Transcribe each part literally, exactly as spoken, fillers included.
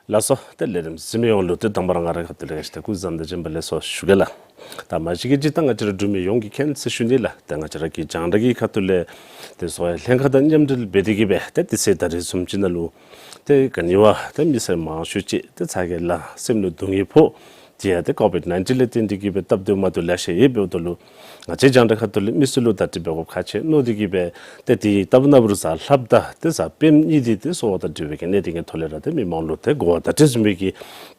ལགས་སོ། ཏེ་ལས་རིམ་གཟིགས་མི་ཡོངས་ལུ་ཏེ་དང་པ་ར་ང་རའི་ཁ་ཐུག་ལས་ང་བཅས་ཏེ་སྐུ་གཟུགས་བཟང་དང་བྱོན་པ་ལེགས་སོ་ཞུ་གེ་ལགས། ད་མ་གཞི་གི་སྤྱིར་བཏང་ང་བཅས་ར་འབྲུག་མི་ཡོངས་ཀྱིས་མཁྱེན་ཟེར་ཞུ་ནི་ལགས། ཏེ་ང་བཅས་ར་གི་རྒྱང་བསྒྲགས་ཀྱི་ཁ་ཐུག་ལས་ཏེ་གསོ་བའི་ལྷན་ཁག་དང་མཉམ་འབྲེལ་འབད་དེ་གིས་སྦེ་ཏེ་དུས་ཚོད་ད་རེས་བཟུམ་ཅིག་ནང་ལུ་ཏེ་ག་ནི་བ་ཏེ་མི་སེར་མང་ཤོས་ཅིག་ཏེ་ཚ་གྱང་ལང་སེམས་ལུ་སྡུག་བསྔལ་ཕོག་དེ་ཡང་ཏེ་ཀོ་བིཌ་ནའིན་ཊིན་ལས་བརྟེན་ཏེ་གིས་སྦེ་སྟབས་བདེ་མ་བདེཝ་ལེ་ཤ་ཡོདཔ་འབདཝ་ད་ལུ་ང་བཅས་རྒྱང་བསྒྲགས་ཁ་ཐུག་ལས་མི་སེར་ལུ་བརྡ་སྤྲོད་འབད་དགོཔ་ཁག་ཆེ་མནོ་སྟེ་གིས་སྦེ་ཏེ་དེ་ལྟ་བུ་ན་བུ་ར་གཟའ་ལྷགཔ་དང་ཏེ་གཟའ་སྤེནམ་གཉིས་འདི་ཏེ་གསོ་བ་དང་འབྲེལ་བའི་གི་གནད་དོན་གྱི་ཐོག་ལས་ར་ཏེ་མི་མང་ལུ་ཏེ་གོ་བ་བརྡ་སྤྲོད་བཟུམ་མའི་གི་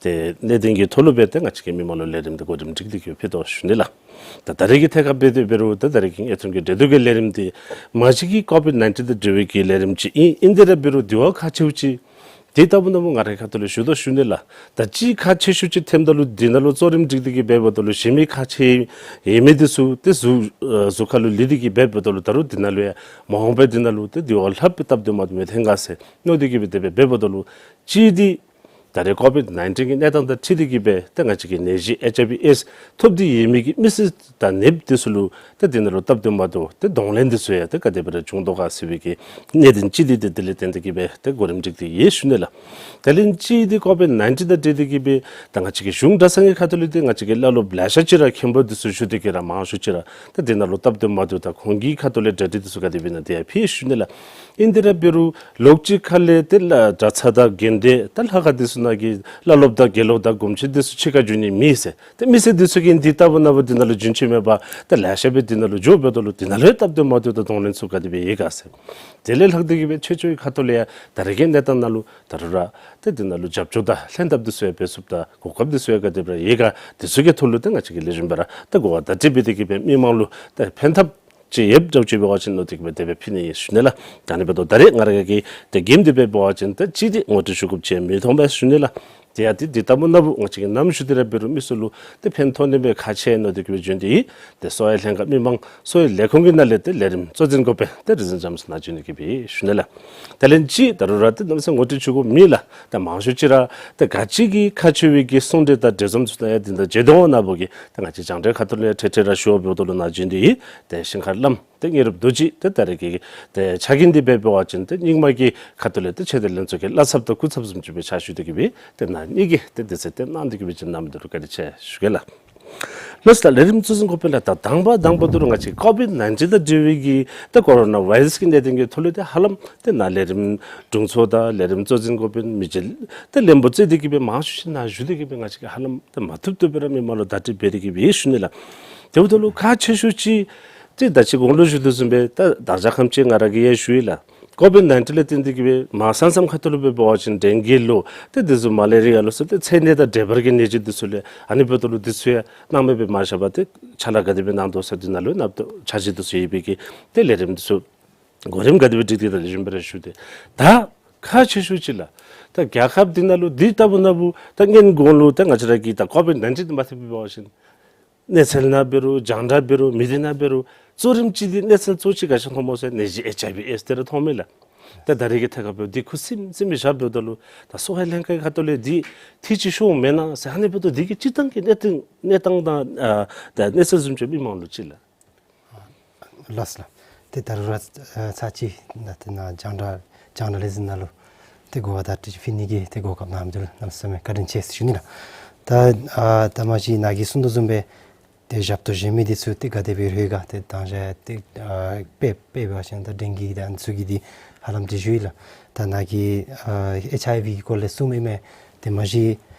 ཏེ་གནད་དོན་གྱི་ཐོག་ལུ་སྦེ་ཏེ་ང་བཅས་ཀྱིས་མི་མང་ལུ་ལས་རིམ་འདི་གོ་རིམ་སྒྲིག་སྟེ་གིས་ཕུལ་དོ་ཞུ་ནི་ལགས། ད་ད་རེས་ཀྱི་ཐད་ཁར་འབད་དེ་འབད་རུང་ད་ད་རེས་ཀྱི་དངོས་བྱུང་གི་འབྲེལ་གཏུག་གི་ལས་རིམ་འདི་མ་གཞི་གི་ཀོ་བིཌ་ནའིན་ཊིན་དང་འབྲེལ་བའི་གི་ལས་རིམ་ཅིག་ཨིན། ཨིན་དེ་ར་འབད་རུང་དེ་བ་ཁག་ཆེཝ་ཅིག་དེ་ལྟ་བུ་ན་བུ་ང་རའི་ཁ་ཐུག་ལས་ཞུ་དོ་ཞུ་ནི་ལགས། ད་ཅིག་ཁག་ཆེ་ཤོས་ཅིག་ཐོནམ་ད་ལུ་འདི་ནང་ལུ་གཙོ་རིམ་སྒྲིག་སྟེ་གིས་འབདཝ་ད་ལུ་གཞན་མི་ཁག་ཆེ་ཡོད་མི་འདི་ཚུ་ཏེ་གཟུགས་ཨ་གཟུགས་ཁ་ལུ་ལུས་ཏེ་གིས་འབདཝ་ད་ལུ་ད་རུང་འདི་ནང་ལུ་ཡང་མ་འོངས་པའི་འདི་ནང་ལུ་ཏེ་དེ་བ་ལྷག་པའི་སྟབས་བདེ་མ་བདེཝ་མི་ཐོན་ག་ཟེར་མནོ་སྟེ་གིས་སྦེ་དེ་སྦེ་འབདཝ་ད་ལུ་ཅིག་འདི་ད་རེས་ཀོ་བིཌ་ནའིན་ཊིན་གྱི་གནས་སྟངས་དང་འཁྲིལ་ཏེ་གིས་སྦེ་ཏེ་ང་བཅས་ཀྱི་ནད་གཞི་ཨེཆ་ཨའི་ཝི་ཨེཌསི་ཐོབ་སྟེ་ཡོད་མི་གི་མི་སེར་དང་ནདཔ་འདི་ཚུ་ལུ་ཏེ་འདི་ནང་ལུ་སྟབས་བདེ་མ་བདེཝ་ཏེ་གདོང་ལེན་འདི་ཚུ་ཡང་ཏེ་ག་དེ་སྦེ་ར་བྱུང་དོ་ག་ཟེར་བའི་གི་གནད་དོན་ཅིག་འདི་ཏེ་དེ་ལས་བརྟེན་ཏེ་གིས་སྦེ་ཏེ་གོ་རིམ་སྒྲིག་སྟེ་ཡོད་ཞུ་ནི་ལགས། དེ་ལས་ཅིག་འདི་ཀོ་བིཌ་ནའིན་ཊིན་དང་འབྲེལ་ཏེ་གིས་སྦེ་ད་ང་བཅས་ཀྱི་གཞུང་གྲྭ་ཚང་གི་ཁ་ཐུག་ལས་ཏེ་ང་བཅས་ཀྱི་བླ་སློབ་ལེ་ཤ་ཅིག་ར་མཁན་པོ་འདི་ཚུ་བཞུགས་ཏེ་གིས་ར་མང་ཤོས་ཅིག་ར་ཏེ་འདི་ནང་ལུ་སྟབས་བདེ་མ་བདེཝ་དང་ཁོང་གི་ཁ་ཐུག་ལས་གྲ་སྒྲིག་འདི་ཚུ་ག་དེ་སྦེ་ཨིན་ན་དེ་ཡང་ཕུལ་ཞུ་ནི་ལགས། ཨིན་དེ་ར་འབད་རུང་ལོགས་ཅིག་ཁ་ལས་ཏེ་ལ་གྲྭ་ཚང་དང་དགོན་སྡེ་ད་ལྷ་ཁང་འདི་ཚུ་ནང་གི་བླ་སློབ་དང་དགེ་སློབ་དང་སྒོམ་ཆེན་འདི་ཚུ་ཕྱི་ཁར་འགྱོ་ནི་མེད་ཟེར། ཏེ་མི་སེར་འདི་ཚུ་གིས་འདི་ལྟ་བུ་ན་བུ་འདི་ནང་ལུ་རྒྱུན་ཆད་མེད་པར་ཏེ་ལེ་ཤ་སྦེ་འདི་ནང་ལུ་འགྱོཝ་འབདཝ་ད་ལུ་འདི་ནང་ལུ་ཡང་སྟབས་བདེ་མ་བདེཝ་དང་གདོང་ལེན་ཚུ་ག་དེ་སྦེ་ཡོད་ག་ཟེར། དེ་ལས་ལྷག་སྟེ་གིས་སྦེ་ཆོས་ཕྱོགས་ཀྱི་ཁ་ཐུག་ལས་ཡང་ད་རེས་ཀྱི་གནས་སྟངས་ནང་ལུ་ད་རུང་ར་ཏེ་འདི་ནང་ལུ་རྒྱབ་སྐྱོར་དང་ལྷན་ཐབས་འདི་ཚུ་ཡང་འབད་ཚུགསཔ་དང་གོ་སྐབས་འདི་ཚུ་ཡང་ག་དེ་སྦེ་ར་ཡོད་ག་འདི་ཚུ་གི་ཐོག་ལུ་ཏེ་ང་བཅས་ཀྱིས་ལེགས་ཤོམ་སྦེ་ར་ཏེ་གོ་བ་བརྡ་སྤྲོད་འབད་དེ་གིས་སྦེ་མི་མང་ལུ་ཏེ་ཕན་ཐབས་ཅིག་ཡོདཔ་འདྲཝ་ཅིག་འབད་བ་ཅིན་མནོ་སྟེ་གིས་སྦེ་དེ་སྦེ་ཕུལ་ནི་ཨིན་ཞུ་ནི་ལགས། ད་ཨ་ནི་འབདཝ་ད་ད་རེས་ང་ར་གི་ཏེ་འགན་འདི་སྦེ་འབད་བ་ཅིན་ཏེ་ཅིག་འདི་ངོ་སྤྲོད་ཞུ་དགོཔ་ཅིག་མི་མཐོང་པས་ཞུ་ནི་ལགས། དེ་ཡང་ཏེ་འདི་ལྟ་བུ་ན་བུ་ང་བཅས་ཀྱིས་ནམ་ཞུ་སྟེ་ར་འབད་རུང་མི་སེར་ལུ་ཏེ་ཕན་ཐོགས་ནི་སྦེ་ཁག་ཆེ་མནོ་སྟེ་གིས་སྦེ་བྱོན་ཏེ་ཡོད། ཏེ་གསོ་བའི་ལྷན་ཁག་མི་མང་གསོ་བའི་ལས་ཁུངས་ཀྱི་ནང་ལས་ཏེ་ལས་རིམ་གཙོ་འཛིན་འགོ་དཔོན་ཏེ་རིག་འཛིན་འཇམ་དབྱངས་ཟེར་ནཱ་བྱོན་ཏེ་གིས་སྦེ་ཞུ་ནི་ལགས། དེ་ལས་ཅིག་ད་རུང་ར་ཏེ་གནམ་མེད་ས་མེད་ངོ་སྤྲོད་ཞུ་དགོཔ་མེད་ལགས། ཏེ་མང་ཤོས་ཅིག་ར་ཏེ་ག་ཅི་གི་ཁག་ཆེ་བའི་གི་གསུང་གྲོས་དང་འབྲེལ་འཛོམས་ཚུ་ད་ཡང་འདི་ད་མཇལ་དོ་ན་བུ་གིས་ཏེ་ང་བཅས་རྒྱང་བསྒྲགས་ཁ་ཐུག་ལས་ཏེ་ཏེ་ར་ཞུ་བ་འབདཝ་ད་ལུ་ནཱ་བྱོན་ཏེ་ཡོད། ཏེ་ཞིང་མཁར་བླམ་ཏེ་ངེས་རབ་རྡོ་རྗེ་ཏེ་ད་རེས་ཀྱི་ཏེ་ཕྱག་འགན་འདི་སྦེ་འབད་བ་ཅིན་ཏེ་རྙིང་མ་གི་ཁ་ཐུག་ལས་ཏེ་ཆོས་དང་ལྷན་ཚོགས་ཀྱི་བླ་ཚབ་དང་སྐུ་ཚབ་བཟུམ་ཅིག་སྦེ་ཕྱག་ཞུ་སྟེ་གིས་སྦེ་ཏེ་ནཱ་ཉིད་ཀྱིས་ཏེ་དུས་ཚོད་ཏེ་གནང་སྟེ་གིས་སྦེ་བྱོན་གནང་མི་འདི་ལུ་བཀའ་དྲིན་ཆེ་ཞུ་གེ་ལགས། ལགས་སོ་ལགས། ལས་རིམ་གཙོ་འཛིན་འགོ་དཔོན་ལགས། ད་དང་པ་དང་པ་འདི་ར་ང་བཅས་ཀོ་བིཌ་ནའིན་ཊིན་དང་འབྲེལ་བའི་གི་ཏེ་ཀོ་རོ་ན་བཱའི་རཱས་ཀྱི་གནད་དོན་གྱི་ཐོག་ལས་ཏེ་ཧ་ལམ་ཏེ་ནཱ་ལས་རིམ་དྲུང་འཚོ་དང་ལས་རིམ་གཙོ་འཛིན་འགོ་དཔོན་མི་རྗེ་ཏེ་བློན་པོ་གཙོས་ཏེ་གིས་སྦེ་མང་ཤོས་ཅིག་ནཱ་བཞུགས་ཏེ་གིས་སྦེ་ང་བཅས་ཀྱིས་ཧ་ལམ་ཏེ་མ་ཐུབ་ཐུབ་སྦེ་ར་མི་མང་ལུ་བརྡ་སྤྲོད་འབད་དེ་གིས་སྦེ་ཞུ་ནི་ལགས། དེ་འབདཝ་ད་ལུ་ཁག་ཆེ་ཤོས་ཅིག་ཏེ་ད་ཅི་གོང་ལུ་ཞུ་དོ་བཟུམ་སྦེ་ད་ད་ཅི་ཁམས་ཅིག་ང་ར་གིས་ཡང་ཞུ་ཡི་ལགས། ཀོ་བིཌ་ནའིན་ཊིན་ལས་བརྟེན་ཏེ་གིས་སྦེ་མ་ས་མཚམས་ཁ་ཐུག་ལུ་སྦེ་འབད་བ་ཅིན་ཌེང་གི་ལོ་ཏེ་འདི་ཚུ་མ་ལེ་རི་ཡ་ལོ་ཟེར་ཏེ་ཚེ་ནད་དང་འབྲེལ་བ་གི་ནད་གཞི་འདི་ཚུ་ལས་ཨ་ནི་འབདཝ་ད་ལུ་འདི་ཚུ་ཡང་སྣང་མེད་སྦེ་མ་བཞག་པར་ཏེ་ཕྱག་ལཱ་ག་དེ་སྦེ་གནང་དོ་ཟེར་འདི་ནང་ལུ་ནང་དོ་འཆར་གཞི་འདི་ཚུ་ཡོད་པའི་གི་ཏེ་ལས་རིམ་འདི་ཚུ་གོ་རིམ་ག་དེ་སྦེ་སྒྲིག་སྟེ་ད་ལེགས་ཤོམ་སྦེ་ར་ཞུ་སྟེ། ད་ཁག་ཆེ་ཤོས་ཅིག་ལགས། ད་རྒྱལ་ཁབ་འདི་ནང་ལུ་འདི་ལྟ་བུ་ན་བུ་ད་སྔོན་གོང་ལུ་ད་ང་བཅས་ར་གི་ད་ཀོ་བིཌ་ནའིན་ཊིན་འདི་མ་ཐེབས་པའི་སྦེ་འབད་བ་ཅིན་གནས་ཚུལ་ནང་འབད་རུང་རྒྱང་བསྒྲགས་འབད་རུང་མི་སྡེ་ནང་འབད་རུང་གཙོ་རིམ་ཅིག་འདི་གནས་ཚུལ་གཙོ་ཅིག་ག་ཅི་མཐོངམ་སྨོ་ཟེར་ནད་གཞི་ཨེཆ་ཨའི་ཝི་ཨེཌསི་འདི་ར་མཐོང་མས་ལགས། ད་ད་རེས་ཀྱི་ཐད་ཁར་འབདཝ་ད་འདི་ཁུ་སིམ་སིམ་སྦེ་བཞགཔ་འབདཝ་ད་ལུ་ད་གསོ་བའི་ལྷན་ཁག་ཁ་ཐུག་ལས་འདི་འཐུས་ཅིག་ཤོརཝ་མེན་ན་ཟེར་ཨ་ནི་འབདཝ་ད་འདི་གི་སྤྱིར་བཏང་གི་གནས་སྟངས་གནས་སྟངས་དང་ཨ་ད་གནས་ཚུལ་བཟུམ་ཅིག་མི་མང་ལུ་ཅིག་ལགས། ལགས་སོ་ལགས། ཏེ་ད་རུང་ར་ཨ་ཚར་ཅིག་ནཱ་ཏེ་ནཱ་རྒྱང་བསྒྲགས་རྒྱང་བསྒྲགས་ལས་འཛིན་ནང་ལུ་ཏེ་གོ་བ་བརྡ་སྤྲོད་ཅིག་ཕུལ་ནི་གི་ཏེ་གོ་སྐབས་གནང་མི་འདི་ལུ་གནམ་མེད་ས་མེད་བཀའ་དྲིན་ཆེ་ཟེར་ཞུ་ནི་ལགས། ད་ཨ་ད་མ་གཞི་ནཱ་གིས་གསུངས་དོ་བཟུམ་སྦེ་ཏེ་ཞབས་ཏོག་གཞན་མི་འདི་ཚུ་ཏེ་ག་དེ་སྦེ་རོལ་ག་ཏེ་མདང་ཞག་ཏེ་ཨ་དཔེ་དཔེ་འབད་བ་ཅིན་ད་ཌེང་གི་དང་ཨ་ནི་ཚུ་གི་འདི་ཧ་ལམ་ཏེ་ཞུ་ཡི་ལགས། ད་ནཱ་གིས་ཨ་ཨེཆ་ཨའི་ཝི་གི་སྐོར་ལས་གསུངམ་ཨིན་མས། ཏེ་མ་གཞི་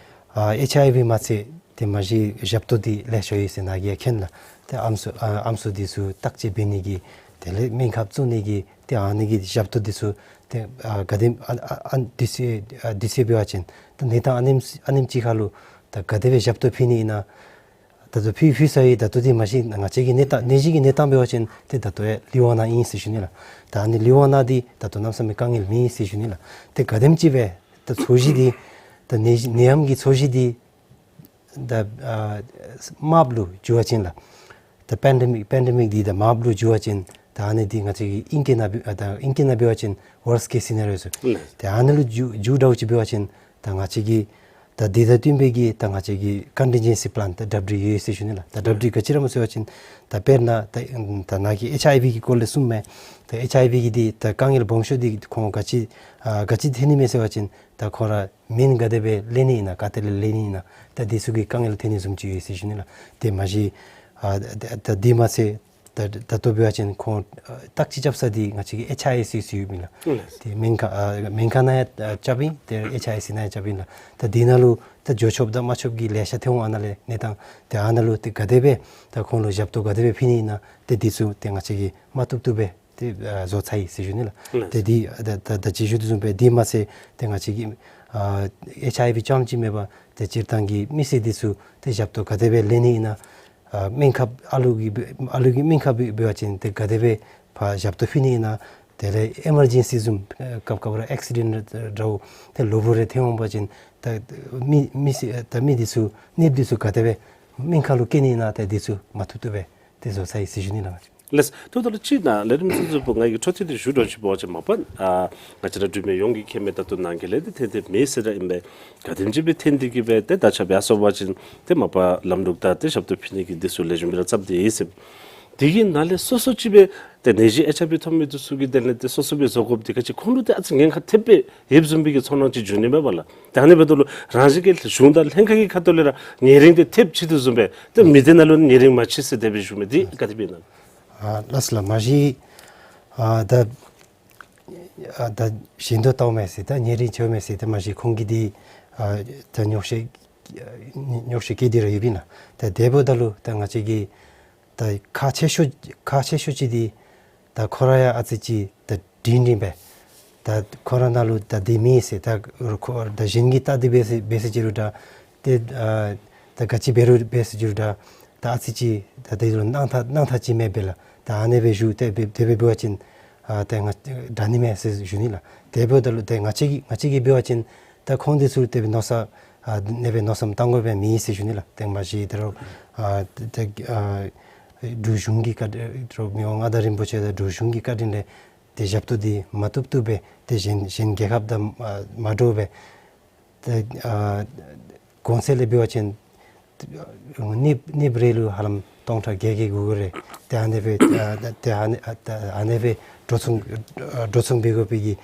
ཨ་ཨེཆ་ཨའི་ཝི་མ་ཚད་ཏེ་མ་གཞི་ཞབས་ཏོག་འདི་ལེགས་ཤོམ་ཡོད་ཟེར་ནཱ་གིས་ཡང་མཁྱེན་ལགས། ཏེ་ཨམ་སྲུ་ཨ་ཨམ་སྲུ་འདི་ཚུ་བརྟག་དཔྱད་འབད་ནི་གི་དེ་ལས་སྨན་ཁབ་བཙུགས་ནི་གི་ཏེ་ཨ་ནི་གི་ཞབས་ཏོག་འདི་ཚུ་ཏེ་ཨ་ག་དེམ་ཨ་ཨ་ཨ་དུས་ཚོད་ཨ་དུས་ཚོད་འབད་བ་ཅིན་ད་གནས་སྟངས་ཨ་ནེམ་ཨ་ནེམ་ཅིག་ཁར་ལུ་ད་ག་དེ་སྦེ་ཞབས་ཏོག་ཕུལ་ནི་ཨིན་ན། ད་ལྟོ་ཕུལ་ཕུལ་ཚར་ཡི། ད་ལྟོ་འདི་མ་གཞི་ང་བཅས་ཀྱི་གནས་སྟངས་ནད་གཞི་གི་གནས་སྟངས་འབད་བ་ཅིན་ཏེ་ད་ལྟོ་ཡང་ལི་ཝང་ནང་ཨིན་ཟེར་ཞུ་ནི་ལགས། ད་ཨ་ནི་ལི་ཝང་ནང་འདི་ད་ལྟོ་གནམ་མེད་ས་མེད་དཀའ་ངལ་མེད་ཟེར་ཞུ་ནི་ལགས། ཏེ་ག་དེམ་ཅིག་སྦེ་ད་ཚོས་གཞི་འདི་ད་ནད་གཞི་ནད་ཡམས་ཀྱི་ཚོས་གཞི་འདི་ད་ཨ་དམརཔོ་ལུ་འགྱུར་བ་ཅིན་ལགས། ད་པེན་ཌེ་མིག་པེན་ཌེ་མིག་འདི་ད་དམརཔོ་ལུ་འགྱུར་བ་ཅིན་ད་ཨ་ནི་འདི་ང་བཅས་ཀྱིས་ཨིང་སྐད་ནང་འབད་ཨ་ད་ཨིང་སྐད་ནང་འབད་བ་ཅིན་ཝོརསཊ་ཀེསི་སི་ནེ་རི་ཡོ་ཟེར། ཨུམ། ཏེ་ཨ་ནི་ལུ་འགྱུར་འགྱུར་འདྲཝ་ཅིག་འབད་བ་ཅིན་ད་ང་བཅས་ཀྱི་ ད་འདི་དང་བསྟུན་པའི་གི་ད་ང་བཅས་ཀྱི་ཀོན་ཊིན་ཇེན་སི་པི་ལཱན་ད་གྲ་སྒྲིག་ཡོད་ཟེར་ཞུ་ནི་ལགས། ད་གྲ་སྒྲིག་ག་ཅི་ར་སྨོ་ཟེར་བ་ཅིན་ད་དཔེར་ན་ད་ད་ནཱ་གི་ཨེཆ་ཨའི་ཝི་གི་སྐོར་ལས་གསུངམ་མས། ད་ཨེཆ་ཨའི་ཝི་གི་འདི་ད་དཀའ་ངལ་སྦོམ་ཤོས་འདི་ཁོང་ག་ཅི་ཨ་ག་ཅི་ཐོན་ནི་མས་ཟེར་བ་ཅིན་ད་ཁོང་ར་སྨན་ག་དེ་སྦེ་ལེན་ནི་ཨིན་ན་ག་ཏེ་ལས་ལེན་ནི་ཨིན་ན་ད་འདི་ཚུ་གི་དཀའ་ངལ་ཐོན་ནི་བཟུམ་ཅིག་ཡོད་ཟེར་ཞུ་ནི་ལགས། དེ་མ་གཞི་ཨ་ད་ད་འདི་མ་ཚད་ད་ད་ལྟོ་འབད་བ་ཅིན་ཁོང་ཨ་བརྟག་དཔྱད་རྐྱབ་ས་འདི་ང་བཅས་ཀྱི་ཨེཆ་ཨའི་ཨེསི་ཨེསི་ཡོདཔ་ཨིན་ལགས། ཨུམ་ལགས། དེ་སྨན་ཁང་ཨ་སྨན་ཁང་ནང་ཡང་ཨ་རྐྱབ་ཨིན། དེ་ཨེཆ་ཨའི་ཨེསི་ཨེསི་ནང་ཡང་རྐྱབ་ཨིན་ལགས། ད་འདི་ནང་ལུ་ད་འགྱོ་ཆོགཔ་དང་མ་ཆོགཔ་གི་ལེ་ཤ་ཐོན་འོང་། ཨ་ནཱ་ལས་གནས་སྟངས་དེ་ཨ་ནཱ་ལུ་དེ་ག་དེ་སྦེ་ད་ཁོང་ལུ་ཞབས་ཏོག་ག་དེ་སྦེ་ཕུལ་ནི་ཨིན་ན་དེ་འདི་ཚུ་དེ་ང་བཅས་ཀྱིས་མ་བཏུབ་བཏུབ་སྦེ་དེ་ཨ་བཟོ་ཚར་ཡི་ཟེར་ཞུ་ནི་ལགས། ལགས། དེ་འདི་ཨ་ད་ད་ད་ཅི་ཞུ་དོ་བཟུམ་སྦེ་འདི་མ་ཚད་དེ་ང་བཅས་ཀྱི་ཨ་ཨེཆ་ཨའི་ཝི་རྐྱངམ་ཅིག་མེན་པར་དེ་སྤྱིར་བཏང་གི་མི་སེར་འདི་ཚུ་དེ་ཞབས་ཏོག་ག་དེ་སྦེ་ལེན་ནི་ཨིན་ན། ཨ་སྨན་ཁབ་ཨ་ལུ་གི་ཨ་ལུ་གི་སྨན་ཁབ་འབད་བ་ཅིན་དེ་ག་དེ་སྦེ་ཕར་ཞབས་ཏོག་ཕུལ་ནི་ཨིན་ན། དེ་ལས་ཨི་མར་ཇེན་སི་བཟུམ་ཨ་སྐབས་སྐབས་ར་ཨེག་སི་ཌེནཊ་འདྲཝ་དེ་གློ་བུར་རེ་ཐོན་འོང་པ་ཅིན་ད་མི་མི་སེར་ད་མི་འདི་ཚུ་ནདཔ་འདི་ཚུ་ག་དེ་སྦེ་སྨན་ཁང་ལུ་བསྐྱལ་ནི་ཨིན་ན་དེ་འདི་ཚུ་མ་བཏུབ་བཏུབ་སྦེ་དེ་བཟོ་ཚར་ཡི་ཟེར་ཞུ་ནི་ལགས། ལགས། ད་ལྟོ་ལུ་ཅིག་ནཱ་ལས་རིམ་ཚུན་ཚོད་པོ་ང་གིས་འཕྲོ་མཐུད་དེ་ཞུ་དོ་ཅིག་འབད་བ་ཅིན་མ་པ་ཨ་ང་བཅས་ར་འབྲུག་མི་ཡོངས་ཀྱིས་མཁྱེན་མི་ད་ལྟོ་ནང་འགལ་ལས་དེ་ཐོན་ཏེ་མེད་ཟེར་ར་ཨིན་པས། ག་དེམ་ཅིག་སྦེ་ཐོན་ཏེ་གི་སྦེ་དེ་ད་ཆ་སྦེ་ཨ་སོང་པ་ཅིན་དེ་མ་པ་ལམ་ལུགས་དང་དེ་ཞབས་ཏོག་ཕུལ་ནི་གི་འདི་ཚུ་ལེགས་ཤོམ་སྦེ་ར་རྐྱབ་སྟེ་ཡོད་ཟེར། དེ་གི་ནང་ལས་སོ་སོ་ཅིག་སྦེ་དེ་ནད་གཞི་ཨེཆ་ཨའི་ཝི་ཐོབ་མི་འདི་ཚུ་གི་དོན་ལས་དེ་སོ་སོ་སྦེ་བཟོ་དགོཔ་འདི་ག་ཅི་ཁོང་ལུ་དེ་ཨ་ཙི་ཉེན་ཁ་ཐེབས་སྦེ་ཡོདཔ་བཟུམ་སྦེ་གི་ཚོར་སྣང་ཅིག་འབྱུང་ནི་མས་པ་ལགས། ད་ཨ་ནི་འབདཝ་ད་ལུ་རང་བཞིན་གྱིས་གཞུང་དང་ལྷན་ཁག་གི་ཁ་ཐུག་ལས་ར་ཉེ་རིང་དེ་ཐེབས་ཅི་དོ་བཟུམ་སྦེ་དེ་མི་སྡེ་ནང་ལུ་ཉེ་རིང་མ་མཆིས་ཟེར་དེ་སྦེ་ཞུ་མི་འདི་ག་དེ་སྦེ་ཨིན་ན། ཨ་ལགས་སོ་ལགས། མ་གཞི་ཨ་ད་ཨ་ད་ཞིང་དུ་ལྟཝ་མས་ཟེར་ད་ཉེ་རིང་ཆེཝ་མས་ཟེར་ད་མ་གཞི་ཁོང་གིས་འདི་ཨ་ད་ཉོགས་བཤད་ཉོགས་བཤད་བཀོད་དེ་ར་ཡོདཔ་ཨིན་ལགས། ད་དེ་འབདཝ་ད་ལུ་ད་ང་བཅས་ཀྱིས་ད་ཁག་ཆེ་ཤོས་ཁག་ཆེ་ཤོས་ཅིག་འདི་ད་ཁོ་ར་ཡང་ཨ་ཙི་ཅིག་ད་སྒྲིང་སྒྲིང་སྦེ་ད་ཁོ་ར་ནང་ལུ་ད་འདི་མེད་ཟེར་ད་ཁོ་ད་གཞན་གྱིས་བལྟ་སྟེ་འབད་ཟེར་འབད་ཟེར་ཅི་རུང་འདྲ། ཏེ་ཨ་ད་ག་ཅི་འབད་རུང་འབད་ཟེར་ཅི་རུང་འདྲ། ད་ཨ་ཙི་ཅིག་ད་དེ་ལུ་སྣང་ཐག་སྣང་ཐག་ཅིག་མེད་པས་ལགས། ད་ཨ་ནེ་སྦེ་ཞུ་སྟེ་འབད་དེ་སྦེ་འབད་བ་ཅིན་ཨ་ད་ང་དྲག་ནི་མས་ཟེར་ཞུ་ནི་ལགས། དེ་འབདཝ་ད་ལུ་ཏེ་ང་བཅས་ཀྱིས་ང་བཅས་ཀྱིས་འབད་བ་ཅིན་ད་ཁོང་འདི་ཚུ་དེ་སྦེ་མནོ་བསམ་ཨ་ཨ་ནེ་སྦེ་མནོ་བསམ་བཏང་དགོཔ་མེད་ཟེར་ཞུ་ནི་ལགས། ཏེ་མ་གཞི་དེ་རུང་ཨ་ཏེ་ཨ་འབྲུག་གཞུང་གི་བཀའ་དྲིན་དེ་རུང་མི་དབང་མངའ་བདག་རིན་པོ་ཆེ་དང་འབྲུག་གཞུང་གི་བཀའ་དྲིན་ལས་ཏེ་ཞབས་ཏོག་འདི་མ་བཏུབ་བཏུབ་སྦེ་ཏེ་གཞན་གཞན་རྒྱལ་ཁབ་དང་ཨ་མ་འདྲཝ་སྦེ་ཏེ་ཨ་གོང་ཚད་ལས་འབད་བ་ཅིན་ཨ་ནདཔ་ནདཔ་རེ་ལུ་ཧ་ལམ་སྟོང་ཕྲག་བརྒྱད་བརྒྱད་དགུ་དགུ་རེ་ཏེ་ཨ་ནེ་སྦེ་ཨ་ཏེ་ཨ་ནེ་ཨ་ཏེ་ཨ་ནེ་སྦེ་འགྲོ་སོང་ཨ་འགྲོ་སོང་འབད་དགོ་པའི་གི་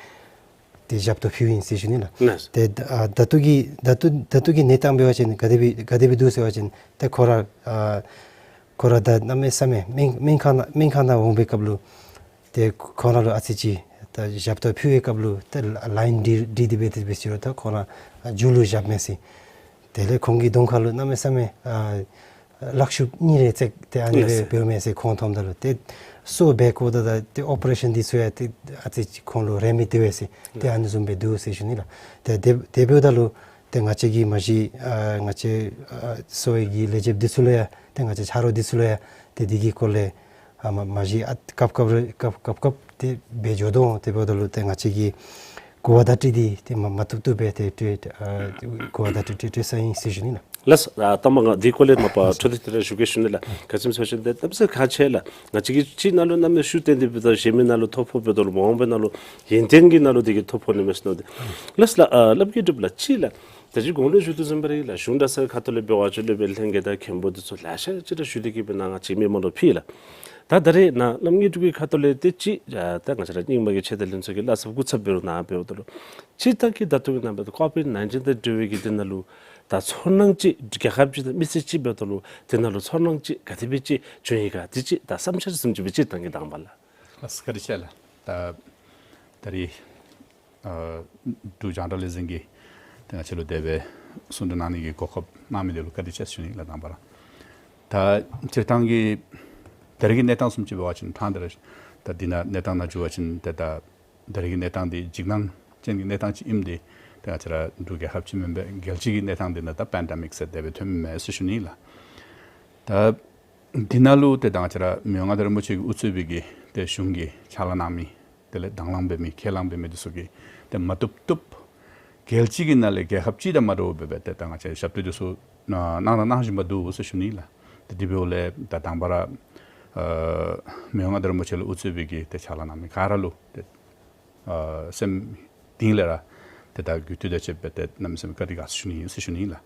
ཏེ་ཞབས་ཏོག་ཕུལཝ་ཨིན་ཟེར་ཞུ་ནི་ལགས། ལགས། ཏེ་ཨ་ད་ལྟོ་གི་ད་ལྟོ་ད་ལྟོ་གི་གནས་སྟངས་འབད་བ་ཅིན་ག་དེ་སྦེ་ག་དེ་སྦེ་འདུག་ཟེར་བ་ཅིན་ཏེ་ཁོ་ར་ཨ་ཁོ་ར་ད་གནམ་མེད་ས་མེད་སྨན་སྨན་ཁང་ནང་སྨན་ཁང་ནང་འོང་པའི་སྐབས་ལུ་ཏེ་ཁོང་ར་ལུ་ཨ་ཙི་ཅིག་ད་ཞབས་ཏོག་ཕུལ་བའི་སྐབས་ལུ་ཏེ་ལ་ལའིན་སྒྲིག་སྒྲིག་སྟེ་འབད་དེ་འབད་ཟེར་རུང་ད་ཁོང་ར་མཇུག་ལུ་བཞགཔ་མས་ཟེར། དེ་ལས་ཁོང་གི་གདོང་ཁ་ལུ་གནམ་མེད་ས་མེད་ཨ་ལག་ཤུབས་གཉིས་རེ་བརྩེགས་ཏེ་ཨ་ནི་ལགས་སྦེ་སོ། འབདཝ་མས་ཟེར་ཁོང་མཐོངམ་ད་ལུ། ཏེ་གསོ་འབད་དགོཔ་ད་ད་ཏེ་ཨོ་པ་རེ་ཤཱན་འདི་ཚུ་ཡང་ཏེ་ཨ་ཙི་ཅིག་ཁོང་ལུ་རན་མི་འདུག་པས་ཟེར་ཏེ་ཨ་ནི་བཟུམ་སྦེ་འདུག་ཟེར་ཞུ་ནི་ལགས། ཏེ་དེ་དེ་འབདཝ་ད་ལུ་ཏེ་ང་བཅས་ཀྱིས་མ་གཞི་ཨ་ང་བཅས་ཨ་གསོ་བའི་གི་ལས་བྱེདཔ་འདི་ཚུ་ལུ་ཡང་ཏེ་ང་བཅས་ཆ་རོགས་འདི་ཚུ་ལུ་ཡང་ཏེ་འདི་གི་སྐོར་ལས་ཨ་མ་མ་གཞི་ཨ་སྐབས་སྐབས་རེ་སྐབས་སྐབས་སྐབས་ཏེ་འབད་འགྱོ་དོ། དེ་འབདཝ་ད་ལུ་ཏེ་ང་བཅས་ཀྱིས་གོ་བ་བརྡ་སྤྲོད་འདི་ཏེ་མ་མ་བཏུབ་བཏུབ་སྦེ་ཏེ་སྤྲོད་ཨ་གོ་བ་བརྡ་སྤྲོད་སྤྲོད་སྤྲོད་ས་ཨིན་ཟེར་ཞུ་ནི་ལགས། ལགས། ཨ་ལྟ་མ་ང་འདི་སྐོར་ལས་མ་པ་འཕྲོ་མཐུད་དེ་ར་ཞུ་གེ་ཞུ་ནི་ལགས། ག་ཅི་སྨོ་ཟེར་བ་ཅིན་ཏེ་གནམ་ས་ཁག་ཆེ་ལགས། ང་བཅས་ཀྱིས་གཅིག་ནང་ལུ་གནམ་མེད་ཤུགས་བཏོན་ཏེ་འབདཝ་ད་གཞན་མི་ནང་ལུ་ཐོ་ཕོག་འབདཝ་ད་ལུ་མ་འོངས་པའི་ནང་ལུ་ཡོན་ཏན་གྱི་ནང་ལུ་དེ་གིས་ཐོ་ཕོག་ནི་མས་ཟེར་མནོ་སྟེ། ལགས་ལགས། ཨ་སློབ་དགེ་འབྲུག་ལགས་ཅིག་ལགས། ད་ཅི་གོང་ལུ་ཞུ་དོ་བཟུམ་སྦེ་ར་ལགས་གཞུང་གྲྭ་ཚང་ཁ་ཐུག་ལས་འབད་བ་ཅིན་སློབ་དཔོན་ལྷན་རྒྱས་དང་མཁན་པོ་འདི་ཚུ་ལེ་ཤ་ཅིག་ར་ཞུ་སྟེ་གི་སྦེ་ནང་ང་བཅད་མི་མ་ལུ་ཕུལ་ལགས། ད་ད་རེས་ནཱ་སློབ་དགེ་འབྲུག་གི་ཁ་ཐུག་ལས་ཏེ་ཅིག་ཨ་ད་ང་བཅས་ར་རྙིང་མ་གི་ཆོས་དང་ལྷན་ཚོགས་ཀྱི་བླ་སློབ་སྐུ་ཚབ་འབད་རུང་ནཱ་འབདཝ་ད་ལུ་སྤྱིར་བཏང་གི་ད་ལྟོ་གི་ནང་འབད་ད་ཀོ་ཝིཌ་ནའིན་ཊིན་དང་འབྲེལ་བའི་གི་དེ་ནང་ལུ་ད་ཚོར་སྣང་ཅིག་རྒྱལ་ཁབ་ཅིག་དང་མི་སེར་ཅིག་འབདཝ་ད་ལུ་དེ་ནང་ལུ་ཚོར་སྣང་ཅིག་ག་དེ་སྦེ་ཅིག་བྱུང་ཡི་ག་དེ་ཅིག་ད་བསམ་འཆར་བཟུམ་ཅིག་སྦེ་ཅིག་གཏང་གེ་དང་པ་ལགས། ལགས་བཀའ་དྲིན་ཆེ་ལགས། ད་ད་རེས་ཨ་འབྲུག་རྒྱང་བསྒྲགས་ལས་འཛིན་གྱིས་ཏེ་ང་བཅས་ལུ་དེ་སྦེ་གསུང་གྲོས་གནང་ནི་གི་གོ་སྐབས་གནང་མི་འདི་ལུ་བཀའ་དྲིན་ཆེ་ཞུ་ནི་ལགས་དང་པ་ར། ད་སྤྱིར་བཏང་གི་ད་རེས་ཀྱི་གནས་སྟངས་བཟུམ་ཅིག་འབད་བ་ཅིན་ཕྲང་སྟེ་ར་ད་འདི་ནང་གནས་སྟངས་ནང་འགྱོ་བ་ཅིན་ཏེ་ད་ད་རེས་ཀྱི་གནས་སྟངས་འདི་འཇིགས་སྣང་ཅན་གྱི་གནས་སྟངས་ཅིག་ཨིནམ་འདི་ཏེ་ང་བཅས་ར་འབྲུག་རྒྱལ་ཁབ་ཅིག་མེན་པར་རྒྱལ་སྤྱི་གི་གནས་སྟངས་འདི་ནང་ད་པེན་ཌེ་མིག་ཟེར་དེ་སྦེ་ཐོནམ་མས་ཟེར་ཞུ་ནི་ལགས། ད་འདི་ནང་ལུ་ཏེ་ད་ང་བཅས་ར་མི་དབང་མངའ་བདག་རིན་པོ་ཆེ་གིས་དབུ་གཙོས་པའི་གི་ཏེ་གཞུང་གིས་ཕྱག་ལཱ་གནང་མི་དེ་ལས་དང་བླངས་འབད་མི་ཁས་བླངས་འབད་མི་འདི་ཚུ་གིས་ཏེ་མ་བཏུབ་བཏུབ་རྒྱལ་སྤྱི་གི་ནང་ལས་རྒྱལ་ཁབ་སྤྱི་དང་མ་འདྲཝ་སྦེ་སྦེ་ཏེ་ད་ང་བཅས་ཞབས་ཏོག་འདི་ཚུ་གནང་དང་གནང་བཞིན་པ་འདུག་ཟེར་ཞུ་ནི་ལགས། ཏེ་དེ་འབདཝ་ལས་ད་དང་པ་ར་ཨ་མི་དབང་མངའ་བདག་རིན་པོ་ཆེ་ལུ་དབུ་གཙོས་པའི་གི་ཏེ་ཕྱག་ལཱ་གནང་མི་ག་ར་ལུ་ཏེ་ཨ་སེམས་གཏིང་ལས་ར་ ཏེ་ད་རྒུད་འཐུས་དང་བཅས་པའི་ཏེ་གནམ་མེད་ས་མེད་བཀའ་དྲིན་དགའ་ཟེར་ཞུ་ནི་ཟེར་ཞུ་ནི་ལགས།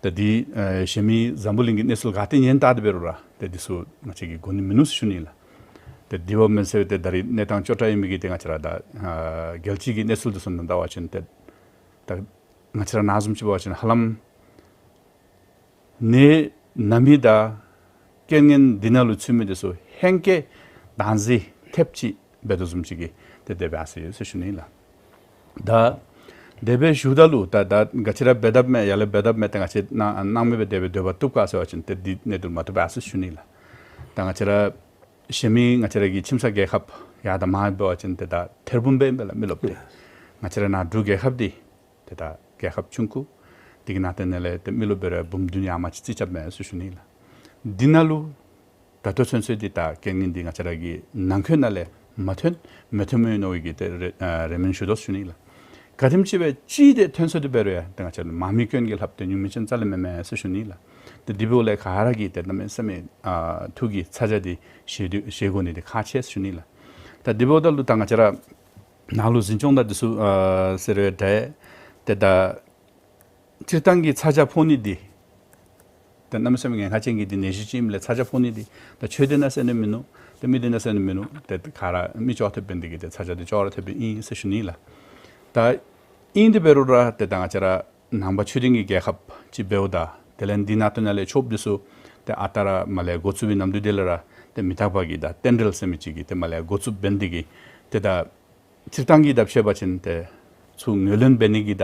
ཏེ་འདི་ཨེ་གཞན་མི་འཛམ་བུ་གླིང་གི་གནས་ཚུལ་ག་ཏེ་ཉན་བལྟ་སྟེ་འབད་རུང་ར་ཏེ་འདི་ཚུ་ང་བཅས་ཀྱིས་གོ་ནི་མིན་ནུག་ཟེར་ཞུ་ནི་ལགས། ཏེ་དེ་འབདཝ་མས་ཟེར་ཏེ་ད་རིས་གནས་སྟངས་སྐྱོ་དྲགས་ཨིན་མི་གིས་ཏེ་ང་བཅས་ར་ད་ཨ་རྒྱལ་སྤྱི་གི་གནས་ཚུལ་འདི་ཚུ་ནང་བལྟ་བ་ཅིན་ཏེ་ད་ང་བཅས་ར་ནཱ་བཟུམ་ཅིག་འབད་བ་ཅིན་ཧ་ལམ་ནད་ན་མི་དང་རྐྱེན་ངན་འདི་ནང་ལུ་ཚུད་མི་འདི་ཚུ་ཧེང་སྐལ་བདག་འཛིན་ཐེབས་ཅིག་འབད་དོ་བཟུམ་ཅིག་གི་ཏེ་དེ་སྦེ་ཨ་ཟེར་ཡོད་ཟེར་ཞུ་ནི་ལགས། ད་དེ་སྦེ་ཞུཝ་ད་ལུ་ད་ད་ག་ཅི་ར་འབད་དཔ་མས་ཡར་ལས་འབད་དཔ་མས་ཏེ་ང་བཅས་ནང་ནང་མི་སྦེ་དེ་སྦེ་སྡོད་པ་བཏུབ་ག་ཟེར་བ་ཅིན་ཏེ་འདི་གནད་དུ་མ་བཏུབ་པས་ཨ་ཟེར་ཞུ་ནི་ལགས། ད་ང་བཅས་ར་གཞན་མི་ང་བཅས་ར་གི་ཁྱིམ་ཚང་རྒྱལ་ཁབ་ཡར་དང་མར་འབད་བ་ཅིན་ཏེ་ད་ཐེར་འབུམ་སྦེ་ཨིན་པས་ལགས་མི་རློབས་འདི། ང་བཅས་ར་ནཱ་འབྲུག་རྒྱལ་ཁབ་འདི་ཏེ་ད་རྒྱལ་ཁབ་ཆུང་ཀུ་འདི་གི་ནང་ཏེ་ནཱ་ལས་ཏེ་མི་རློབས་འབད་རུང་འབུམ་བདུན་ཡར་མར་ཅིག་རྩིས་རྐྱབ་མས་ཟེར་ཞུ་ནི་ལགས། འདི་ནང་ལུ་ད་ལྟོ་ཚུན་ཚོད་འདི་ད་རྐྱེན་ངན་འདི་ང་བཅས་ར་གི་ནང་འཁོད་ནང་ལས་མ་ཐོན་མི་ཐོན་མི་ནོར་བའི་གི་ཏེ་རེ་ཨ་རེ་སྨོན་ཞུ་དོ་ཟེར་ཞུ་ནི་ལགས། ག་དེམ་ཅིག་སྦེ་ཅིག་ཏེ་ཐོན་སོང་སྟེ་འབད་རུང་ཡང་ཏེ་ང་བཅས་མང་མི་སྐྱོན་གྱིས་ལྷག་སྟེ་ཉུང་མི་སྐྱོན་རྩ་ལས་མེན་མས་ཟེར་ཞུ་ནི་ལགས། ཏེ་འདི་འབདཝ་ལས་ག་ར་གིས་ཏེ་གནམ་མེད་ས་མེད་ཨ་ཐུགས་ཀྱི་ཚ་གྱང་འདི་བཞེས་དོ་བཞེས་དགོ་ནི་འདི་ཁག་ཆེ་ཟེར་ཞུ་ནི་ལགས། ད་འདི་འབདཝ་ད་ལུ་ད་ང་བཅས་ར་ནཱ་ལུ་འཛིན་སྐྱོང་དང་འདི་ཚུ་ཨ་ཟེར་རུང་འདྲ། ཏེ་ད་སྤྱིར་བཏང་གི་ཚ་གྱང་ཕོག་ནི་འདི་ཏེ་གནམ་མེད་ས་མེད་ཉེན་ཁ་ཅན་གྱི་འདི་ནད་གཞི་ཅིག་ཨིནམ་ལས་ཚ་གྱང་ཕོག་ནི་འདི་ད་ཆོས་སྡེ་ནང་ཟེར་ནི་མིན་ནུག། ཏེ་མི་སྡེ་ནང་ཟེར་ནི་མིན་ནུག། ཏེ་ག་ར་མི་ཅོག་འཐདཔ་འབད་ནི་འདི་གིས་ཏེ་ཚ་གྱང་འདི་ཅོག་ར་འཐདཔ་ཨིན་ཟེར་ཞུ་ནི་ལགས། ད་ཨིན་ཏེ་འབད་རུང་ར་ཏེ་ད་ང་བཅས་ར་ནང་པ་ཆོས་ལྡན་གྱི་རྒྱལ་ཁབ་ཅིག་འབདཝ་ད་དེ་ལས་འདི་ནང་དོན་ནང་ལས་ཆོསཔ་འདི་ཚུ་ཏེ་ཨ་རྟག་ར་མར་ལས་འགོ་བཙུགས་པའི་ནམ་དུས་དེ་ལས་ར་ཏེ་མི་རྟག་པ་གི་ད་རྟེན་འབྲེལ་ཟེར་མི་ཅིག་གིས་ཏེ་མར་ལས་འགོ་བཙུགསཔ་འབད་ནི་འདི་གིས་ཏེ་ད་སྤྱིར་བཏང་གི་ད་བཤད་པ་ཅིན་ཏེ་ཚུར་ངོས་ལེན་འབད་ནི་གི་ད་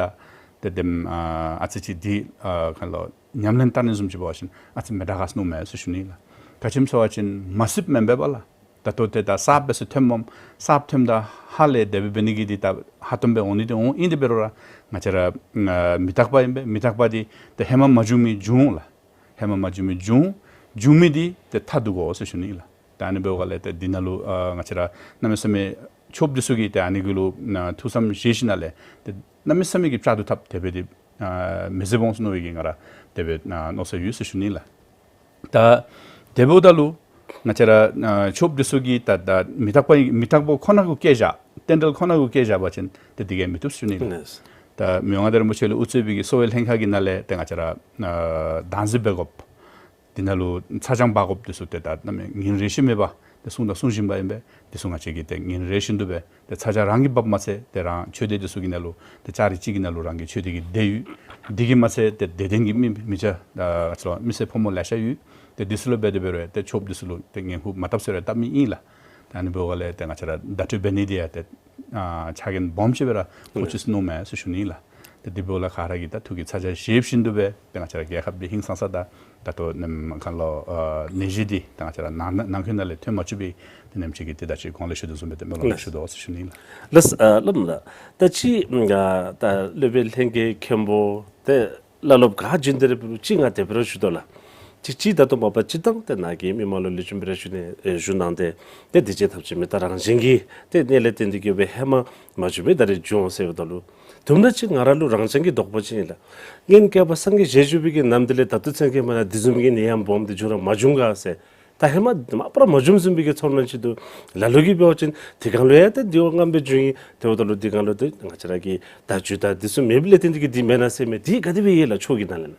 ཏེ་དེམ་ཨ་ཨ་ཙི་ཅིག་འདི་ཨ་ག་ལོ་ཉམས་ལེན་བསྟར་ནི་བཟུམ་ཅིག་འབད་བ་ཅིན་ཨ་ཙི་མི་དྲག་ག་ཟེར་མནོཝ་མས་ཟེར་ཞུ་ནི་ལགས། ག་ཅི་སྨོ་ཟེར་བ་ཅིན་མ་གསོདཔ་མེན་པས་པ་ལགས། ད་ལྟོ་ཏེ་ད་གསརཔ་སྦེ་ཚུར་ཐོནམ་མས། གསརཔ་ཐོནམ་ད་ཧ་ལས་དེ་སྦེ་འབད་ནི་གི་འདི་ད་ཧ་ཐོམ་སྦེ་འོང་ནི་འདི་འོང་། ཨིན་ཏེ་འབད་རུང་ར་ང་བཅས་ར་ཨ་མི་རྟག་པ་ཨིན་པས། མི་རྟག་པ་འདི་ཏེ་ཧེ་མ་མ་བྱུང་མི་འབྱུང་ལགས། ཧེ་མ་མ་བྱུང་མི་འབྱུང་། བྱུང་མི་འདི་ཏེ་ཐར་འདུག་གོ་ཟེར་ཞུ་ནི་ལགས། ད་ཨ་ནི་འབདཝ་ལས་ཏེ་འདི་ནང་ལུ་ཨ་ང་བཅས་ར་གནམ་མེད་ས་མེད་ཆོསཔ་འདི་ཚུ་གིས་ཏེ་ཨ་ནི་གུ་ལུ་ཨ་ཐུགས་བསམ་བཞེས་ཞིནམ་ལས་ཏེ་གནམ་མེད་ས་མེད་ཀྱི་བཅག་ཏུ་འཐབ་དེ་སྦེ་འདི་ཨ་མི་བཟོ་འོང་ཟེར་མནོ་བའི་གི་ང་ར་དེ་སྦེ་ཨ་མནོ་ས་ཡོད་ཟེར་ཞུ་ནི་ལགས། ད་དེ་འབདཝ་ད་ལུ་ང་བཅས་ར་ཨ་ཆོསཔ་འདི་ཚུ་གིས་ད་ད་མི་རྟག་པ་མི་རྟག་པ་ཁོ་ན་གུ་བཀལ་བཞག། རྟེན་འབྲེལ་ཁོ་ན་གུ་བཀལ་བཞག་པ་ཅིན་ཏེ་འདི་གིས་མི་བཏུབ་ཟེར་ཞུ་ནི་ལགས། ལགས། ད་མི་དབང་མངའ་བདག་རིན་པོ་ཆེ་ལུ་དབུ་གཙོས་པའི་གི་གསོ་བའི་ལྷན་ཁག་གི་ནང་ལས་ཏེ་ང་བཅས་ར་ཨ་བདག་འཛིན་འབད་དགོཔ། འདི་ནང་ལུ་ཚ་གྱང་འབག་དགོཔ་འདི་ཚུ་ཏེ་ད་གནམ་མེད་ཉིན་རེ་བཞིན་མེད་པར་ཏེ་གསུངས་དང་གསུང་བཞིན་པ་ཨིན་པས། འདི་ཚུ་ང་བཅས་ཀྱིས་ཏེ་ཉིན་རེ་བཞིན་དུ་སྦེ་ཏེ་ཚ་གྱང་རང་གིས་འབགཔ་མ་ཚད་ཏེ་རང་ཆོས་སྡེ་འདི་ཚུ་གི་ནང་ལུ་ཏེ་ལྕགས་རི་གཅིག་གི་ནང་ལུ་རང་གི་ཆོས་སྡེ་གི་སྡེ་ཡོད། འདི་གིས་མ་ཚད་ཏེ་དད་ལྡན་གྱི་མི་མི་སྐྱ་ཨ་ཚུ་མི་སེར་ཕོ་མོ་ལེ་ཤ་ཡོད། ཏེ་འདི་ཚུ་ལུ་འབད་དེ་འབད་རུང་ཏེ་ཆོསཔ་འདི་ཚུ་ལུ་ཏེ་ངན་སྐུལ་མ་བཏབ་ཟེར་རུང་བཏབ་མི་ཨིན་ལགས། ད་ཨ་ནི་འབདཝ་ལས་ཏེ་ང་བཅས་ར་བརྡ་སྤྲོད་འབད་ནི་འདི་ཡང་ཏེ་ཨ་ཕྱག་འགན་སྦོམ་ཅིག་སྦེ་ར་ཕོག་ཅི་ཟེར་མནོཝ་མས་ཟེར་ཞུ་ནི་ལགས། ཏེ་འདི་འབདཝ་ལས་ག་ར་གིས་ད་ཐུགས་ཀྱི་ཚ་གྱང་བཞེས་བཞིན་དུ་སྦེ་ཏེ་ང་བཅས་ར་རྒྱལ་ཁབ་འདི་ཧིང་སངས་ས་དང་ད་ལྟོ་ནམ་ག་ལོ་ཨ་ནད་གཞི་འདི་ད་ང་བཅས་ར་ནང་ནང་འཁོད་ནང་ལས་ཐོན་མ་བཅུག་པའི་ཏེ་ནམ་ཅིག་གི་ཏེ་ད་ཅི་གོང་ལས་ཞུ་དོ་བཟུམ་སྦེ་ཏེ་སྨོན་ལམ་ཞུ་དོ་ཟེར་ཞུ་ནི་ལགས། ལགས་སོ། ཨ་བླམ་ལགས། ད་ཅི་ཨ་ད་སློབ་དཔོན་ལྷན་རྒྱས་མཁན་པོ་ཏེ་བླ་སློབ་ག་བྱོན་ཏེ་ར་ཅིག་ང་དེ་སྦེ་ར་ཞུ་དོ་ལགས། ཅིག་ཅིག་ད་ལྟོ་མ་པ་སྤྱིར་བཏང་ཏེ་ནཱ་གི་མི་མང་ལུ་ལེགས་ཤོམ་སྦེ་ར་ཞུ་ནི་ཨེ་ཞུ་གནང་སྟེ་ཏེ་དེ་ཅིག་ཐབས་ཅིག་མེད། ད་རང་བཞིན་གྱིས་ཏེ་ནད་ལས་བརྟེན་ཏེ་གིས་སྦེ་ཧེ་མ་མ་བྱུང་མི་ད་རེས་བྱུང་ཟེར་བའི་ད་ལུ་དུམ་གྲ་ཅིག་ང་ར་ལུ་རང་བྱུང་གི་དོགས་པ་ཅིག་ཨིན་ལགས། སྔོན་བསྐལ་པ་སངས་རྒྱས་བཞེས་བཞུགས་པའི་གི་ནམ་དུས་ལས་ད་ལྟོ་ཚུན་ཚོད་ཀྱི་མ་ན་འདི་བཟུམ་གྱི་ནད་ཡམས་སྦོམ་འདི་བྱུང་ར་མ་བྱུང་ག་ཟེར། ད་ཧེ་མ་མ་པ་ར་མ་བྱུངམ་བཟུམ་སྦེ་གི་ཚོར་སྣང་ཅིག་འདུག། ལ་ལུ་གིས་འབད་བ་ཅིན་དེ་སྒང་ལུ་ཡང་ཏེ་འདི་བ་རྔམ་སྦེ་བྱུང་ཡི། དེ་འབདཝ་ད་ལུ་དེ་སྒང་ལུ་ཏེ་ང་བཅས་ར་གི་ད་ཇུས་ད་འདི་ཚུ་མེདཔ་ལས་བརྟེན་ཏེ་གིས་འདི་མེན་ན་ཟེར་མི་འདི་ག་དེ་སྦེ་ཡོད་ལགས་ཆོས་ཀྱི་ནང་ལས་ན།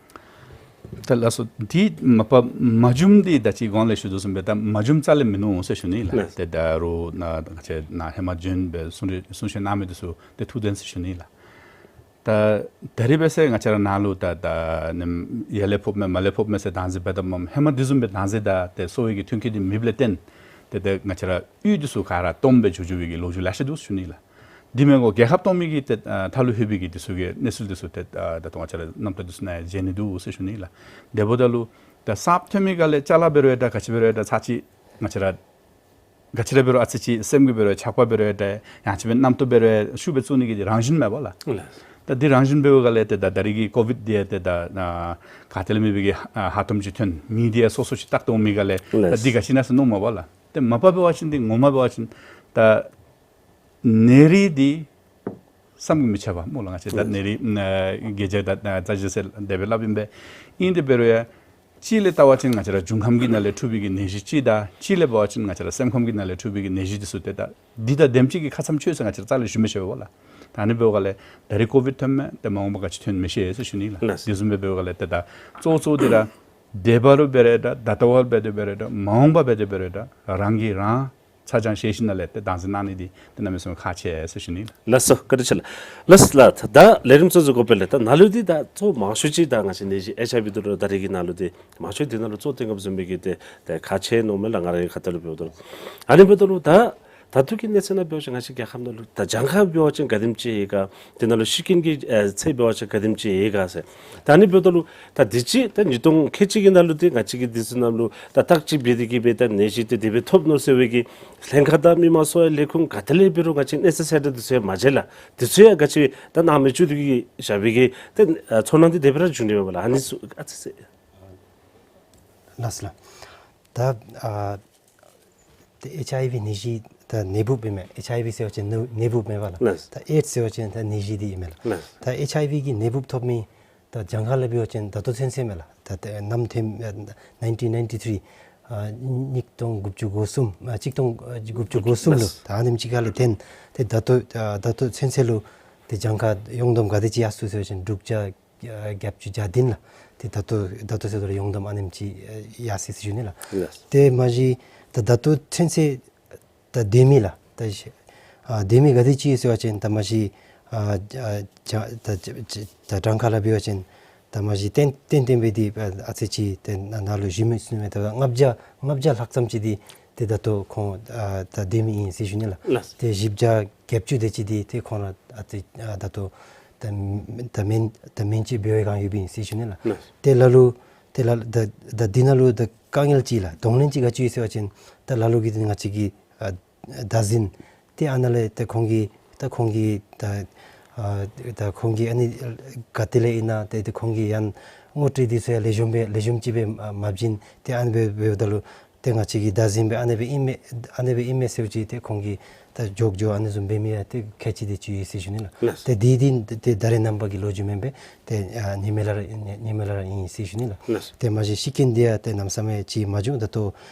ད་ལགས་སོ། འདི་མ་པ་མ་བྱུངམ་འདི་ད་ཅི་གོང་ལས་ཞུ་དོ་བཟུམ་སྦེ་ད་མ་བྱུངམ་རྩ་ལས་མིན་ནུག་ཟེར་ཞུ་ནི་ལགས། ལགས། ཏེ་ད་རུང་ནཱ་ང་བཅས་ནཱ་ཧེ་མ་བྱོན་སྦེ་གསུང་གྲོས་གསུང་བཤད་གནང་མི་འདི་ཚུ་ཏེ་ཐུགས་བདེན་ཟེར་ཞུ་ནི་ལགས། ད་ད་རིས་འབད་ཟེར་ང་བཅས་ར་ནཱ་ལུ་ད་ད་ནེམ་ཡར་ལས་ཕོགཔ་མས་མར་ལས་ཕོགཔ་མས་ཟེར་བདག་འཛིན་འབད་དོ་མས། ཧེ་མ་འདི་བཟུམ་སྦེ་བདག་འཛིན་དང་ཏེ་གསོ་བའི་གི་མཐུན་རྐྱེན་འདི་མེདཔ་ལས་བརྟེན་ཏེ་ཏེ་ང་བཅས་ར་གཡུས་འདི་ཚུ་ག་ར་སྟོངམ་སྦེ་འགྱོ་འགྱོ་བའི་གི་ལོ་རྒྱུས་ལེ་ཤ་འདུག་ཟེར་ཞུ་ནི་ལགས། འདི་མེན་གོ་རྒྱལ་ཁབ་སྟོང་མི་གི་ཏེ་ཨ་མཐའ་ལུ་ལྷོད་པའི་གི་འདི་ཚུ་གི་གནས་ཚུལ་འདི་ཚུ་ཏེ་ཨ་ད་ལྟོ་ང་བཅས་ར་རྣམ་རྟོག་འདི་ཚུ་ནང་ཡང་མཇལ་ནི་འདུག་ཟེར་ཞུ་ནི་ལགས། དེ་འབདཝ་ད་ལུ་ད་གསརཔ་ཐོན་མི་སྒང་ལས་ཅ་ལ་འབད་རུང་ཡང་ད་ག་ཅི་འབད་རུང་ཡང་ད་ཚར་ཅིག་ང་བཅས་ར་ག་ཅི་ར་འབད་རུང་ཨ་ཙི་ཅིག་སེམས་ཀྱིས་འབད་རུང་ཆགས་པ་འབད་རུང་ཡང་ད་ཡང་ཅིན་རྣམ་རྟོག་འབད་རུང་ཤུགས་སྦེ་བཙུགས་ནི་གི་རང་བཞིན་མས་པ་ལགས། ལགས། ད་འདི་རང་བཞིན་འབད་བའི་སྒང་ལས་ཏེ་ད་ད་རིས་ཀྱི་ཀོ་བིཌ་འདི་ཡང་ཏེ་ད་ཨ་ག་ཏེ་ལས་མེད་པའི་གི་ཨ་ཧ་ཐོམ་ཅིག་ཐོན་མི་འདི་ཡང་སོ་སོ་ཅིག་བལྟ་སྟེ་འོང་མི་སྒང་ལས་ད་ལགས། འདི་ག་ཅི་ཨིན་ན་ཟེར་མནོཝ་མས་པ་ལགས། ཏེ་མ་པ་འབད་བ་ཅིན་འདི་ངོ་མ་འབད་བ་ཅིན་ད་ནད་རིགས་འདི་བསམ་གྱིས་མི་ཁྱབ་པ་སྨོ་ལགས། ང་བཅས་ད་ནད་རིགས་ཨ་རྒྱས་བྱ་དང་ཨ་རྩ་ཆེ་ཟེར་དེ་སྦེ་སླབ་ཨིན་པས། ཨིན་ཏེ་འབད་རུང་ཡང་ གཅིག་ལས་བལྟ་བ་ཅིན་ང་བཅས་ར་འབྱུང་ཁམས་ཀྱི་ནང་ལས་འཁྲུངས་པའི་གི་ནད་གཞི་གཅིག་དང་གཅིག་ལས་འབད་བ་ཅིན་ང་བཅས་ར་སེམས་ཁམས་ཀྱི་ནང་ལས་འཁྲུངས་པའི་གི་ནད་གཞི་འདི་ཚུ་ཏེ་ད་འདི་དང་དེམ་ཅིག་གི་ཁ་ཙ་ཆོད་ཟེར་ང་བཅས་ར་རྩ་ལས་ཞུ་མི་ཤེས་པས་ལགས། ད་ཨ་ནི་འབདཝ་ལས་ད་རེས་ཀོ་བིཌ་ཐོནམ་མས། ཏེ་མ་འོངས་པ་ག་ཅི་ཐོན་མི་ཤེས་ཟེར་ཞུ་ནི་ལགས། ལགས། དེ་བཟུམ་སྦེ་འབདཝ་ལས་ཏེ་ད་གཙོ་གཙོ་འདི་ར་འདས་པ་ལུ་འབད་རུང་ད་ད་ལྟོ་ལུ་འབད་དེ་འབད་རུང་ད་མ་འོངས་པ་འབད་དེ་འབད་རུང་ད་རང་གིས་རང་ཚ་གྱང་བཞེས་ཞིནམ་ལས་ཏེ་བདག་འཛིན་གནང་ནི་འདི་ཏེ་གནམ་མེད་ས་མེད་ཁག་ཆེ་ཟེར་ཞུ་ནི་ལགས། ལགས་སོ། བཀའ་དྲིན་ཆེ་ལགས། ལགས་ལགས། ད་ལས་རིམ་གཙོ་བོ་གོ་པེ་ལས་ད་ནཱ་ལུ་འདི་ད་གཙོ་མང་ཤོས་ཅིག་ད་ང་བཅས་ནད་གཞི་ཨེཆ་ཨའི་ཝི་འདི་ལུ་ད་རེས་ཀྱི་ནང་ལུ་འདི་མང་ཤོས་འདི་ནང་ལུ་གཙོ་བཏོན་དགོཔ་བཟུམ་སྦེ་གི་ཏེ་ཏེ་ཁག་ཆེ་ནུག་མེན་ན་ལགས། ང་རའི་ཁ་ཐུག་ལས་འབདཝ་ད་ལུ། ཨ་ནི་འབདཝ་ད་ལུ་ད་ད་ལྟོ་གི་གནས་ཚད་ནང་འབད་བ་ཅིན་ང་བཅས་རྒྱལ་ཁབ་ནང་ལུ་ད་གྱངས་ཁ་འབད་བ་ཅིན་ག་དེམ་ཅིག་ཡོད་ག། དེ་ནང་ལུ་ཤི་རྐྱེན་གྱི་ཨེ་ཚད་འབད་བ་ཅིན་ག་དེམ་ཅིག་ཡོད་ག་ཟེར། ད་ཨ་ནི་འབདཝ་ད་ལུ་ད་དུས་ཅི་ད་ཉིས་སྟོང་ཁལ་གཅིག་གི་ནང་ལུ་འདི་ང་བཅས་ཀྱིས་འདི་ཚུ་ནང་ལུ་ད་བརྟག་དཔྱད་འབད་དེ་གི་སྦེ་ད་ནད་གཞི་འདི་དེ་སྦེ་ཐོབ་ནུག་ཟེར་བའི་གི་ལྷན་ཁག་དང་མི་མང་གསོ་བའི་ལས་ཁུངས་ག་ཏེ་ལས་འབད་རུང་ང་བཅས་གནས་ཚད་གསལ་བསྒྲགས་འདི་ཚུ་ཡང་མ་མཇལ་ལགས། འདི་ཚུ་ཡང་ག་ཅི་ད་གནང་མི་བཅུག་སྟེ་གི་བཞག་པའི་གི་ད་ཨ་ཚོར་སྣང་འདི་དེ་སྦེ་ར་བྱུང་ནི་མས་ལགས། ཨ་ནི་ཚུ་ཨ་ཙི་ཙི། ལགས་ལགས། ད་ཨ་ཏེ་ཨེཆ་ཨའི་ཝི་ནད་གཞི་ད་ནད་འབུཔ་ཨིན་མས། ཨེཆ་ཨའི་ཝི་ཟེར་བ་ཅིན་ནད་ནད་འབུཔ་མེན་པ་ལགས། ལགས། ད་ཨེཌསི་ཟེར་བ་ཅིན་ད་ནད་གཞི་འདི་ཨིན་མས་ལགས། ལགས། ད་ཨེཆ་ཨའི་ཝི་གི་ནད་འབུཔ་ཐོབ་མི་ད་གྱངས་ཁ་ལས་འབད་བ་ཅིན་ད་ལྟོ་ཚུན་ཚོད་མས་ལགས། ད་ཏེ་ནམ་ཐེམ་ཨ་ནའིན་ཊིན་ནའིན་ཊི་ཐི་རི་ཨ་ཉིས་སྟོང་དགུ་བཅུ་གོ་གསུམ་ཨ་གཅིག་སྟོང་ཨ་དགུ་བཅུ་གོ་གསུམ་ལུ། ལགས། ད་ཨ་ནེམ་ཅིག་ཁ་ལས་ཏེ་ད་ལྟོ་ཨ་ད་ལྟོ་ཚུན་ཚོད་ལུ་ཏེ་གྱངས་ཁ་ཡོངས་བསྡོམས་ག་དེ་ཅིག་ཡར་སོང་ཟེར་བ་ཅིན་དྲུག་བརྒྱ་ཨ་བརྒྱད་ཅུ་གྱ་བདུན་ལགས། ཏེ་ད་ལྟོ་ད་ལྟོ་ཚུན་ཚོད་ལུ་ཡོངས་བསྡོམས་ཨ་ནེམ་ཅིག་ཨ་ཡར་སོང་ཡི་ཟེར་ཞུ་ནི་ལགས། ལགས། ཏེ་མ་གཞི་ད་ད་ལྟོ་ཚུན་ཚོད་ད་སྡོད་མི་ལགས། ད་ཨ་སྡོད་མི་ག་དེ་ཅིག་ཡོད་ཟེར་བ་ཅིན་ད་མ་གཞི་ཨ་ཨ་ད་ད་གྲངས་ཁ་ལས་འབད་བ་ཅིན་ད་མ་གཞི་ཏན་ཏན་ཏན་སྦེ་འདི་ཨ་ཨ་ཙི་ཅིག་ཏེ་ནཱ་ལུ་ཞུ་མི་ཚུགས་མས། ད་ལྔ་བརྒྱ་ལྔ་བརྒྱ་ལྷག་ཙམ་ཅིག་འདི་ཏེ་ད་ལྟོ་ཁོང་ཨ་ད་སྡོད་མི་ཨིན་ཟེར་ཞུ་ནི་ལགས། ལགས། ཏེ་བཞི་བརྒྱ་བརྒྱད་ཅུ་དེ་ཅིག་འདི་ཏེ་ཁོང་ར་ཨ་ཏེ་ཨ་ད་ལྟོ་ད་ད་སྨན་ད་སྨན་བཅོས་འབད་བའི་སྒང་ཡོདཔ་ཨིན་ཟེར་ཞུ་ནི་ལགས། ལགས། ཏེ་ལ་ལུ་ཏེ་ལ་ད་ད་འདི་ནང་ལུ་ད་དཀའ་ངལ་ཅིག་ལགས་གདོང་ལེན་ཅིག་ག་ཅི་ཡོད་ཟེར་བ་ཅིན་ད་ལ་ལུ་གིས་ཏེ་ང་བཅས་ཀྱི་ཨ་བདག་འཛིན་ཏེ་ཨ་ནཱ་ལས་ཏེ་ཁོང་གིས་ད་ཁོང་གིས་ད་ཨ་ད་ཁོང་གིས་ཨ་ནི་ག་ཏེ་ལས་ཨིན་ན་ཏེ་ཏེ་ཁོང་གིས་ཡང་ངོ་སྤྲོད་འདི་ཚུ་ཡང་ལེགས་ཤོམ་སྦེ་ལེགས་ཤོམ་ཅིག་སྦེ་མ་མ་བྱིན། ཏེ་ཨ་ནི་སྦེ་འབདཝ་ད་ལུ་ཏེ་ང་བཅས་ཀྱིས་བདག་འཛིན་སྦེ་ཨ་ནི་སྦེ་ཨིན་མས་ཨ་ནི་སྦེ་ཨིན་མས་ཟེར་བ་ཅིན་ཏེ་ཁོང་གིས་ད་འགྱོ་འགྱོ་ཨ་ནི་བཟུམ་འབད་མི་ཡང་ཏེ་ཁལ་གཅིག་དེ་ཅིག་ཡོད་ཟེར་ཞུ་ནི་ལགས། ལགས། ཏེ་འདི་འདི་ཏེ་ད་རེས་ནངས་པ་གི་ལོ་རྒྱུས་མེན་པས། ཏེ་ཨ་སྔོན་མ་ལས་ར་སྔོན་མ་ལས་ར་ཨིན་ཟེར་ཞུ་ནི་ལགས། ལགས། ཏེ་མ་གཞི་ཤི་རྐྱེན་འདི་ཡང་ཏེ་གནམ་མེད་ས་མེད་ཅིག་མ་བྱུང་། ད་ལྟོ་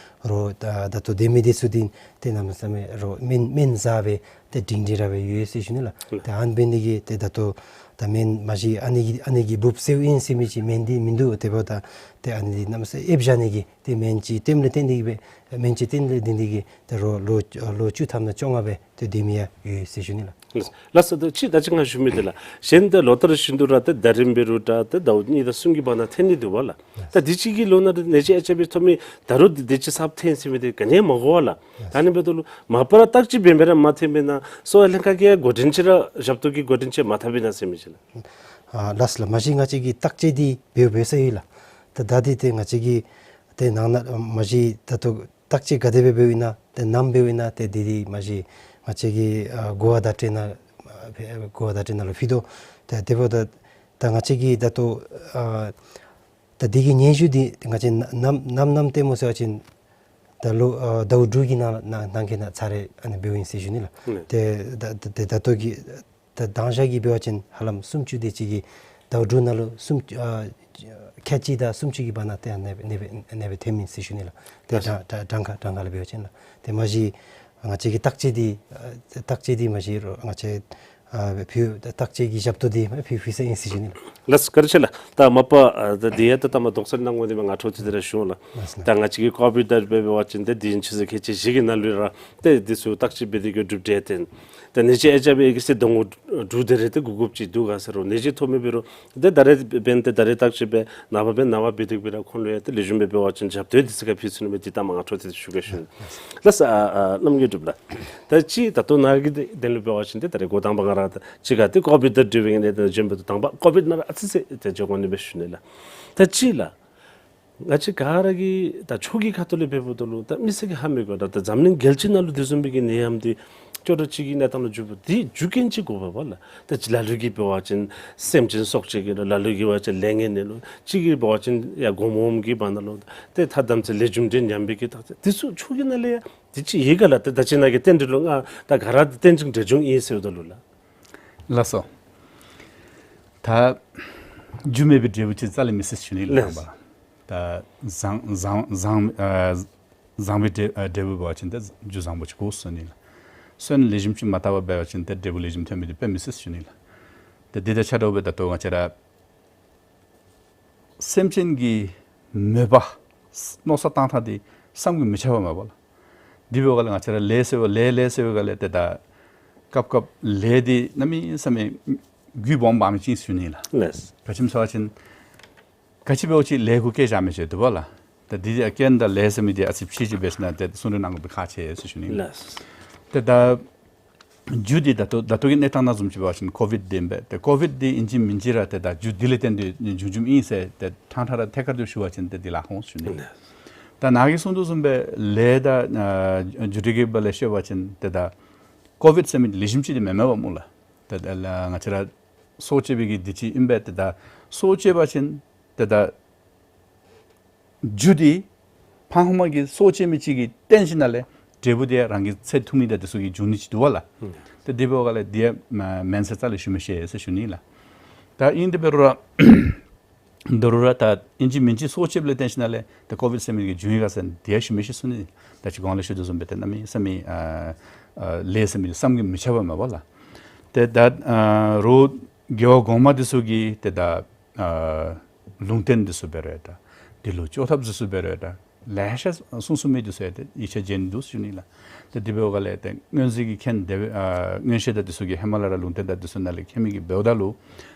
རོགས་ད་ད་ལྟོ་སྡོད་མི་འདི་ཚུ་འདི་ཏེ་གནམ་མེད་ས་མེད་རོགས་སྨན་སྨན་ཟ་སྦེ་ཏེ་སྒྲིང་སྒྲིང་ར་སྦེ་ཡོད་ཟེར་ཞུ་ནི་ལགས། ལགས། ཏེ་ཨ་ནི་འབད་ནི་དེ་གིས་ཏེ་ད་ལྟོ་ད་སྨན་མ་གཞི་ཨ་ནི་གི་ཨ་ནི་གི་འབུཔ་ཟེརཝ་ཨིན་ཟེར་མི་ཅིག་སྨན་འདི་མིན་འདུག། དེ་འབདཝ་ད་ཏེ་ཨ་ནི་འདི་གནམ་མེད་ས་མེད་ཨེབ་བཞག་ནི་གི་ཏེ་སྨན་ཅིག་ལྟདམོ་ལས་བརྟེན་ཏེ་གི་སྦེ་སྨན་ཅིག་ལྟདམོ་ལས་བརྟེན་ཏེ་གི་ཏེ་རོགས་ལོ་ལོ་བཅུ་ཐམ་དང་བཅོ་ལྔ་སྦེ་ཏེ་སྡོད་མི་ཡང་ཡོད་ཟེར་ཞུ་ནི་ལགས། ལགས་སོ། ད་ཅི་ད་ཅི་ང་ཞུ་མི་འདི་ལགས། གཞན་ད་ལོ་ལྟར་བཞིན་དུ་ར་ཏེ་ཟླ་རིམ་འབད་རུང་འདྲ་ཏེ་ཟླཝ་གཉིས་དང་གསུམ་གྱི་བར་ན་ཐོན་ནི་འདུག་པ་ལགས། ད་དུས་ཅི་གི་ལོ་ནང་ཏེ་ནད་གཞི་ཨེཆ་ཨའི་ཝི་ཐོབ་མི་ད་རུང་དུས་ཅི་གསརཔ་ཐོན་ཟེར་མི་འདི་ག་ནི་ཡང་མ་གོ་བས་ལགས། ད་ཨ་ནི་འབདཝ་ད་ལུ་མ་པ་ར་བརྟག་དཔྱད་འབད་འབད་ར་མ་ཐོན་པས་ན་གསོ་བའི་ལྷན་ཁག་གིས་འགོ་འདྲེན་ཅིག་ར་ཞབས་ཏོག་གི་འགོ་འདྲེན་ཅིག་མ་འཐབ་པས་ན་ཟེར་མི་ཅིག་ལགས། ཨ་ལགས་སོ་ལགས། མ་གཞི་ང་བཅས་ཀྱིས་བརྟག་དཔྱད་འདི་འབད་འབད་ས་ཡོད་ལགས། ད་ད་འདི་ཏེ་ང་བཅས་ཀྱིས་ཏེ་ནང་ན་མ་གཞི་ད་ལྟོ་བརྟག་དཔྱད་ག་དེ་སྦེ་འབདཝ་ཨིན་ན་ཏེ་ནམ་འབདཝ་ཨིན་ན་ཏེ་འདི་འདི་མ་གཞི་ང་བཅས་ཀྱིས་ཨ་གོ་བ་བརྡ་སྤྲོད་ནང་ཨ་གོ་བ་བརྡ་སྤྲོད་ནང་ལུ་ཕུལ་དོ། ཏེ་དེ་འབདཝ་ད་ད་ང་བཅས་ཀྱིས་ད་ལྟོ་ཨ་ད་འདི་གི་སྙན་ཞུ་འདི་ང་བཅས་ནམ་ནམ་ནམ་ལྟདམོ་ཟེར་བ་ཅིན་ད་ལོ་ཨ་ཟླཝ་དྲུག་གི་ནང་ནང་ནང་འཁོད་ནང་ཚར་རེ་ཨ་ནི་འབདཝ་ཨིན་ཟེར་ཞུ་ནི་ལགས། ཨ་ནི་ཏེ་ད་ད་ད་ད་ལྟོ་གི་ད་དང་ཞག་གི་འབད་བ་ཅིན་ཧ་ལམ་སུམ་ཅུ་དེ་ཅིག་གིས་ཟླཝ་དྲུག་ནང་ལུ་སུམ་ཨ་ཁལ་གཅིག་དང་སུམ་ཅུ་གི་བར་ན་ཏེ་ཨ་ནི་སྦེ་ཨ་ནི་སྦེ་ཨ་ནི་སྦེ་ཐོནམ་ཨིན་ཟེར་ཞུ་ནི་ལགས། ཏེ་ལགས། གྲངས་གྲངས་གྲངས་ཁ་གྲངས་ཁ་ལུ་འབད་བ་ཅིན་ལགས། ཏེ་མ་གཞི་ང་བཅས་ཀྱིས་བརྟག་དཔྱད་འདི་ཨ་བརྟག་དཔྱད་འདི་མ་གཞི་རོགས་ང་བཅས་ཨ་ཕུལ་བརྟག་དཔྱད་ཀྱི་ཞབས་ཏོག་འདི་མ་ཕུལ་ཕུལ་ས་ཨིན་ཟེར་ཞུ་ནི་ལགས། ལགས་སོ་བཀའ་དྲིན་ཆེ་ལགས། ད་མ་པ་ཨ་ད་འདི་ཡང་ད་ལྟ་མ་དོགས་སེལ་གནང་དགོ་ནི་མས། ང་འཕྲོ་མཐུད་དེ་ར་ཞུ་འོང་ལགས། ལགས་སོ་ལགས། ད་ང་བཅས་ཀྱི་ཀོ་བིཌ་དང་འབད་བ་ཅིན་ཏེ་དུས་ཡུན་ཆུ་ཚོད་ཁལ་གཅིག་བཞི་གི་ནང་ལུ་ར་ཏེ་འདི་ཚུ་བརྟག་དཔྱད་འབད་དེ་གི་གྲུབ་འབྲས་ཏེ་ད་ནད་གཞི་ཨེཆ་ཨའི་ཝི་ཨེ་ཌིསི་ཏེ་ཟླཝ་དྲུག་དེ་རེ་ཏེ་གོ་དགོཔ་ཅིག་འདུག་ག་ཟེར་རུང་ནད་གཞི་ཐོབ་མི་འབད་རུང་ཏེ་ད་རེས་འབདན་ཏེ་ད་རེས་བརྟག་དཔྱད་འབད་ནངས་པ་འབདན་ནངས་པ་འབད་དེ་གི་སྦེ་ར་ཁོང་ལུ་ཡང་ཏེ་ལེགས་ཤོམ་སྦེ་འབད་བ་ཅིན་ཞབས་ཏོག་འདི་ཚུ་ག་ཕུལ་ཚུགས་ནི་མས། འདི་ད་མ་ང་འཕྲོ་མཐུད་དེ་ཞུ་གེ་ཞུ་ནི། ལགས་སོ། ཨ་ཨ་རྣམ་རྒྱལ་གྲུབ་ལགས། ད་ཅི་ད་ལྟོ་ནཱ་གི་དོན་ལུ་འབད་བ་ཅིན་ཏེ་ད་རེས་འགོ་དང་པ་ང་ར་ད་ཅི་ག་ཏེ་ཀོ་བིཌ་དང་འབྲེལ་བའི་གནད་དོན་བྱོནམ་ད་དང་པ་ཀོ་བིཌ་ནང་ར་ཨ་ཙི་ཙི་ཏེ་འགྱོ་དགོ་ནི་མས་ཞུ་ནི་ལགས། ད་ཅི་ལགས། ང་བཅས་ག་ར་གིས་ད་ཕྱོགས་ཀྱི་ཁ་ཐུག་ལས་འབདཝ་ད་ལུ་ད་མི་སེར་གྱིས་ཧ་མི་གོ། ད་ད་འཛམ་གླིང་རྒྱལ་སྤྱི་ནང་ལུ་དེ་བཟུམ་སྦེ་གི་ནད་ཡམས་འདི་ཅོག་འཐདཔ་ཅིག་གི་གནས་སྟངས་ལུ་འགྱོཝ་འདི་རྒྱུ་རྐྱེན་ཅིག་དགོ་པས་ལགས། ད་ཅི་ལ་ལུ་གིས་འབད་བ་ཅིན་སེམས་ཅན་སྲོག་བཅད་ཀྱི་ལུ་ལ་ལུ་གིས་འབད་བ་ཅིན་ལས་ངན་ནི་ལུ་གཅིག་གིས་འབད་བ་ཅིན་ཡར་སྒོར་མོ་གི་བར་ན་ལུ་ཏེ་ཐ་དམ་ཚིག་ལས་རྒྱུ་འབྲས་ཉམས་པའི་གི་ད་འདི་ཚུ་ཕྱོགས་ཀྱི་ནང་ལས་ཡང་འདི་ཅིག་ཡོད་ག་ལགས། ཏེ་ད་ཅི་ནཱ་གི་རྟེན་འབྲེལ་ལུ་ང་ད་ག་ར་རྟེན་ཅིང་འབྲེལ་འབྱུང་ཨིན་ཟེརཝ་ད་ལུ་ལགས། ལགས་སོ། ད་རྒྱུ་མེད་པའི་འབྲས་བུ་ཅིག་རྩ་ལས་མི་སྲིད་ཞུ་ནི་ལགས། ལགས། ད་བཟང་བཟང་བཟང་ཨ་བཟང་པོའི་འབྲས་ཨ་འབྲས་བུ་འབད་བ་ཅིན་ཏེ་རྒྱུ་བཟང་པོ་ཅིག་དགོ་ཟེར་ཞུ་ནི་ལགས། སོན་ལེགས་ཤོམ་ཅིག་མ་བཏབ་པར་འབད་བ་ཅིན་ཏེ་འབྲས་བུ་ལེགས་ཤོམ་ཐོན་མི་འདི་དཔེ་མི་སྲིད་ཟེར་ཞུ་ནི་ལགས། ཏེ་འདི་དང་ཆ་འདྲཝ་སྦེ་ད་ལྟོ་ང་བཅས་ར་སེམས་ཅན་གྱི་མོས་པ་མནོ་བསམ་བཏང་ཐངས་འདི་བསམ་གྱིས་མི་ཁྱབ་པ་མས་པ་ལགས། དེ་འབདཝ་ལས་ང་བཅས་ར་ལས་ཟེར་བ་ལས་ལས་ཟེར་བའི་སྒང་ལས་ཏེ་ད་སྐབས་སྐབས་ལས་འདི་གནམ་མེད་ས་མེད་རྒྱུ་སྦོམ་འབག་མི་ཅིག་ཨིན་ཟེར་ཞུ་ནི་ལགས། ལགས། ག་ཅི་སྨོ་ཟེར་བ་ཅིན་ག་ཅི་འབདཝ་ཅིག་ལས་གུ་བཀལ་བཞག་མི་ཅིག་འདུག་པ་ལགས། ད་འདི་རྐྱེན་དང་ལས་ཟེར་མི་འདི་ཨ་ཙི་ཕྱེ་ཅིག་འབད་ཞིན་ན་ཏེ་གསུང་གྲོས་གནང་དགོ་པའི་ཁག་ཆེ་ཟེར་ཞུ་ནི་ལགས། ལགས། ཏེ་ད་རྒྱུ་འདི་ད་ལྟོ་ད་ལྟོ་གི་གནས་སྟངས་ནང་བཟུམ་ཅིག་འབད་བ་ཅིན་ཀོ་བིཌ་འདི་ཨིན་པས། ཏེ་ཀོ་བིཌ་འདི་ཨིན་ཅི་མིན་ཅི་ར་ཏེ་ད་རྒྱུ་འདི་ལས་བརྟེན་ཏེ་བྱུང་བྱུངམ་ཨིན་ཟེར་ཏེ་ཕྲང་ཕྲང་ར་ཐད་ཀར་དུ་ཞུ་བ་ཅིན་ཏེ་འདི་ལཱ་ཁག་འོང་ཟེར་ཞུ་ནི། ད་ནཱ་གིས་གསུང་དོ་བཟུམ་སྦེ་ལས་དང་ཨ་རྒྱུ་འབྲས་ཀྱི་སྦེ་ལས་ཤེས་པ་ཅིན་ཏེ་ད་ཀོ་བིཌ་ཟེར་མི་འདི་ལེགས་ཤོམ་ཅིག་འདི་མེན་མས་པ་སྨོ་ལགས། ཏེ་ད་ལགས་ང་བཅས་ར་སྲོག་བཅད་པའི་གི་འདི་ཅིག་ཨིན་པས། ཏེ་ད་སྲོག་བཅད་པ་ཅིན་ཏེ་ད་རྒྱུ་འདི་ཕར་ཧོང་མ་གི་སྲོག་བཅད་མི་ཅིག་གིས་བརྟེན་ཞིནམ་ལས་འབྲས་བུ་འདི་ཡང་རང་གི་ཚེ་ཐུང་མི་དང་འདི་ཚུ་གིས་འབྱུང་ནི་ཅིག་འདུག་པ་ལགས། ཨུམ། ཏེ་དེ་འབདཝ་ལས་འདི་ཡང་མ་མེན་ཟེར་རྩ་ལས་ཞུ་མི་ཤེས་ཟེར་ཞུ་ནི་ལགས། ད་ཨིན་དེ་འབད་རུང་ར་ད་རུང་ར་ད་ཨིན་ཅི་མིན་ཅི་སྲོག་བཅདཔ་ལས་བརྟེན་ཞིནམ་ལས་ད་ཀོ་བིཌ་ཟེར་མི་གི་འབྱུང་ཡི་ག་ཟེར་འདི་ཡང་ཞུ་མི་ཤེས་ཟེར་ཞུ་ནི། ད་ཅི་གོང་ལས་ཞུ་དོ་བཟུམ་སྦེ་ཏེ་གནམ་མེད་ས་མེད་ཨ་ཨ་ལས་ཟེར་མི་བསམ་གྱིས་མི་ཁྱབ་པ་མས་པ་ལགས། ཏེ་ད་ཨ་རོགས་རྒྱལ་བ་གོང་མ་འདི་ཚུ་གིས་ཏེ་ད་ཨ་ལུང་བསྟན་འདི་ཚུ་འབད་རུང་ད་འདི་ལུ་བཅོས་ཐབས་འདི་ཚུ་འབད་རུང་ད་ལེ་ཤ་གསུངས་གསུངས་མི་འདི་ཚུ་ཡང་ཏེ་ཡིད་ཆེས་བྱིན་འདུག་ཟེར་ཞུ་ནི་ལགས། ཏེ་དེ་འབདཝ་ལས་ཏེ་སྔོན་ཚེ་གི་མཁན་དེ་སྦེ་ཨ་མངོན་ཤེས་དང་འདི་ཚུ་གིས་ཧེ་མ་ལས་ར་ལུང་བསྟན་དང་འདི་ཚུ་ནང་ལས་མཁྱེན་མི་གིས་འབདཝ་ད་ལུ་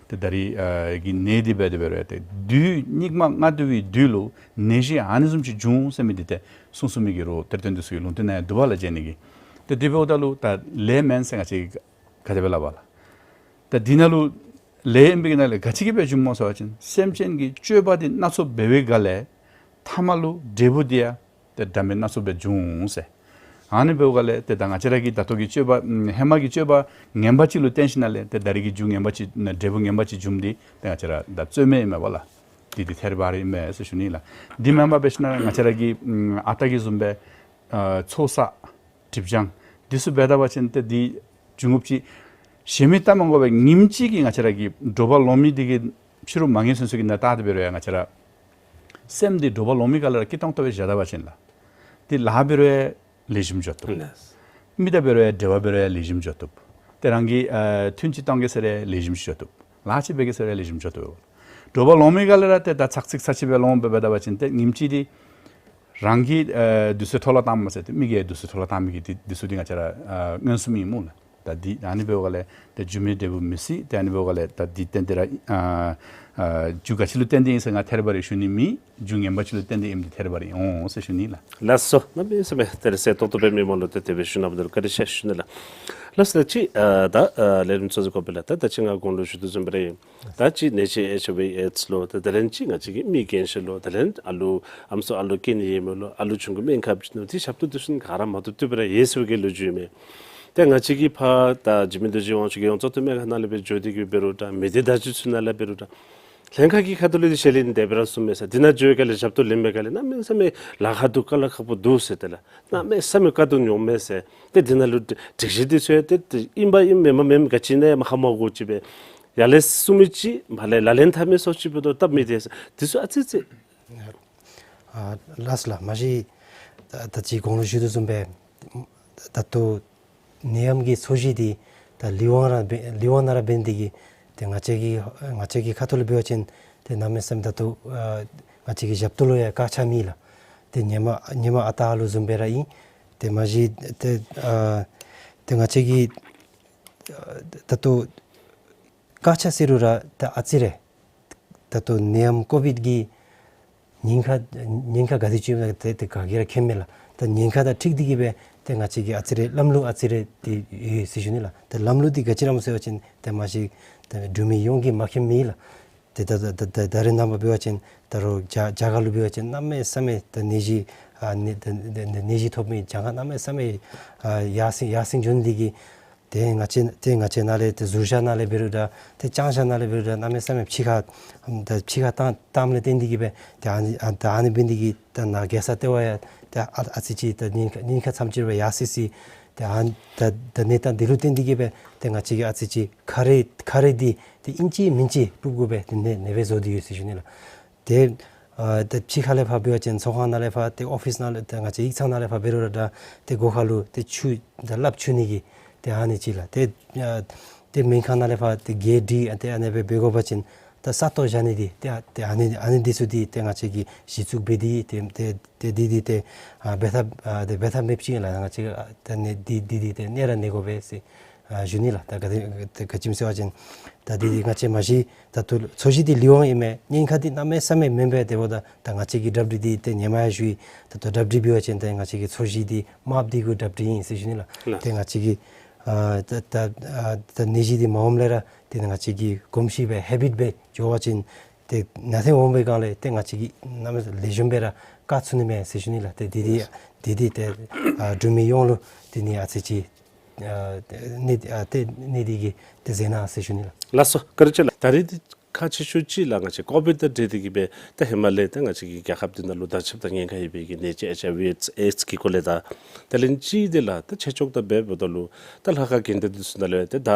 ཏེ་ད་རིས་ཨ་གི་ནད་འདི་འབད་དེ་འབད་རུང་ཏེ་དུས་སྙིགས་མ་ལྔ་བདོ་བའི་དུས་ལུ་ནད་གཞི་ཨ་ནི་བཟུམ་ཅིག་འབྱུང་ཟེར་མི་འདི་ཏེ་གསུངས་གསུངས་མི་གི་རོགས་གཏེར་སྟོན་འདི་ཚུ་གི་ལུང་བསྟན་ནང་ཡང་འདུག་པ་ལགས་བྱས་ནི་གི། ཏེ་དེ་འབདཝ་ད་ལུ་ད་ལས་མེན་ཟེར་ང་བཅས་ག་དེ་སྦེ་སླབ་པ་ལགས། ད་འདི་ནང་ལུ་ལས་ཨིན་པའི་གི་ནང་ལས་ག་ཅི་གིས་སྦེ་འབྱུངམ་སྨོ་ཟེར་བ་ཅིན་སེམས་ཅན་གྱི་སྤྱོད་པ་འདི་སྣ་ཚོགས་འབད་བའི་སྒང་ལས་ཐ་མ་ལུ་འབྲས་བུ་འདི་ཡང་ཏེ་འདྲ་མིན་སྣ་ཚོགས་སྦེ་འབྱུང་ཟེར། ཨ་ནི་འབདཝ་ལས་ཏེ་ད་ང་བཅས་ར་གི་ད་ལྟོ་གི་སྤྱོད་པ་ཧེ་མ་གི་སྤྱོད་པ་ངན་པ་ཅིག་ལུ་བརྟེན་ཞིནམ་ལས་ཏེ་ད་རིས་ཀྱི་རྒྱུ་ངན་པ་ཅིག་འབྲས་བུ་ངན་པ་ཅིག་འབྱུངམ་འདི་ཏེ་ང་བཅས་ར་ད་རྩོད་མེད་ཨིན་མས་པ་ལགས། འདི་འདི་ཐད་རི་བ་རི་ཨིན་མས་ཟེར་ཞུ་ནི་ལགས། འདི་མེན་པར་འབད་ཞིནམ་ལས་ང་བཅས་ར་གི་ཨ་རྟག་གི་བཟུམ་སྦེ་ཨ་ཚོགས་བསགས་སྒྲིབ་སྦྱང་འདི་ཚུ་འབད་ད་པ་ཅིན་ཏེ་འདི་འབྱུང་རྔུབ་ཅིག་གཞན་མི་ལྟ་མ་དགོ་པར་ཉིནམ་གཅིག་གི་ང་བཅས་ར་གི་དྲོ་པ་ལོང་མི་འདི་གི་ཕྱི་རུ་མ་ངན་སོང་སོང་གི་ནང་བལྟ་སྟེ་འབད་རུང་ཡང་ང་བཅས་ར་སེམས་འདི་དྲོ་པ་ལོང་མི་སྒང་ལས་ར་སྐྱིད་ཏོང་ཏོ་སྦེ་བཞག་ད་པ་ཅིན་ལགས། ཏེ་ལཱ་འབད་རུང་ཡང་ལེགས་ཤོམ་འགྱོ་བཏུབ། ལགས། མི་དང་འབད་རུང་ཡང་འབྲེལ་བ་འབད་རུང་ཡང་ལེགས་ཤོམ་འགྱོ་བཏུབ། ཏེ་རང་གིས་ཨ་ཐུན་ཅིག་བཏང་གེ་ཟེར་རུང་ཡང་ལེགས་ཤོམ་འགྱོ་བཏུབ། ལཱ་ཅིག་འབད་གེ་ཟེར་རུང་ཡང་ལེགས་ཤོམ་འགྱོ་བཏུབ། དྲོ་པ་ལོང་མི་སྒང་ལས་ར་ཏེ་ད་ཚག་ཚིག་ཚ་ཅིག་སྦེ་ལོང་སྦེ་འབད་ད་པ་ཅིན་ཏེ་ཉིནམ་གཅིག་འདི་རང་གིས་ཨ་དུས་ཚོད་འཕྲོ་བརླག་བཏངམ་མ་ཚད་ཏེ་མི་གིས་དུས་ཚོད་འཕྲོ་བརླག་བཏང་མི་གི་འདི་འདི་ཚུ་འདི་ང་བཅས་ར་ཨ་མངོན་སུམ་ཨིན་སྨོ་ལགས། ད་འདི་ཨ་ནི་འབདཝ་ལས་ཏེ་རྒྱུ་མེད་འབྲས་བུ་མི་སྲིད། ཏེ་ཨ་ནི་འབདཝ་ལས་ད་འདི་བརྟེན་ཏེ་ར་ཨ་ཨ་རྒྱུ་ག་ཅི་ལུ་བརྟེན་ཏེ་ཨིན་ཟེར་ང་ཐད་རི་བ་རི་ཞུ་ནི་མེད། རྒྱུ་ངན་པ་ཅིག་ལུ་བརྟེན་ཏེ་ཨིནམ་འདི་ཐད་རི་བ་རི་འོང་ཟེར་ཞུ་ནི་ལགས། ལགས་སོ། གནམ་མེད་ས་མེད་ཏེ་རེ་གསལ་ཏོག་ཏོ་སྦེ་མི་མང་ལུ་ཏེ་དེ་སྦེ་ཞུ་གནང་བ་ལུ་བཀའ་དྲིན་ཆེ་ཞུ་ནི་ལགས། ལགས་སོ་ལགས། ཅིག་ཨ་ད་ཨ་ལས་རིམ་ཚུ་གི་སྐོར་ལས་ད་ད་ཅི་ང་གོང་ལུ་ཞུ་དོ་བཟུམ་སྦེ་ར་ཨིན། ད་ཅིག་ནད་གཞི་ཨེཆ་ཨའི་ཝི་ཨེཌསི་ལོ་ད་དེ་ལས་ཅིག་ང་བཅས་ཀྱི་མི་རྒན་ཤོས་ལོ་དེ་ལས་ཨ་ལུ་ཨམ་སྲུ་ཨ་ལུ་སྐྱེ་ནི་ཡོད་མི་ལོ་ཨ་ལུ་ཆུང་ཀུ་སྨན་ཁབ་ཅིག་ནོ་ཏེ་ཞབས་ཏོག་འདི་ཚུ་ག་ར་མ་བཏུབ་བཏུབ་སྦེ་ར་ཡོད་ཟེར་བའི་གི་ལོ་རྒྱུས་ཨིན་མས། ཏེ་ང་བཅས་ཀྱི་ཕར་ད་འཇིགས་མེད་རྡོ་རྗེ་དབང་ཕྱུག་གི་ཡོངས་རྫོགས་མཐོ་སྨན་ཁང་ནང་ལས་སྦེ་འགྱོ་སྟེ་གི་འབད་རུང་ད་མི་སྡེ་བརྡ་བརྒྱུད་ཚུ་ནང་ལས་འབད་རུང་ད་ལྷན་ཁག་གི་ཁ་ཐུག་ལས་འདི་ཞལ་ལས་འདི་སྦེ་ར་གསུངས་མས་ཟེར། འདི་ནང་འགྱོ་བའི་སྒང་ལས་ཞབས་ཏོག་ལེན་པའི་སྒང་ལས་གནམ་མེད་ས་མེད་ལཱ་ཁག་འདུག། དཀའ་ལས་ཁག་པོ་འདུག་ཟེར། ཏེ་ལགས་གནམ་མེད་ས་མེད་དཀའ་སྡུག་མྱོང་མས་ཟེར། ཏེ་འདི་ནང་ལུ་སྒྲིག་གཞི་འདི་ཚུ་ཡང་ཏེ་ཏེ་ཨིན་པ་ཨིནམ་མེན་པ་མེནམ་ག་ཅི་ཨིན་ན་ཡང་མ་ཧ་མ་གོ་ཅིག་སྦེ་ཡར་ལས་གསུངས་མི་ཅིག་མར་ལས་ལག་ལེན་འཐབ་མི་ཚུ་ཅིག་འབདཝ་ད་སྟབས་མི་བདེ་ཟེར། འདི་ཚུ་ཨ་ཙི་ཅིག། ཨ་ལགས་སོ་ལགས། མ་གཞི་ད་ད་ཅི་གོང་ལུ་ཞུ་དོ་བཟུམ་སྦེ་ད་ལྟོ་ནད་ཡམས་ཀྱི་ཚོས་གཞི་འདི་ད་ལི་ཝང་ར་འབད་ལི་ཝང་ནང་ར་འབད་ནི་དེ་གིས་ཏེ་ང་བཅས་ཀྱི་ང་བཅས་ཀྱི་ཁ་ཐུག་ལས་འབད་བ་ཅིན་ཏེ་གནམ་མེད་ས་མེད་ད་ལྟོ་ཨ་ང་བཅས་ཀྱི་ཞབས་ཏོག་ལུ་ཡང་བཀག་ཆ་མེད་ལགས། ཏེ་ཉི་མ་ཉི་མ་ཨ་རྟག་ལུ་བཟུམ་སྦེ་ར་ཨིན། ཏེ་མ་གཞི་ཏེ་ཨ་ཏེ་ང་བཅས་ཀྱི་ཨ་ད་ལྟོ་བཀག་ཆ་ཟེར་རུང་ར་ད་ཨ་ཙི་རེ་ད་ལྟོ་ནད་ཡམས་ཀོ་བིཌ་ཀྱི་ཉེན་ཁ་ཉེན་ཁ་ག་དེ་ཅིག་ཡོདཔ་ད་ཏེ་ཏེ་ག་གིས་ར་མཁྱེན་མས་ལགས། ད་ཉེན་ཁ་དང་འཁྲིལ་ཏེ་གི་སྦེ་ཏེ་ང་བཅས་ཀྱི་ཨ་ཙི་རེ་ལམ་ལུགས་ཨ་ཙི་རེ་འདི་ཡོད་ཟེར་ཞུ་ནི་ལགས། ཏེ་ལམ་ལུགས་འདི་ག་ཅི་ར་སྨོ་ཟེར་བ་ཅིན་ཏེ་མ་གཞི་ཏེ་འབྲུག་མི་ཡོངས་ཀྱིས་མ་མཁྱེནམ་མེད་ལགས། ཏེ་ད་ད་ད་ད་རེས་ནངས་པ་འབད་བ་ཅིན་ད་རུང་རྒྱ་རྒྱ་གར་ལུ་འབད་བ་ཅིན་གནམ་མེད་ས་མེད་ད་ནད་གཞི་ཨ་ནད་ད་ད་ད་ནད་གཞི་ཐོབ་མི་གྱངས་ཁ་གནམ་མེད་ས་མེད་ཨ་ཡར་སེང་ཡར་སེང་འགྱོ་ནི་དེ་གིས་ཏེ་ང་བཅས་ཏེ་ང་བཅས་ནཱ་ལས་ཏེ་ཟུར་བཞག་ནང་ལས་འབད་རུང་ད་ཏེ་ལྕང་བཞག་ནང་ལས་འབད་རུང་ད་གནམ་མེད་ས་མེད་ཕྱི་ཁར་ད་ཕྱི་ཁར་བཏང་བཏངམ་ལས་བརྟེན་ཏེ་གི་སྦེ་ཏེ་ཨ་ནི་ཨ་ད་ཨ་ནི་འབད་ནི་དེ་གིས་ད་ནཱ་རྒྱལ་ས་ལྟེ་བ་ཡང་ཏེ་ཨ་ཨ་ཙི་ཅིག་ད་ཉེན་ཁ་ཉེན་ཁ་ཙམ་ཅིག་ར་ཡར་སི་སི་ཏེ་ཨ་ད་ད་གནས་སྟངས་འདི་ལུ་བརྟེན་ཏེ་གི་སྦེ་ཏེ་ང་བཅས་ཀྱིས་ཨ་ཙི་ཅིག་ཁ་རས་ཁ་རས་འདི་ཏེ་ཨིན་ཅི་མིན་ཅི་སྤུབ་དགོ་པས། ཏེ་ནི་ནི་སྦེ་བཟོ་སྟེ་ཡོད་ཟེར་ཞུ་ནི་ལགས། ཏེ་ ཨ་ཏེ་ཕྱི་ཁ་ལས་ཕར་འབད་བ་ཅིན་ཚོང་ཁང་ནང་ལས་ཕར་ཏེ་ཨོ་ཕིས་ནང་ལས་ཏེ་ང་བཅས་ཡིག་ཚང་ནང་ལས་ཕར་འབད་རུང་ར་ད་ཏེ་སྒོ་ཁ་ལུ་ཏེ་ཆུ་ད་ལགཔ་འཁྱུ་ནི་གི་ཏེ་ཨ་ནི་ཅིག་ལགས། ཏེ་ཨ་ཏེ་སྨན་ཁང་ནང་ལས་ཕར་ཏེ་གྱལ་སྒྲིག་ཨ་ཏེ་ཨ་ནི་སྦེ་འབད་དགོ་པ་ཅིན་ད་ས་སྟོང་བཞག་ནི་འདི་ཏེ་ཨ་ཏེ་ཨ་ནི་ཨ་ནི་འདི་ཚུ་འདི་ཏེ་ང་བཅས་ཀྱིས་གཞི་བཙུགས་འབད་དེ་ཏེ་ཏེ་ཏེ་འདི་འདི་ཏེ་ཨ་འབད་ཐབས་ཨ་ཏེ་འབད་ཐབས་མེདཔ་ཅིག་ལགས། ང་བཅས་ཨ་ད་ནི་འདི་འདི་འདི་ཏེ་གནས་ར་གནས་དགོ་པས་ཟེར་ཨ་ཞུ་ནི་ལགས། ད་ག་དེ་ཏེ་ག་ཅི་སྨོ་ཟེར་བ་ཅིན་ད་འདི་འདི་ང་བཅས་མ་གཞི་ད་ལྟོ་ཚོས་གཞི་འདི་ལུས་འོང་ཨིན་མས། ཉེན་ཁ་འདི་གནམ་མེད་ས་མེད་མེན་པས། དེ་འབདཝ་ད་ད་ང་བཅས་ཀྱིས་གྲ་སྒྲིག་འདི་ཏེ་ཧེ་མ་ཡང་ཞུ་ཡི། ད་ལྟོ་གྲ་སྒྲིག་འབད་བ་ཅིན་ཏེ་ང་བཅས་ཀྱི་ཚོས་གཞི་འདི་དམརཔོ་འདི་གུ་གྲ་སྒྲིག་ཨིན་ཟེར་ཞུ་ནི་ལགས། ལགས། ཏེ་ང་བཅས་ཀྱིས་ཨ་ད་ད་ཨ་ད་ནད་གཞི་འདི་མ་འོངམ་ལས་ར་ཏེ་ང་བཅས་ཀྱི་གོམས་གཤིས་སྦེ་ཧེ་བིཊ་སྦེ་འགྱོ་བ་ཅིན་ཏེ་ན་ཚ་འོང་པའི་སྒང་ལས་ཏེ་ང་བཅས་ཀྱིས་གནམ་མེད་ལེགས་ཤོམ་སྦེ་ར་བཀག་ཚུགས་ནི་མས་ཟེར་ཞུ་ནི་ལགས། ཏེ་འདི་འདི་འདི་འདི་ཏེ་ཨ་འབྲུག་མི་ཡོངས་ལུ་འདི་ནི་ཨ་ཙི་ཅིག་ཨ་ནི་ཨ་ཏེ་ནི་འདི་གི་ཏེ་མཛད་གནང་ཟེར་ཞུ་ནི་ལགས། ལགས་སོ། བཀའ་དྲིན་ཆེ་ལགས། ད་རིས་འདི་ཁག་ཆེ་ཤོས་ཅིག་ལགས། ང་བཅས་ཀོ་བིཌ་དང་འབྲེལ་ཏེ་གིས་སྦེ་ད་ཧེ་མ་ལས་ད་ང་བཅས་ཀྱི་རྒྱལ་ཁབ་འདི་ནང་ལུ་དར་ཁྱབ་དང་ཉེན་ཁ་ཡོད་པའི་གི་ནད་གཞི་ཨེཆ་ཨའི་ཝི་ཨེཌསི་ཨེཌསི་གི་སྐོར་ལས་དང་དེ་ལས་ཅིག་འདི་ལགས་ད་ཆེ་ཆོག་དང་འབདཝ་ད་ལུ་ད་ལྷ་ཁང་དགོན་སྡེ་འདི་ཚུ་ནང་ལས་ཏེ་ད་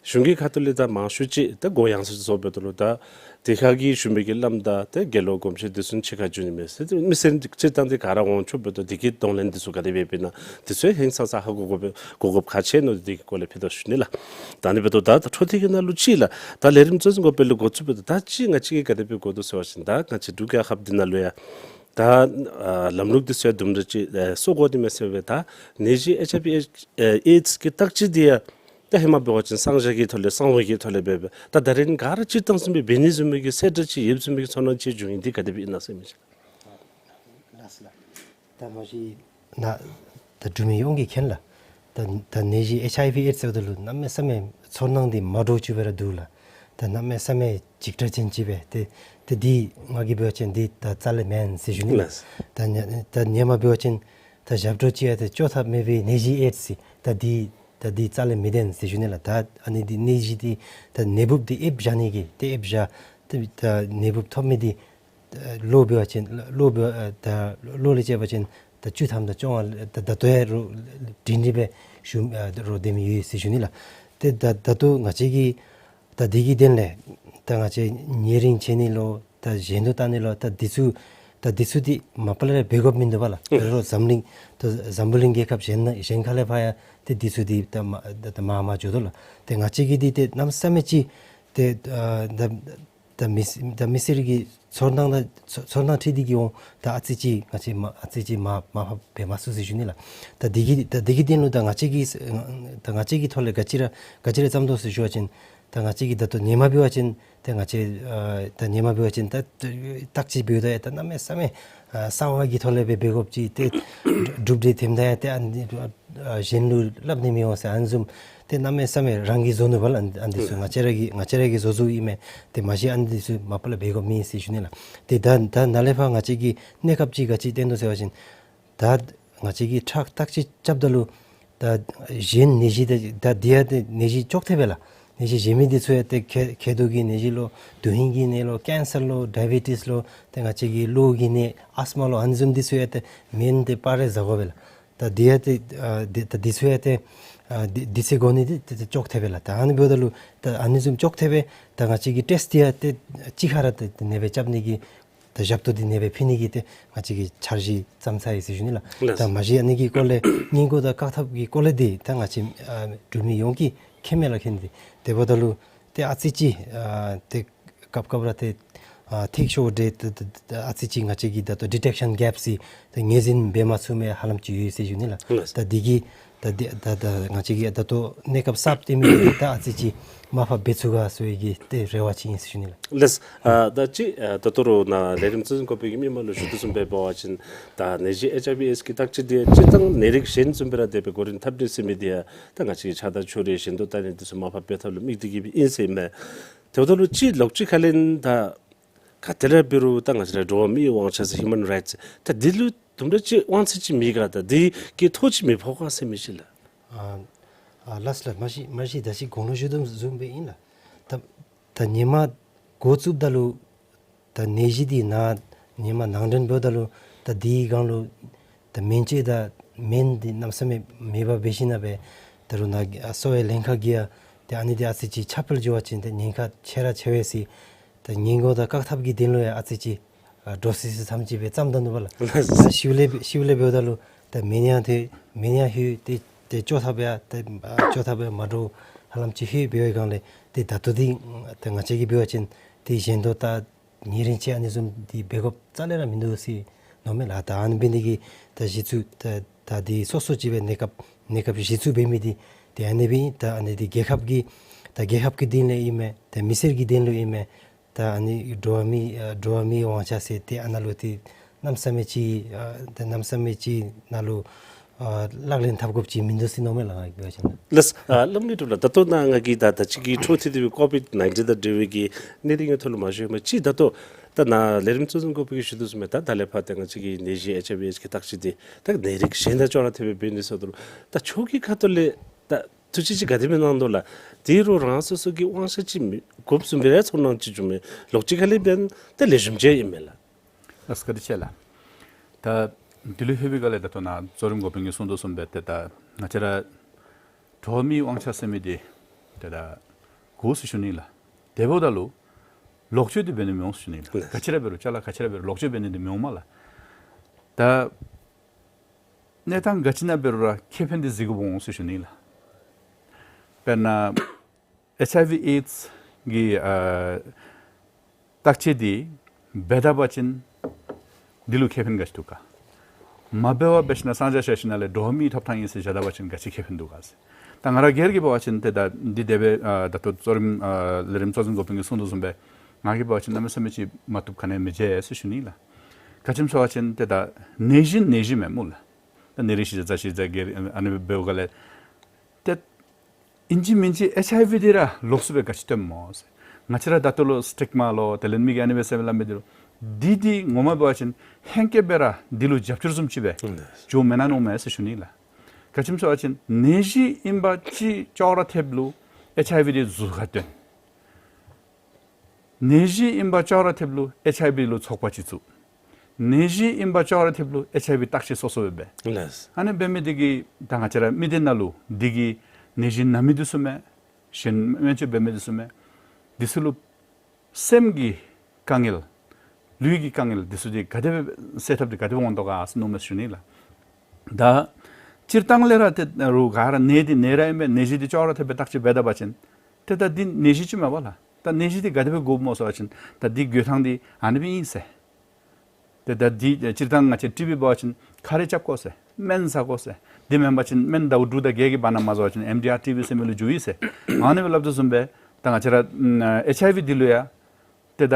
གཞུང་གི་ཁ་ཐུག་ལས་ད་མང་ཤོས་ཅིག་ད་སྒོ་ཡངས་སུ་བཟོ་འབདཝ་ད་ལུ་ད་དེ་ཁར་གྱི་བཞུགས་མི་གི་བླམ་དང་ཏེ་དགེ་སློང་སྒོམ་ཆེན་འདི་ཚུ་ཕྱི་ཁར་འགྱོ་ནི་མས་ཟེར། ཏེ་མི་སེར་སྤྱིར་བཏང་འདི་ག་ར་འོང་ཆོག་འབདཝ་ད་འདི་གི་གདོང་ལེན་འདི་ཚུ་ག་དེ་སྦེ་འབད་ནི་འདི་ཚུ་ཧིང་སངས་ས་ཧ་གོ་དགོ་པས། གོ་སྐབས་ག་ཅི་ནོ་འདི་གི་སྐོར་ལས་ཕུལ་དོ་ཞུ་ནི་ལགས། ད་ནི་འབདཝ་ད་ད་འཕྲོ་མཐུད་ཀྱི་ནང་ལུ་ཅིག་ལགས་ད་ལས་རིམ་གཙོ་འཛིན་འགོ་དཔོན་ལས་འགོ་བཙུགས་འབདཝ་ད་ད་ཅི་ང་བཅས་ཀྱིས་ག་དེ་སྦེ་དགོ་དོ་ཟེར་བ་ཅིན་ད་ང་བཅས་འབྲུག་རྒྱལ་ཁབ་འདི་ནང་ལུ་ཡང་ད་ཨ་ལམ་ལུགས་འདི་ཚུ་ཡང་དུམ་གྲ་ཅིག་ཨེ་བཟོ་དགོ་ནི་མས་ཟེར་བའི་ད་ནད་གཞི་ཨེཆ་ཨའི་ཝི་ཨེ་ཨེཌསི་གི་བརྟག་དཔྱད་འདི་ཡང་ད་ཧེ་མ་འབད་བ་ཅིན་གསང་བཞག་གི་ཐོག་ལས་གསང་བའི་གི་ཐོག་ལས་འབད་འབད་ད་ད་རིས་ག་ར་སྤྱིར་བཏང་བཟུམ་སྦེ་འབད་ནི་བཟུམ་མའི་གི་གསལ་བསྒྲགས་ཅིག་ཡོདཔ་བཟུམ་མའི་གི་ཚོར་སྣང་ཅིག་བྱུང་ཡི། འདི་ག་དེ་སྦེ་ཨིན་ན་ཟེར་མི་ཅིག། ལགས་སོ་ལགས། ད་མ་གཞི་ན་ད་འབྲུག་མི་ཡོངས་ཀྱིས་མཁྱེན་ལགས། ད་ད་ནད་གཞི་ཨེཆ་ཨའི་ཝི་ཨེཌསི་ཟེརཝ་ད་ལུ་གནམ་མེད་ས་མེད་ཚོར་སྣང་འདི་མ་འདྲཝ་ཅིག་སྦེ་ར་འདུག་ལགས། ད་གནམ་མེད་ས་མེད་འཇིགས་སྐྲག་ཅན་ཅིག་སྦེ་ཏེ་ཏེ་འདི་ང་གིས་འབད་བ་ཅིན་འདི་ད་རྩ་ལས་མེན་ཟེར་ཞུ་ནི་ལགས། ལགས། ད་ནི་ད་ཧེ་མ་འབད་བ་ཅིན་ད་ཞབས་བྲོ་ཅིག་ཡང་ཏེ་བཅོ་ཐབས་མེད་པའི་ནད་གཞི་ཨེཌསི་ཟེར་ད་འདི་ད་འདི་རྩ་ལས་མི་བདེན་ཟེར་ཞུ་ནི་ལགས། ད་ཨ་ནི་འདི་ནད་གཞི་འདི་ད་ནད་འབུཔ་འདི་ཨེབ་བཞག་ནི་གི་ཏེ་ཨེབ་བཞག་ཏེ་ད་ནད་འབུཔ་ཐོབ་མི་འདི་ལོ་འབད་བ་ཅིན་ལོ་འབད་ཨ་ད་ལོ་ལས་བཅད་པ་ཅིན་ད་བཅུ་ཐམ་དང་བཅོ་ལྔ་ད་ད་ལྟོ་ཡང་རོགས་འདྲེན་འདྲེན་སྦེ་ཞུ་ཨ་རོགས་འདེམས་ཡོད་ཟེར་ཞུ་ནི་ལགས། ཏེ་ད་ད་ལྟོ་ང་བཅས་ཀྱིས་ད་འདི་གི་དོན་ལས་ད་ང་བཅས་ཉེ་རིང་བྱིན་ནི་ལོ་ད་གཞན་དུ་བཏང་ནི་ལོ་ད་འདི་ཚུ་ད་འདི་ཚུ་འདི་མ་པ་ལས་ར་འབད་དགོཔ་མིན་འདུག་པ་ལགས། ཨུམ། རོགས་འཛམ་གླིང་ད་འཛམ་བུ་གླིང་རྒྱལ་ཁབ་གཞན་ན་གཞན་ཁ་ལས་ཕར་ཡང་ཏེ་འདི་ཚུ་འདི་ད་མ་ད་ད་མར་མར་འགྱོ་དོ་ལགས། ཏེ་ང་བཅས་ཀྱི་འདི་ཏེ་གནམ་མེད་ས་མེད་ཅིག་ཏེ་ཨ་ད་ད་མི་ད་མི་སེར་གྱི་ཚོར་སྣང་ད་ཚོ་ཚོར་སྣང་འཁྲི་འདི་གིས་འོང་ད་ཨ་ཙི་ཅིག་ང་བཅས་མ་ཨ་ཙི་ཅིག་མར་མར་ཕབ་འབད་མ་ཚུགས་ཟེར་ཞུ་ནི་ལགས། ད་འདི་གི་ད་འདི་གི་དོན་ལུ་ད་ང་བཅས་ཀྱི་ད་ང་བཅས་ཀྱི་ཐོག་ལས་ག་ཅི་ར་ག་ཅི་ར་བརྩམ་དོ་ཟེར་ཞུ་བ་ཅིན་ད་ང་བཅས་ཀྱིས་ད་ལྟོ་ཧེ་མ་འབད་བ་ཅིན་ཏེ་ང་བཅས་ཨ་ད་ཧེ་མ་འབད་བ་ཅིན་ད་བརྟག་དཔྱད་འབདཝ་ད་ཡང་ད་གནམ་མེད་ས་མེད་ཨ་གསང་བ་གི་ཐོག་ལས་སྦེ་འབད་དགོཔ་ཅིག་ཏེ་གྲུབ་འབྲས་ཐོནམ་ད་ཡང་ཏེ་ཨ་ནི་ཨ་གཞན་ལུ་སླབ་ནི་མི་འོང་ཟེར་ཨ་ནི་བཟུམ་ཏེ་གནམ་མེད་ས་མེད་རང་གིས་བཟོ་ནུག་པ་ལགས། ཨ་ཨ་འདི་ཚུ་ང་བཅས་ར་གིས་ང་བཅས་ར་གིས་བཟོ་བཟོཝ་ཨིན་མས། ཏེ་མ་གཞི་ཨ་ནི་འདི་ཚུ་མ་པ་ལས་འབད་དགོཔ་མེད་ཟེར་ཞུ་ནི་ལགས། ཏེ་ད་ད་ནཱ་ལས་ཕར་ང་བཅས་ཀྱིས་གནས་སྐབས་ཅིག་ག་ཅི་བཏོན་དོ་ཟེར་བ་ཅིན་ད་ང་བཅས་ཀྱིས་ཁྲག་བརྟག་དཔྱད་རྐྱབ་ད་ལུ་ད་གཞན་ནད་གཞི་ད་ད་འདི་ཡང་ཏེ་ནད་གཞི་ཅོག་འཐདཔ་སྦེ་ལགས། ནད་གཞི་གཞན་མི་འདི་ཚུ་ཡང་ཏེ་མཁལ་མཁལ་རྡོག་གི་ནད་གཞི་ལོ་དོན་ཧིང་གི་ནད་ལོ་ཀེན་སར་ལོ་ཌའི་བེ་ཊིས་ལོ་ཏེ་ང་བཅས་ཀྱི་གློ་གི་ནད་ཨས་མ་ལོ་ཨ་ནི་བཟུམ་འདི་ཚུ་ཡང་ཏེ་སྨན་འདི་པར་རེ་བཟའ་དགོ་པས་ལགས། ད་འདི་ཡང་ཏེ་ཨ་འདི་ད་འདི་ཚུ་ཡང་ཏེ་ཨ་འདི་འདི་ཚེ་འགོར་ནི་འདི་ཏེ་ཏེ་ཅོག་འཐདཔ་སྦེ་ལགས། ད་ཨ་ནི་འབདཝ་ད་ལུ་ད་ཨ་ནི་བཟུམ་ཅོག་འཐདཔ་སྦེ་ད་ང་བཅས་ཀྱིས་ཊེསཊ་འདི་ཡང་ཏེ་གཅིག་ཁར་ཏེ་ཏེ་ནེ་སྦེ་རྐྱབ་ནི་གི་ད་ཞབས་ཏོག་འདི་ནེ་སྦེ་ཕུལ་ནི་གི་ཏེ་ང་བཅས་ཀྱིས་འཆར་གཞི་བརྩམས་ཚར་ཡི་ཟེར་ཞུ་ནི་ལགས། ལགས། ད་མ་གཞི་ཨ་ནི་གི་སྐོར་ལས་སྔོན་འགོག་དང་བཀག་ཐབས་ཀྱི་སྐོར་ལས་འདི་ད་ང་བཅས་ཨ་འབྲུག་མི་ཡོངས་ཀྱིས་མཁྱེན་མས་ལགས། མཁྱེན་ཏེ་དེ་འབདཝ་ད་ལུ་ཏེ་ཨ་ཙི་ཅིག་ཨ་ཏེ་སྐབས་སྐབས་ར་ཏེ་ཨ་འཐིག་ཤོར་ཏེ་ཏེ་ཏེ་ཏེ་ཨ་ཙི་ཅིག་ང་བཅས་ཀྱིས་ད་ལྟོ་ཌི་ཊེག་ཤཱན་གེཔ་ཟེར་ཏེ་ངོས་འཛིན་འབད་མ་ཚུགས་མི་ཧ་ལམ་ཅིག་ཡོད་ཟེར་ཞུ་ནི་ལགས། ལགས། ད་འདི་གིས་ད་འདི་ད་ད་ང་བཅས་ཀྱིས་ད་ལྟོ་གནས་སྐབས་གསརཔ་བཏོན་མི་འདི་ད་ཨ་ཙི་ཅིག་མར་ཕབ་འབད་ཚུགས་ག་ཟེར་བའི་གི་ཏེ་རེ་བ་ཅིག་ཨིན་ཟེར་ཞུ་ནི་ལགས། ལགས། ཨ་ད་ཅི་ཨ་ད་ལྟོ་ར་ནཱ་ལས་རིམ་གཙོ་འཛིན་འགོ་དཔོན་གྱིས་མི་མང་ལུ་ཞུ་དོ་བཟུམ་སྦེ་འབད་བ་ཅིན་ད་ནད་གཞི་ཨེཆ་ཨའི་ཝི་ཨེཌསི་གི་བརྟག་དཔྱད་འདི་སྤྱིར་བཏང་ནད་རིགས་གཞན་བཟུམ་སྦེ་ར་དེ་སྦེ་འགོ་འདྲེན་འཐབ་ནི་ཟེར་མི་འདི་ཡང་ད་ང་བཅས་ཀྱིས་ཆགས་སྡང་ཕྱོགས་རིས་གཞན་དུ་བལྟ་ནི་འདི་ཚུ་མར་ཕབ་འབད་ཐབས་ལུ་དམིགས་ཏེ་གིས་སྦེ་ཨིན་ཟེར་ཨིན་མས། དེ་འབདཝ་ད་ལུ་ཅིག་ལོགས་ཅིག་ཁ་ལས་ད་ག་དེ་ར་འབད་རུང་ད་ང་བཅས་ར་འགྲོ་བ་མིའི་དབང་ཆ་ཟེར་ཧིའུ་མཱན་རའིཊསི་ཟེར་ད་འདི་ལུ་དུམ་གྲ་ཅིག་དབང་ཚད་ཅིག་མེད་ག་ད་འདི་གིས་ཐོ་ཅིག་མི་ཕོག་ག་ཟེར་མི་ཅིག་ལགས། ཨ་ཨ་ལགས་ལགས། མ་གཞི་མ་གཞི་ད་ཅི་གོང་ལུ་ཞུ་དོ་བཟུམ་སྦེ་ཨིན་ལགས། ད་ད་ཧེ་མ་འགོ་བཙུགསཔ་ད་ལུ་ད་ནད་གཞི་འདི་ནཱ་ཧེ་མ་ནང་འདྲེན་འབདཝ་ད་ལུ་ད་འདིའི་སྒང་ལུ་ད་སྨན་བཅོས་དང་སྨན་འདི་གནམ་མེད་ས་མེད་མེད་པར་འབད་ཞིནམ་ལས་ད་རུང་ནཱ་གསོ་བའི་ལྷན་ཁག་གིས་ཡང་ད་ཨ་ནི་འདི་ཨ་ཙི་ཅིག་ཁྱབ་སྤེལ་འགྱོ་བ་ཅིན་ད་ཉེན་ཁ་ཆེ་ར་ཆེ་བས་ཟེར་ད་སྔོན་འགོག་དང་བཀག་ཐབས་ཀྱི་དོན་ལུ་ཡང་ཨ་ཙི་ཅིག་ ཨ་འདྲོག་སི་སི་ཙམ་ཅིག་སྦེ་བརྩམ་ད་ནུག་པ་ལགས། ད་ཤིཝ་ལས་ཤིཝ་ལས་འབདཝ་ད་ལུ་ད་མི་ཉག་དེ་མི་ཉག་ཧེ་ཏེ་ཏེ་ཅོག་ཐབས་ཡང་ཏེ་ཨ་ཅོག་ཐབས་ཡང་མ་འདྲཝ་ཧ་ལམ་ཅིག་ཧེ་འབད་བའི་སྒང་ལས་ཏེ་ད་ལྟོ་འདི་ད་ང་བཅས་ཀྱིས་འབད་བ་ཅིན་ཏེ་གཞན་དོ་ད་ཉེ་རིང་ཅིག་ཨ་ནི་བཟུམ་འདི་འབད་དགོཔ་རྩ་ལས་ར་མིན་འདུག་ཟེར་མནོཝ་མས་ལགས། ད་ཨ་ནི་འབད་ནི་གི་ད་གཞི་བཙུགས་ད་ད་འདི་སོ་སོ་ཅིག་སྦེ་གནས་སྐབས་གནས་སྐབས་གཞི་བཙུགས་འབད་མི་འདི་ཏེ་ཨ་ནི་སྦེ་ཨིན། ད་ཨ་ནི་འདི་རྒྱལ་ཁབ་ཀྱི་ད་རྒྱལ་ཁབ་ཀྱི་དོན་ལུ་ཨིན་མས། ད་མི་སེར་གྱི་དོན་ལུ་ཨིན་མས། ད་ཨ་ནི་འགྲོ་བ་མི་ཨ་འགྲོ་བ་མིའི་དབང་ཆ་ཟེར་ཏེ་ཨ་ནཱ་ལུ་ཏེ་གནམ་མེད་ས་མེད་ཅིག་ཨ་ཏེ་གནམ་མེད་ས་མེད་ཅིག་ནང་ལུ་ཨ་ལག་ལེན་འཐབ་དགོཔ་ཅིག་མིན་འདུག་ཟེར་མནོཝ་མས་ལགས། ང་གིས་འབད་བ་ཅིན་ལགས། ལགས་སོ། ཨ་བླམ་དངོས་གྲུབ་ལགས། ད་ལྟོ་ནཱ་ང་གིས་ད་ད་ཅི་གི་འཕྲོ་མཐུད་དེ་སྦེ་ཀོ་བིཌ་ནའིན་ཊིན་དང་འབྲེལ་བའི་གི་གནད་དོན་གྱི་ཐོག་ལུ་མ་ཞུ་བར་ཅིག་ད་ལྟོ་ད་ནཱ་ལས་རིམ་གཙོ་འཛིན་འགོ་དཔོན་གྱིས་ཞུ་དོ་བཟུམ་སྦེ་ད་ད་ལས་ཕར་ཏེ་ང་བཅས་ཀྱི་ནད་གཞི་ཨེཆ་ཨའི་ཝི་ཨེཌསི་གི་བརྟག་དཔྱད་འདི་ད་ནད་རིགས་གཞན་དང་ཅོག་ར་འཐདཔ་སྦེ་འབད་ནི་ཟེརཝ་ད་ལུ་ད་ཁྱོད་ཀྱི་ཁ་ཐུག་ལས་ད་ཐུགས་བཞེད་ཅིག་ག་དེ་སྦེ་གནང་དོ་ལགས། དེ་རུང་རང་སོ་སོ་གི་དབང་ཆ་ཅིག་མི་དགོཔ་བཟུམ་སྦེ་ར་ཚོར་སྣང་ཅིག་བྱུང་མས། ལོགས་ཅིག་ཁ་ལས་འབདན་ཏེ་ལེགས་ཤོམ་ཅིག་ཨིན་མས་ལགས། ལགས་སོ། བཀའ་དྲིན་ཆེ་ལགས། ད་འདི་ལུ་ལྷོད་པའི་སྒང་ལས་ད་ལྟོ་ནཱ་གཙོ་རིམ་འགོ་དཔོན་གྱིས་གསུངས་དོ་བཟུམ་སྦེ་ཏེ་ད་ང་བཅས་ར་འགྲོ་བ་མིའི་དབང་ཆ་ཟེར་མི་འདི་ཏེ་ད་དགོ་ཟེར་ཞུ་ནི་ལགས། དེ་འབདཝ་ད་ལུ་ལོག་སྤྱོད་འདི་འབད་ནི་མི་འོང་ཟེར་ཞུ་ནི་ལགས། ལགས། ག་ཅི་ར་འབད་རུང་ཅ་ལ་ག་ཅི་ར་འབད་རུང་ལོག་སྤྱོད་འབད་ནི་འདི་མི་འོང་མས་ལགས། ད་གནས་སྟངས་ག་ཅི་ནང་འབད་རུང་ར་ཁེ་ཕན་འདི་གཟིགས་དགོཔ་འོང་ཟེར་ཞུ་ནི་ལགས། དཔེར་ན་ཨེཆ་ཨའི་ཝི་ཨེཌསི་གི་ཨ་བརྟག་དཔྱད་འདི་འབད་ད་པ་ཅིན་འདི་ལུ་ཁེ་ཕན་ག་ཅི་འདུག་ག། མ་འབད་བར་འབད་ཞིན་ན་གསང་བཞག་བཞག་ཞིན་ན་ལས་འགྲོ་བ་མིའི་ཐོབ་ཐང་ཨིན་ཟེར་བཞག་ད་པ་ཅིན་ག་ཅི་ཁེ་ཕན་འདུག་ག་ཟེར། ད་ང་ར་སྒེར་གྱིས་འབད་བ་ཅིན་ཏེ་ད་འདི་དེ་སྦེ་ཨ་ད་ལྟོ་གཙོ་རིམ་ཨ་ལས་རིམ་གཙོ་འཛིན་འགོ་དཔོན་གྱིས་གསུངས་དོ་བཟུམ་སྦེ་ང་གིས་འབད་བ་ཅིན་གནམ་མེད་ས་མེད་ཅིག་མ་བཏུབ་ག་ནི་ཡང་མི་མཇལ་ཟེར་ཞུ་ནི་ལགས། ག་ཅི་སྨོ་ཟེར་བ་ཅིན་ཏེ་ད་ནད་གཞི་ནད་གཞི་མས་སྨོ་ལགས། ད་ནད་རིགས་གཞི་བཟའ་གཞི་བཟའ་གི་ཨ་ནི་འབདཝ་ལས་ཏེ་ཨིན་ཅི་མིན་ཅི་ཨེཆ་ཨའི་ཝི་འདི་ར་ལོགས་སུ་སྦེ་ག་ཅི་སྟོནམ་སྨོ་ཟེར། ང་བཅས་ར་ད་ལྟོ་ལུ་སི་ཊིག་མ་ལོ་དེ་ལས་མི་གིས་ཨ་ནི་སྦེ་ཟེར་སླབ་མི་འདི་ལུ་འདི་འདི་ངོ་མ་འབད་བ་ཅིན་ཧེང་སྐལ་སྦེ་ར་འདི་ལུ་རྒྱབ་སྐྱོར་བཟུམ་ཅིག་སྦེ་ཨུམ་འགྱོ་མེན་ན་མནོཝ་མས་ཟེར་ཞུ་ནི་ལགས། ག་ཅི་སྨོ་ཟེར་བ་ཅིན་ནད་གཞི་ཨིན་པ་ཅིག་ཅོག་ར་འཐདཔ་ལུ་ཨེཆ་ཨའི་ཝི་འདི་ཟུར་ཁར་བཏོན། ནད་གཞི་ཨིན་པ་ཅོག་ར་འཐདཔ་ལུ་ཨེཆ་ཨའི་ཝི་ལུ་ཚོགས་པ་ཅིག་བཙུགས། ནད་གཞི་ཨིན་པ་ཅོག་ར་འཐདཔ་ལུ་ཨེཆ་ཨའི་ཝི་བརྟག་དཔྱད་སོ་སོ་སྦེ་འབད། ལགས། ཨ་ནི་འབད་མི་འདི་གིས་ད་ང་བཅས་ར་མི་སྡེ་ནང་ལུ་འདི་གིས་ནད་གཞི་ན་མི་འདི་ཚུ་མས། གཞན་སྨན་བཅོས་འབད་མི་འདི་ཚུ་མས། འདི་ཚུ་ལུ་སེམས་ཀྱི་དཀའ་ངལ་ལུས་ཀྱི་དཀའ་ངལ་འདི་ཚུ་འདི་ག་དེ་སྦེ་སེལ་ཐབས་འདི་ག་དེ་སྦེ་འོང་དོ་ག་ཟེར་མནོཝ་མས་ཟེར་ཞུ་ནི་ལགས། ད་སྤྱིར་བཏང་ལས་ར་ཏེ་རུང་ག་ར་ནད་འདི་ནད་ར་ཨིན་པས། ནད་གཞི་འདི་ཅོག་ར་འཐདཔ་སྦེ་བརྟག་དཔྱད་འབད་ད་པ་ཅིན་ཏེ་ད་འདི་ནད་གཞི་ཅིག་མས་པ་ལགས། ད་ནད་གཞི་འདི་ག་དེ་སྦེ་འགོཝ་སྨོ་ཟེར་བ་ཅིན་ད་འདི་འགོ་ཐངས་འདི་ཨ་ནི་སྦེ་ཨིན་ཟེར། ཏེ་ད་འདི་སྤྱིར་བཏང་ང་བཅས་ཊི་བི་འབད་བ་ཅིན་ཁ་རས་རྐྱབ་དགོ་ཟེར། སྨན་ཟ་དགོ་ཟེར། དེ་མེན་པ་ཅིན་སྨན་ཟླཝ་དྲུག་དང་བརྒྱད་ཀྱི་བར་ན་མ་ཟ་བ་ཅིན་ཨེམ་ཌི་ཨར་ཊི་བི་ཟེར་མི་ལུ་འགྱུརཝ་ཨིན་ཟེར། ཨ་ནི་སྦེ་སླབ་དོ་བཟུམ་སྦེ་ད་ང་བཅས་ར་ཨེཆ་ཨའི་ཝི་འདི་ལུ་ཡང་ཏེ་ད་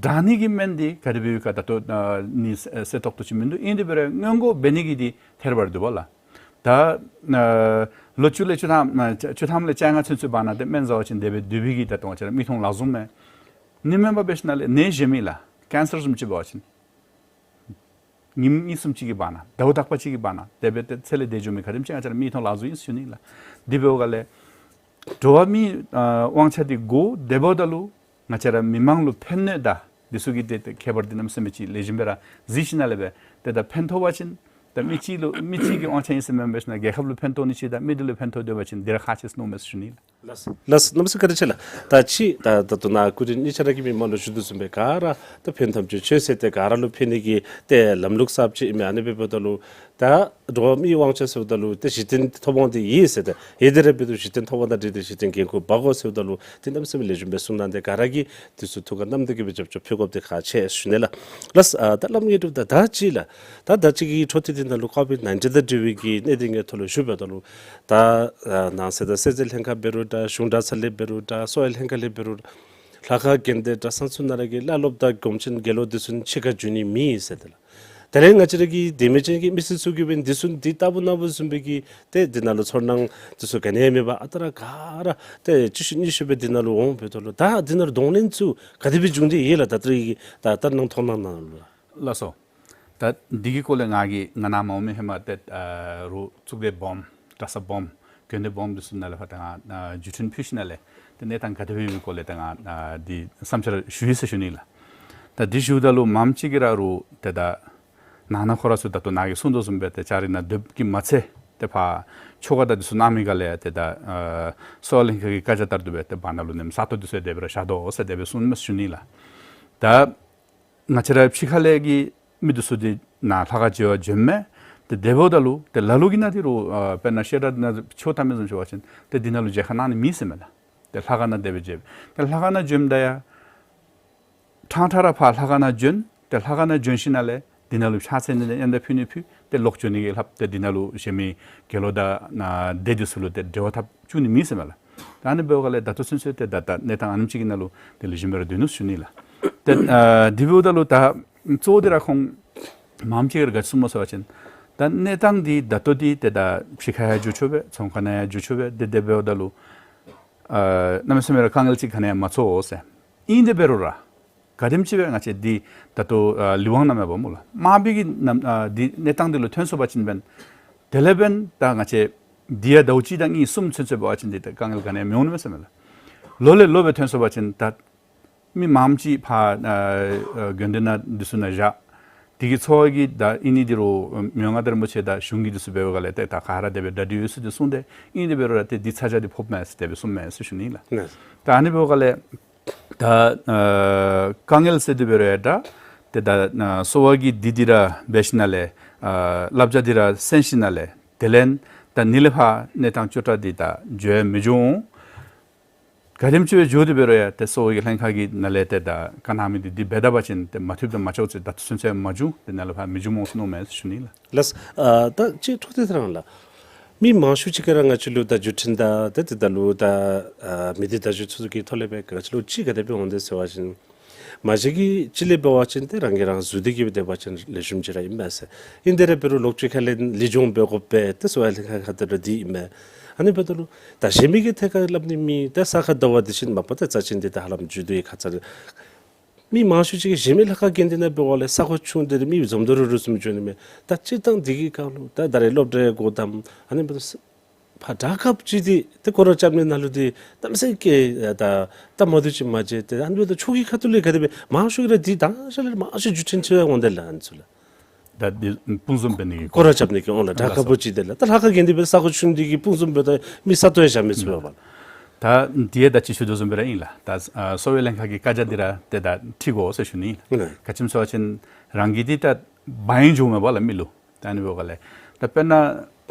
དྲག་ནི་གི་སྨན་འདི་ག་དེ་སྦེ་ཡོད་ག་ད་ལྟོ་ཨ་ནི་གསལ་ཏོག་ཏོ་ཅིག་མིན་འདུག། ཨིན་དེ་འབད་རུང་སྔོན་འགོག་འབད་ནི་གི་འདི་ཐད་རི་བ་རི་འདུག་པ་ལགས། ད་ཨ་ལོ་བཅུ་ལས་བཅུ་ཐམ་ཨ་བཅུ་ཐམ་ལས་བཅོ་ལྔ་ཚུན་ཚོད་བར་ན་ཏེ་སྨན་ཟ་བ་ཅིན་དེ་སྦེ་སྡོད་པའི་གི་ད་ལྟོ་ང་བཅས་ར་མིག་མཐོང་ལག་བཟུང་མས། ཨ་ནི་མེན་པར་འབད་ཞིན་ན་ལས་ནད་གཞན་མི་ལགས་ཀེན་སར་བཟུམ་ཅིག་འབད་བ་ཅིན་ཉིནམ་གཉིས་གསུམ་ཅིག་གི་བར་ན་ཟླཝ་དག་པ་ཅིག་གི་བར་ན་དེ་སྦེ་ཏེ་ཚེ་ལས་འདས་འགྱོ་མི་ག་དེམ་ཅིག་ང་བཅས་ར་མིག་མཐོང་ལག་བཟུང་ཨིན་ཟེར་ཞུ་ནི་ལགས། དེ་འབདཝ་ལས་འགྲོ་བ་མིའི་ཨ་དབང་ཆ་འདི་དགོ། དེ་འབདཝ་ད་ལུ་ང་བཅས་ར་མི་མང་ལུ་ཕན་གནོད་དང་འདི་ཚུ་གི་ཏེ་ཏེ་ཁྱད་པར་འདི་གནམ་མེད་ས་མེད་ཅིག་ལེགས་ཤོམ་སྦེ་ར་གཟིགས་ཞིན་ན་ལས་སྦེ་ཏེ་ད་ཕན་ཐོགས་པ་ཅིན་ད་མི་གཅིག་ལུ་མི་གཅིག་གི་དབང་ཆ་ཨིན་ཟེར་མེན་པར་འབད་ཞིན་ན་རྒྱལ་ཁབ་ལུ་ཕན་ཐོགས་ནི་ཅིག་དང་མི་སྡེ་ལུ་ཕན་ཐོགས་སྡོད་པ་ཅིན་འདི་ར་ཁག་ཆེ་ཟེར་མནོཝ་མས་ཟེར་ཞུ་ནི་ལགས། ལགས་ལགས་གནམ་མེད་ས་མེད་བཀའ་དྲིན་ཆེ་ལགས། ད་ཅི་ད་ད་ལྟོ་ནཱ་སྐུ་མགྲོན་གཉིས་ཆ་ར་གིས་མི་མང་ལུ་ཞུ་དོ་བཟུམ་སྦེ་ག་ར་ད་ཕན་ཐབས་ཅིག་ཅོ་ཟེར་ཏེ་ག་ར་ལུ་ཕན་ནི་གི་ཏེ་ལམ་ལུགས་གསརཔ་ཅིག་ཨིན་མས། ཨ་ནི་འབདཝ་ད་ལུ་ད་འགྲོ་བ་མིའི་དབང་ཆ་ཟེརཝ་ད་ལུ་ཏེ་གཞི་རྟེན་ཐོབ་དབང་འདི་ཡོད་ཟེར་ཏེ་ཡོད་དེ་ར་འབད་དོ་གཞི་རྟེན་ཐོབ་དབང་དང་འབྲེལ་ཏེ་གཞི་རྟེན་འགན་ཁུར་འབག་དགོ་ཟེརཝ་ད་ལུ་ཏེ་གནམ་མེད་ས་མེད་ལེགས་ཤོམ་སྦེ་གསུངས་གནང་སྟེ་ག་ར་གིས་འདི་ཚུ་ཐུགས་ཁར་བསྣམས་ཏེ་གིས་སྦེ་རྒྱབ་སྐྱོར་ཕུལ་དགོཔ་འདི་ཁག་ཆེ་ཟེར་ཞུ་ནི་ལགས། ལགས་ཨ་ད་བླམ་དངོས་གྲུབ་ད་ད་ཅི་ལགས། ད་ད་ཅི་གི་འཕྲོ་མཐུད་དེ་ནང་ལུ་ཀོ་བིཌ་ནའིན་ཊིན་དང་འབྲེལ་བའི་གི་གནད་དོན་གྱི་ཐོག་ལུ་ཞུཝ་ད་ལུ་ད་ཨ་ནང་སྲིད་དང་སྲིད་འཛིན་ལྷན་ཁག་འབད་རུང་འདྲ་གཞུང་གྲྭ་ཚང་ལས་འབད་རུང་འདྲ་གསོ་བའི་ལྷན་ཁག་ལས་འབད་རུང་འདྲ་ལྷ་ཁང་དགོན་སྡེ་གྲྭ་ཚང་ཚུ་ནང་ར་གི་བླ་སློབ་དང་སྒོམ་ཆེན་དགེ་སློང་འདི་ཚུ་ཕྱི་ཁར་འགྱོ་ནི་མེད་ཟེར་ཏེ་ལགས། དེ་ལས་ང་བཅས་ར་གི་དད་མོས་ཅན་གྱི་མི་སེར་ཚུ་གིས་འབད་འདི་ཚུ་འདི་ལྟ་བུ་ན་བུ་བཟུམ་སྦེ་གི་ཏེ་འདི་ནང་ལུ་ཚོར་སྣང་འདི་ཚུ་ག་ནི་ཡང་མེད་པར་ཨ་རྟག་ར་ག་ར་ཏེ་ཅིག་ཤུལ་གཉིས་ཤུལ་སྦེ་འདི་ནང་ལུ་འོང་འབདཝ་ད་ལུ་ད་འདི་ནང་ལུ་གདོང་ལེན་ཚུ་ག་དེ་སྦེ་འབྱུང་སྟེ་ཡོད་ལགས། ད་ལྟོ་གི་ད་ལྟ་ནང་མཐོང་སྣང་ནང་ལུ། ལགས་སོ། ད་འདི་གི་སྐོར་ལས་ང་གིས་ང་ནཱ་མ་འོང་མི་ཧེ་མ་ཏེ་ཨ་རུང་གཙུག་སྡེ་སྦོམ་གྲྭ་ས་སྦོམ་དགོན་སྡེ་སྦོམ་འདི་ཚུ་ནང་ལས་ཕར་ད་ང་ཨ་བརྒྱུད་འཕྲིན་ཕུལ་ཞིནམ་ལས་ཏེ་གནས་སྟངས་ག་དེ་སྦེ་ཡོད་པའི་སྐོར་ལས་ད་ང་ཨ་འདི་བསམ་འཆར་ཞུ་ཡི་ཟེར་ཞུ་ནི་ལགས། ད་འདི་ཞུཝ་ད་ལུ་མངམ་ཅིག་གིས་ར་རུང་ཏེ་ད་ནང་ན་ཁོ་ར་ཚུ་ད་ལྟོ་ནཱ་གིས་གསུངས་དོ་བཟུམ་སྦེ་ཏེ་ལྕགས་རི་ནང་སྡོདཔ་གིས་མ་ཚད་ཏེ་ཕར་ཆོ་ག་དང་འདི་ཚུ་གནང་མི་ག་ལས་ཏེ་ད་ཨ་གསོ་བ་ལྷན་ཁག་གི་བཀའ་རྒྱ་ལྟར་དུ་སྦེ་ཏེ་བར་ན་ལུ་ནེམ་ས་སྟོང་འདི་ཚུ་ཡང་དེ་སྦེ་ར་བཞག་དོ་ཟེར་དེ་སྦེ་གསུངས་མས་ཞུ་ནི་ལགས། ད་ ང་བཅས་ར་ཕྱི་ཁ་ལས་ཀྱི་མི་འདི་ཚུ་འདི་ནཱ་ལྷ་ཁང་མཇལ་བར་བྱོན་མས། ཏེ་དེ་འབདཝ་ད་ལུ་ཏེ་ལ་ལུ་གིས་ནཱ་འདི་རུ་ཨ་དཔེར་ན་བཤད་གྲྭ་ནང་ཆོས་བཏང་མི་བཟུམ་ཅིག་འབད་བ་ཅིན་ཏེ་འདི་ནང་ལུ་མཇལ་ཁ་གནང་ནི་མེད་ཟེར་མས་ལགས། ཏེ་ལྷ་ཁང་ནང་དེ་སྦེ་མཇལ། ཏེ་ལྷ་ཁང་ནང་བྱོནམ་ད་ཡང་ཕྲང་ཕྲང་ར་ཕར་ལྷ་ཁང་ནང་བྱོན། ཏེ་ལྷ་ཁང་ནང་བྱོན་ཞིནམ་ལས་འདི་ནང་ལུ་ཕྱག་འཚལ་ནི་དང་ཡོན་བདག་ཕུལ་ནི་ཕུལ། ཏེ་ལོག་འགྱོ་ནི་གི་ལྷབ། ཏེ་འདི་ནང་ལུ་གཞན་མི་དགེ་སློང་དང་ཨ་སྡེ་འདི་ཚུ་ལུ་ཏེ་འབྲེལ་བ་འཐབ་བཅུག་ནི་མེད་ཟེར་མས་ལགས། ད་ཨ་ནི་འབདཝ་ལས་ད་ལྟོ་ཚུན་ཚོད་ཏེ་ད་ད་གནས་སྟངས་ཨ་ནེམ་ཅིག་གི་ནང་ལུ་ཏེ་ལེགས་ཤོམ་སྦེ་ར་སྡོད་ནུག་ཞུ་ནི་ལགས། ཏེ་ཨ་དེ་འབདཝ་ད་ལུ་ད་གཙོ་བོ་འདི་ར་ཁོང་མངམ་ཅིག་གིས་ག་ཅི་གསུངམ་སྨོ་ཟེར་བ་ཅིན་ད་གནས་སྟངས་འདི་ད་ལྟོ་འདི་ཏེ་ད་ཕྱི་ཁར་ཡང་འགྱོ་ཆོག་པས། ཚོང་ཁང་ནང་ཡང་འགྱོ་ཆོག་པས། ཏེ་དེ་འབདཝ་ད་ལུ་ཨ་གནམ་མེད་ས་མེད་ར་དཀའ་ངལ་ཅིག་ག་ནི་ཡང་མ་ཚོར་ཟེར། ཨིན་དེ་འབད་རུང་ར་ག་དེམ་ཅིག་སྦེ་ང་བཅས་འདི་ད་ལྟོ་ཨ་ལི་ཝང་ནང་མས་པ་སྨོ་ལགས། དམར་པོའི་གི་ནམ་ཨ་འདི་གནས་སྟངས་འདི་ལུ་ཐོན་སོང་པ་ཅིན་འབདན་དེ་ལས་འབདན་ད་ང་བཅས་འདི་ཡང་ཟླཝ་གཅིག་དང་གཉིས་གསུམ་ཚུན་ཚོད་འབད་བ་ཅིན་འདི་ད་དཀའ་ངལ་ག་ནི་ཡང་མི་འོང་ནི་མས་ཟེར་མས་ལགས། ལོ་ལས་ལོ་སྦེ་ཐོན་སོང་པ་ཅིན་ད་མི་མངམ་ཅིག་ཕར་ཨ་ཨ་དགོན་སྡེ་ནང་འདི་ཚུ་ནང་བཞག། དེ་གི་འཚོ་བ་གི་ད་ཨིན་ནི་འདི་རུ་མི་དབང་མངའ་བདག་རིན་པོ་ཆེ་དང་གཞུང་གི་འདི་ཚུ་འབདཝ་ལས་ཏེ་ད་ག་ར་དེ་སྦེ་གྲ་སྒྲིག་ཡོད་ཟེར་འདི་གསུངས་ཏེ་ཨིན་དེ་འབད་རུང་ར་ཏེ་འདི་ཚ་གྱང་འདི་ཕོགཔ་མས་ཟེར་དེ་སྦེ་གསུངམ་མས་ཟེར་ཞུ་ནི་ལགས། ད་ཨ་ནི་འབདཝ་ལས་ད་ཨ་དཀའ་ངལ་ཟེར་དེ་འབད་རུང་ཡང་ད་ཏེ་ད་ཨ་གསོ་བ་གི་འདི་འདི་ར་འབད་ཞིནམ་ལས་ཨ་བསླབ་བྱ་འདི་ར་གསན་ཞིནམ་ལས་དེ་ལས་ད་ཨ་ནི་ལས་ཕར་གནས་སྟངས་སྐྱོ་དྲགས་འདི་ད་འགྱོ་ཡང་མི་འགྱོ་འོང་། ག་དེམ་ཅིག་སྦེ་འགྱོ་དེ་འབད་རུང་ཡང་ཏེ་གསོ་བའི་ལྷན་ཁག་གི་ནང་ལས་ཏེ་ད་བཀའ་གནང་མི་འདི་འདི་འབད་ད་པ་ཅིན་ཏེ་མ་བཏུབ་དང་མ་ལྕོགས་ཚེ་ད་ཚུན་ཚོད་མ་བྱུང་། ཏེ་ནཱ་ལས་ཕར་མི་འགྱོ་སྨོ་ཟེར་མནོཝ་མས་ཟེར་ཞུ་ནི་ལགས། ལགས། ཨ་ད་ཅིག་འཕྲོ་མཐུད་དེ་ར་ལགས། མི་མང་ཤོས་ཅིག་གིས་ར་ང་བཅས་ལུ་ད་བརྒྱུད་འཕྲིན་དང་ཏེ་ཏེ་ད་ལུ་ད་ཨ་མི་སྡེ་བརྡ་བརྒྱུད་ཚུ་གི་ཐོག་ལས་སྦེ་ང་བཅས་ལུ་ཅིག་ག་དེ་སྦེ་འོང་དེ་ཟེར་བ་ཅིན་མ་གཞི་གི་ཅིག་ལས་འབད་བ་ཅིན་ཏེ་རང་གིས་རང་བཟོ་སྟེ་གི་སྦེ་སྡོད་པ་ཅིན་ལེགས་ཤོམ་ཅིག་ར་ཨིན་པས་ཟེར། ཨིན་དེ་ར་འབད་རུང་ལོག་ཅིག་ཁ་ལས་ལུས་སྦྱོང་འབད་དགོ་པས། ཏེ་གསོ་བའི་ལྷན་ཁག་ཁ་ཐུག་ལས་འདི་ཨིན་པས། ཨ་ནི་འབདཝ་ད་ལུ་ད་གཞན་མི་གི་ཐད་ཁར་སླབ་ནི་མེད། ད་ས་ཁར་ཟླཝ་འདི་བཞིན་མ་པ་ད་རྩ་ཅན་འདི་ད་ཧ་ལམ་མཇུག་བསྡུ་ཡི་ཁ་ཙ་རེ། མི་མང་ཤོས་ཅིག་གིས་གཞན་མི་ལྷ་ཁང་དགོན་སྡེ་ནང་འབད་བ་ལས་ས་གོ་ཆུང་སྟེ་མི་འཛོམས་དོ་རུང་རུང་བཟུམ་བྱུང་ནི་མས། ད་སྤྱིར་བཏང་འདི་གི་སྐབས་ལུ་ད་ད་རེས་སློབ་གྲྭའི་སྒོ་བསྡམས། ཨ་ནི་འབདཝ་ད་ཕར་དྲག་རྐྱབ་ཅིག་འདི་ཏེ་སྐོར་ར་རྐྱབ་ནི་ནང་ལུ་འདི་གནམ་མེད་ས་མེད་ཀྱི་ད་ད་མ་བཏུབ་ཅིག་མ་མཇལ། ཏེ་ཨ་ནི་འབདཝ་ད་ཕྱོགས་ཀྱི་ཁ་ཐུག་ལས་ག་དེ་སྦེ་མང་ཤོས་ཀྱིས་ར་འདི་དང་ཤ་ལས་མང་ཤོས་བརྒྱུད་འཕྲིན་ཅིག་འོང་དེ་ལགས། ཨ་ནི་ཚུ་ལགས། ད་འདི་སྤུངས་འཛོམས་འབད་ནི་གི་སྐོར་ར་རྐྱབ་ནི་གི་འོང་ལགས། དྲག་ཁ་པོ་ཅིག་དེ་ལགས། ད་ལྷ་ཁང་དགོན་སྡེ་སྦེ་ས་གོ་ཆུང་འདི་གིས་སྤུངས་འཛོམས་འབདཝ་ད་མི་ས་སྟོང་ཡང་བཞག་མི་ཚུགས་པས་ལགས། ད་འདི་ཡང་ད་ཅི་ཞུ་དོ་བཟུམ་སྦེ་ར་ཨིན་ལགས། ད་ཨ་གསོ་བའི་ལྷན་ཁག་གི་བཀའ་རྒྱ་འདི་ར་ཏེ་ད་ཁྲིད་དགོ་ཟེར་ཞུ་ནི་ཨིན་ལགས། ག་ཅི་སྨོ་ཟེར་བ་ཅིན་རང་གི་འདི་ད་བ་ཡིན་འགྱོཝ་མས་པ་ལགས་མི་ལུ། ད་ཨ་ནི་འབདཝ་ལས་ད་དཔེར་ན་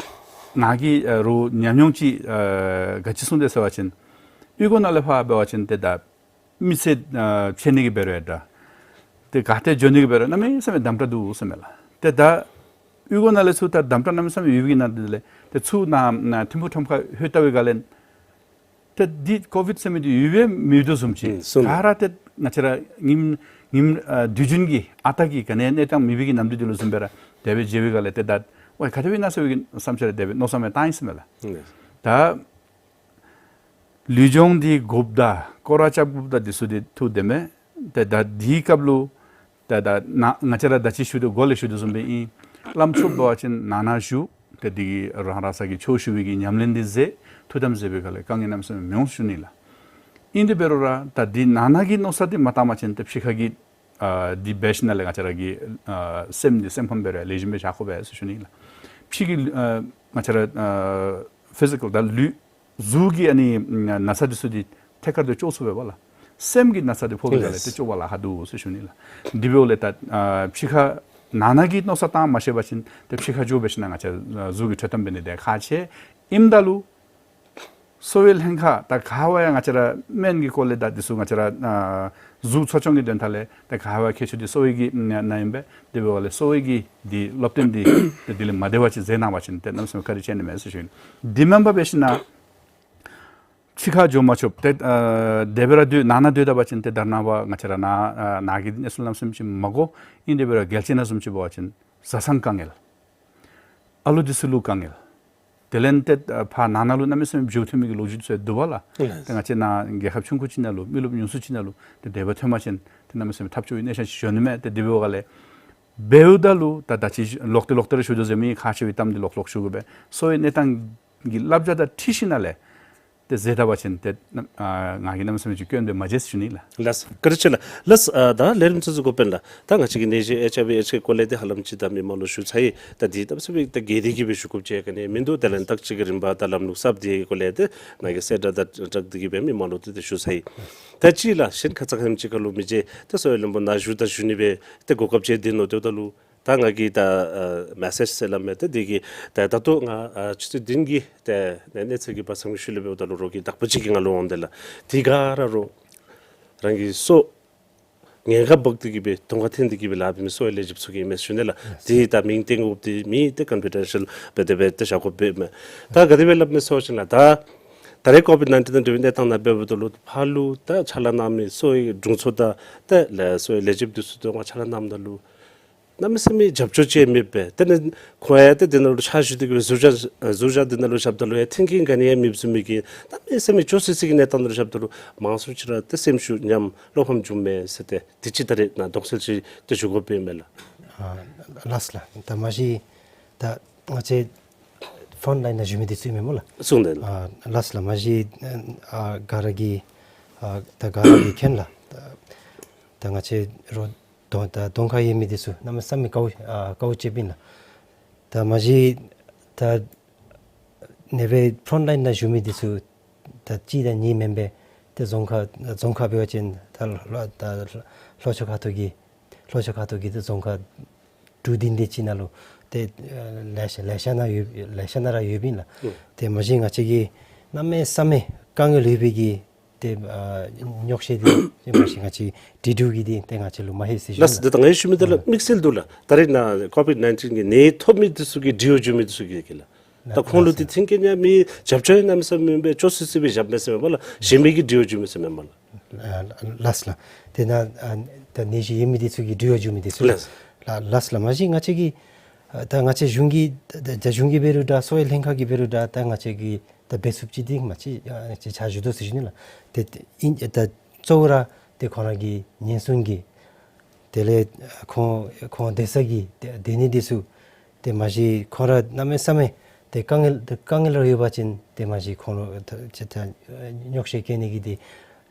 ང་གིས་ཨ་རུང་ཉམས་མྱོང་ཅིག་ཨ་ག་ཅི་གསུངས་དེ་ཟེར་བ་ཅིན་གཡུས་སྒོ་ནང་ལས་ཕར་འབད་བ་ཅིན་ཏེ་ད་མི་ཚེ་ཨ་ཕྱད་ནི་གི་འབད་རུང་ཡང་ད་ཏེ་ག་ཏེ་འགྱོ་ནི་གི་འབད་རུང་གནམ་མེད་ས་མེད་དམ་དྲག་འདུག་ཟེར་མས་ལགས། ཏེ་ད་གཡུས་སྒོ་ནང་ལས་ཚུར་ད་དམ་དྲག་གནམ་མེད་ས་མེད་ཡོད་པའི་གི་ནང་འདི་ལས་ཏེ་ཚུར་ནཱ་ནཱ་ཐིམ་ཕུག་ཁྲོམ་ཁར་ལྷོད་ལྟ་བའི་སྒང་ལས་ཏེ་འདི་ཀོ་བིཌ་ཟེར་མི་འདི་ཡོད་པས་མེད་དོ་བཟུམ་ཅིག། ཨུམ་སོང་། ག་ར་ཏེ་ང་བཅས་ར་ཉིནམ་ཉིནམ་ཨ་དུས་རྒྱུན་གྱི་ཨ་རྟག་གི་ག་ནི་གནས་སྟངས་མེད་པའི་གི་ནམ་དུས་འདི་ལུ་བཟུམ་སྦེ་ར་དེ་སྦེ་མཇལ་བའི་སྒང་ལས་ཏེ་ད་ཝའི་ག་དེ་སྦེ་ཨིན་ན་ཟེར་བའི་གི་བསམ་འཆར་དེ་སྦེ་མནོ་བསམ་ཡང་བཏང་ཡི་ཟེར་མས་ལགས། ཨུམ་ད་ལུས་སྦྱོང་འདི་དགོཔ་དང་སྐོར་ར་རྐྱབ་དགོཔ་དང་འདི་ཚུ་འདི་ཐུགས་བདེ་མས། ཏེ་ད་འདིའི་སྐབས་ལུ་ཏེ་ད་ནཱ་ང་བཅས་ར་ད་ཅི་ཞུ་དོ་གོང་ལས་ཞུ་དོ་བཟུམ་སྦེ་ཨིན། བླམ་ཚུ་འབད་བ་ཅིན་ནང་ན་བཞུགས། ཏེ་འདི་གི་རང་རང་སོ་གི་ཆོས་ཞུ་བའི་གི་ཉམས་ལེན་འདི་མཛད། ཐུགས་དམ་མཛད་པའི་སྒང་ལས་དཀའ་ངལ་གནམ་མེད་ས་མེད་མི་འོང་ཞུ་ནི་ལགས། ཨིན་དེ་འབད་རུང་ར་ད་འདི་ནང་ན་གི་མནོ་བསམ་འདི་མ་བཏང་པ་ཅིན་ཏེ་ཕྱི་ཁ་གི་ཨ་འདི་འབད་ཞིནམ་ལས་ང་བཅས་ར་གི་ཨ་སེམས་འདི་སེམས་ཁམས་འབད་རུང་ལེགས་ཤོམ་སྦེ་བཞག་དགོ་པས་ཟེར་ཞུ་ནི་ལགས། ཕྱི་གི་ཨ་ང་བཅས་ར་ཨ་ཕི་ཟི་ཀཱལ་ད་ལུས་གཟུགས་ཀྱི་ཨ་ནི་ན་ཚ་འདི་ཚུ་འདི་ཐད་ཀར་དུ་ལྕོགས་ཚུགས་པས་པ་ལགས། སེམས་ཀྱི་ན་ཚ་འདི་ཕོག་པའི་སྒང་ལས་ཏེ་ལྕོགས་པ་ལཱ་ཁག་འདུག་ཟེར་ཞུ་ནི་ལགས། འདི་འབདཝ་ལས་ད་ཨ་ཕྱི་ཁ་ནང་ན་གི་མནོ་བསམ་བཏང་མ་ཤེས་པ་ཅིན་ཏེ་ཕྱི་ཁ་འགྱོ་འབད་ཞིནམ་ལས་ང་བཅས་གཟུགས་ཀྱི་དྲོད་དམ་འབད་ནི་འདི་ཁག་ཆེ། ཨིནམ་ད་ལུ་གསོ་བའི་ལྷན་ཁག་ད་ག་བ་ཡང་ང་བཅས་ར་སྨན་གྱི་སྐོར་ལས་ད་འདི་ཚུ་ང་བཅས་ར་ཨ་གཟུགས་འཚོ་སྐྱོང་གི་དོན་དག་ལས་ད་ག་བ་མཁས་མཆོག་འདི་གསོ་བའི་གི་ནང་ཨིན་པས། དེ་འབདཝ་ལས་གསོ་བའི་གི་འདི་སློབ་སྟོན་འདི་ཏེ་འདི་ལས་མ་བདེ་བ་ཅིག་མཛད་གནང་བ་ཅིན་ཏེ་གནམ་མེད་ས་མེད་བཀའ་དྲིན་ཆེ་ནི་མས་ཟེར་ཞུ་ནི། འདི་མེན་པར་འབད་ཞིནམ་ལས་ཕྱི་ཁར་འགྱོ་མ་ཆོགཔ་ཏེ་ཨ་དེ་སྦེ་ར་སྡོད་ནང་ན་སྡོད་ད་པ་ཅིན་ཏེ་ད་རེས་ནངས་པ་ང་བཅས་ར་ནཱ་ཨ་ནཱ་གི་གནས་ཚུལ་གནམ་མེད་ས་མེད་ཅིག་མ་གོ། ཨིན་དེ་འབད་རུང་རྒྱལ་སྤྱི་ནང་བཟུམ་ཅིག་འབད་བ་ཅིན་བཟའ་ཚང་དཀའ་ངལ། ཨ་ལུ་འདི་ཚུ་ལུ་དཀའ་ངལ། དེ་ལས་ཏེ་ཨ་ཕར་ནང་ན་ལུ་གནམ་མེད་ས་མེད་འགྱོ་ཐོན་མི་གི་ལོ་རྒྱུས་ཚུ་འདུག་པ་ལགས། ལགས། ཏེ་ང་བཅས་ནཱ་རྒྱལ་ཁབ་ཆུང་ཀུ་ཅིག་ནང་ལུ་མི་རློབས་ཉུང་སུ་ཅིག་ནང་ལུ་ཏེ་དེ་སྦེ་ཐོན་པ་ཅིན་ཏེ་གནམ་མེད་ས་མེད་ཐབས་སྐྱོ་བའི་གནས་ཆ་ཅིག་འགྱོ་ནི་མས། ཏེ་དེ་འབདཝ་སྒང་ལས་འབདཝ་ད་ལུ་ད་ད་ཅི་ལོག་སྟེ་ལོག་སྟེ་ར་ཞུ་དོ་ཟེར་མི་ཁག་ཆེ་བའི་གཏམ་འདི་ལོག་ལོག་ཞུ་དགོ་པས། གསོ་བའི་གནས་སྟངས་ཀྱི་བསླབ་བྱ་དང་འཁྲིལ་ཞིནམ་ལས་ ཏེ་ཟེར་ད་པ་ཅིན་ཏེ་ཨ་ང་གིས་གནམ་མེད་ས་མེད་ཅིག་སྐྱོན་དེ་མ་བརྗེད་ཟེར་ཞུ་ནི་ལགས། ལགས། བཀའ་དྲིན་ཆེ་ལགས། ལགས། ཨ་ད་ལས་རིམ་ཚུ་ཚུ་འགོ་དཔོན་ལགས། ད་ང་བཅས་ཀྱི་ནད་གཞི་ཨེཆ་ཨའི་ཝི་ཨེཆ་ཨའི་སྐོར་ལས་ཏེ་ཧ་ལམ་ཅིག་ད་མི་མང་ལུ་ཞུ་ཚར་ཡི། ད་འདི་ད་སྦེ་ད་རྒྱས་ཏེ་གི་སྦེ་ཞུ་དགོཔ་ཅིག་ག་ནི་མིན་འདུག། དེ་ལས་ཏག་ཅིག་གི་རིམ་པ་ད་ལམ་ལུགས་གསརཔ་འདི་གི་སྐོར་ལས་ཏེ་ང་གིས་གསལ་བསྒྲགས་ད་བསྒྲགས་ཏེ་གི་སྦེ་མི་མང་ལུ་ཏེ་ཏེ་ཞུ་ཚར་ཡི། ད་ཅི་ལགས་གཞན་ཁ་ཙ་ཁ་ཉིནམ་ཅིག་ཁར་ལུ་མི་རྗེ་ད་གསོ་བའི་བློན་པོ་ནཱ་བཞུགས་ད་ཞུ་ནི་སྦེ་ཏེ་གོ་སྐབས་ཅིག་འདི་ནོ་ཏེ་ད་ལུ་ད་ང་གིས་ད་ཨ་མེ་སེཇ་ཟེར་སླབ་མི་ཏེ་འདི་གིས་ད་ད་ལྟོ་ང་ཨ་ཆུ་ཚོད་བདུན་གྱི་ཏེ་གནས་ཚུལ་གྱི་བར་མཚམས་ཀྱི་ཤུལ་ལས་འབདཝ་ད་ལུ་རོགས་ཀྱི་བདག་པོ་ཅིག་གིས་ང་ལུ་འོང་སྟེ་ལགས། དེ་ག་ར་རོགས་རང་གི་སོ་ངན་ཁག་འབག་སྟེ་གི་སྦེ་གདོང་ཁར་འཐོན་ཏེ་གི་སྦེ་ལཱ་འབད་མི་གསོ་བའི་ལས་བྱེདཔ་ཚུ་གི་ཨིན་མས་ཞུ་ནི་ལགས། དེ་ད་མིང་བཏོན་དགོཔ་འདི་མེད། ཏེ་ཀོན་ཕི་ཌེན་ཤལ་སྦེ་དེ་སྦེ་ཏེ་བཞག་དགོཔ་འབད་མས། ད་ག་དེ་སྦེ་སླབ་མས་ཟེར་བ་ཅིན་ལགས། ད་ད་རེས་ཀོ་བིཌ་ནའིན་ཊིན་དང་འབྲེལ་བའི་གནས་སྟངས་ནང་འབདཝ་ད་ལུ་ཕར་ལུ་ད་ཕྱག་ལཱ་གནང་མི་གསོ་བའི་དྲུང་འཚོ་དང་ད་ལས་གསོ་བའི་ལས་བྱེདཔ་འདི་ཚུ་དང་ང་ཕྱག་ལཱ་གནངམ་ད་ལུ་གནམ་མེད་ས་མེད་རྒྱབ་སྐྱོར་ཅིག་མེད་པས། དེ་ལས་ཁོང་ཡང་ཏེ་དེ་ནང་ལུ་ཕྱག་ཞུ་སྟེ་གི་སྦེ་ཟུར་བཞག་ཟུར་བཞག་དེ་ནང་ལུ་བཞགཔ་ད་ལུ་ཡང་མཐུན་རྐྱེན་ག་ནི་ཡང་མེདཔ་བཟུམ་མའི་གི་གནམ་མེད་ས་མེད་སྐྱོ་སི་སི་གི་གནས་སྟངས་ནང་ལུ་བཞགཔ་ད་ལུ་མང་སུ་ཅིག་ར་ཏེ་སེམས་ཤུགས་ཉམས་བློ་ཕམ་བྱུངམ་མས་ཟེར་ཏེ་དེ་ཅིག་ད་རེས་ནཱ་གདོང་གསལ་ཅིག་ཏེ་ཞུ་དགོཔ་ཨིན་མས་ལགས། ཨ་ལགས་ལགས། ད་མ་གཞི་ད་ང་བཅས་ཕོརོནཊ་ལའིན་ནང་བཞུགས་མི་འདི་ཚུ་ཨིན་མས་སྨོ་ལགས། གསུངས་ཏེ་ལགས། ཨ་ལགས་ལགས། མ་གཞི་ཨ་ག་ར་གིས་ཨ་ད་ག་ར་གིས་མཁྱེན་ལགས། ད་ད་ང་བཅས་རོགས་གདོང་ད་གདོང་ཁར་ཡོད་མི་འདི་ཚུ་གནམ་མེད་ས་མེད་དཀའཝ་ཨ་དཀའཝ་སྤྱད་པས་ལགས། ད་མ་གཞི་ད་ཨ་ནེ་སྦེ་ཕོརོནཊ་ལའིན་ནང་བཞུགས་མི་འདི་ཚུ་ད་གཅིག་དང་གཉིས་མེན་པར་ཏེ་རྫོང་ཁག་རྫོང་ཁག་འབད་བ་ཅིན་ད་ལྷོ་ད་ལྷོ་ཕྱོགས་ཁ་ཐུག་གི་ལྷོ་ཕྱོགས་ཁ་ཐུག་གི་ཏེ་རྫོང་ཁག་དྲུག་བདུན་དེ་ཅིག་ནང་ལུ་ཏེ་ཨ་ལེ་ཤ་ལེ་ཤ་ནང་ཡོད་ལེ་ཤ་ནང་ར་ཡོདཔ་ཨིན་ལགས། ཨུམ། ཏེ་མ་གཞི་ང་བཅས་ཀྱིས་གནམ་མེད་ས་མེད་དཀའ་ངལ་ཡོད་པའི་གི་ཏེ་ཨ་རྙོག་བཤད་འདི་ཏེ་མ་གཞི་ང་བཅས་འབྲེལ་གཏུག་གི་འདི་ཏེ་ང་བཅས་ལུ་མ་ལྷོད་ཟེར་ཞུ་ལགས། ད་ད་ང་ཡང་ཞུ་མི་འདི་ལགས་དམིགས་བསལ་འདུག་ལགས། ད་རེས་ནཱ་ཀོ་བིཌ་ནའིན་ཊིན་གི་ནད་ཐོབ་མི་འདི་ཚུ་གི་འབྲེལ་བ་འབྱུང་མི་འདི་ཚུ་གི་གི་ལགས། ད་ཁོང་ལུ་ཏེ་མཐུན་རྐྱེན་ཡང་མེད། རྒྱབ་སྐྱོར་ཡང་གནམ་མེད་ས་མེད་མེད་པས། སྐྱོ་སི་སི་སྦེ་བཞགཔ་མས་ཟེར་མེན་པ་ལགས། གཞན་མི་གི་འབྲེལ་བ་འབྱུང་མི་ཟེར་མེན་པ་ལགས། ཨ་ལགས་ལགས། དེ་ནང་ཨ་ད་ནད་གཞི་ཡོད་མི་འདི་ཚུ་གི་འབྲེལ་བ་འབྱུང་མི་འདི་ཚུ་ལགས། ལགས་ལགས་ལགས། མ་གཞི་ང་བཅས་ཀྱི་ཨ་ད་ང་བཅས་གཞུང་གི་ད་ད་གཞུང་གིས་འབད་རུང་འདྲ་གསོ་བའི་ལྷན་ཁག་གིས་འབད་རུང་འདྲ་ད་ང་བཅས་ཀྱིས་ད་འབད་ཚུགསཔ་ཅིག་འདི་མ་གཞི་ཨ་ཅིག་ཕྱག་ཞུ་དོ་ཟེར་ཞུ་ནི་ལགས། ཏེ་ཏེ་ཨིན་ད་གཙོ་བོ་ར་ཏེ་ཁོང་ར་གི་ཉེན་སྲུང་གི་དེ་ལས་ཁོང་ཁོང་སྡོད་ས་གི་སྡོད་སྡོད་གནས་འདི་ཚུ་ཏེ་མ་གཞི་ཁོང་ར་གནམ་མེད་ས་མེད་ཏེ་དཀའ་ངལ་ཏེ་དཀའ་ངལ་ར་ཡོད་པ་ཅིན་ཏེ་མ་གཞི་ཁོང་ལུ་ཏེ་ཏེ་རྙོག་བཤད་བཀལ་ནི་གི་འདི་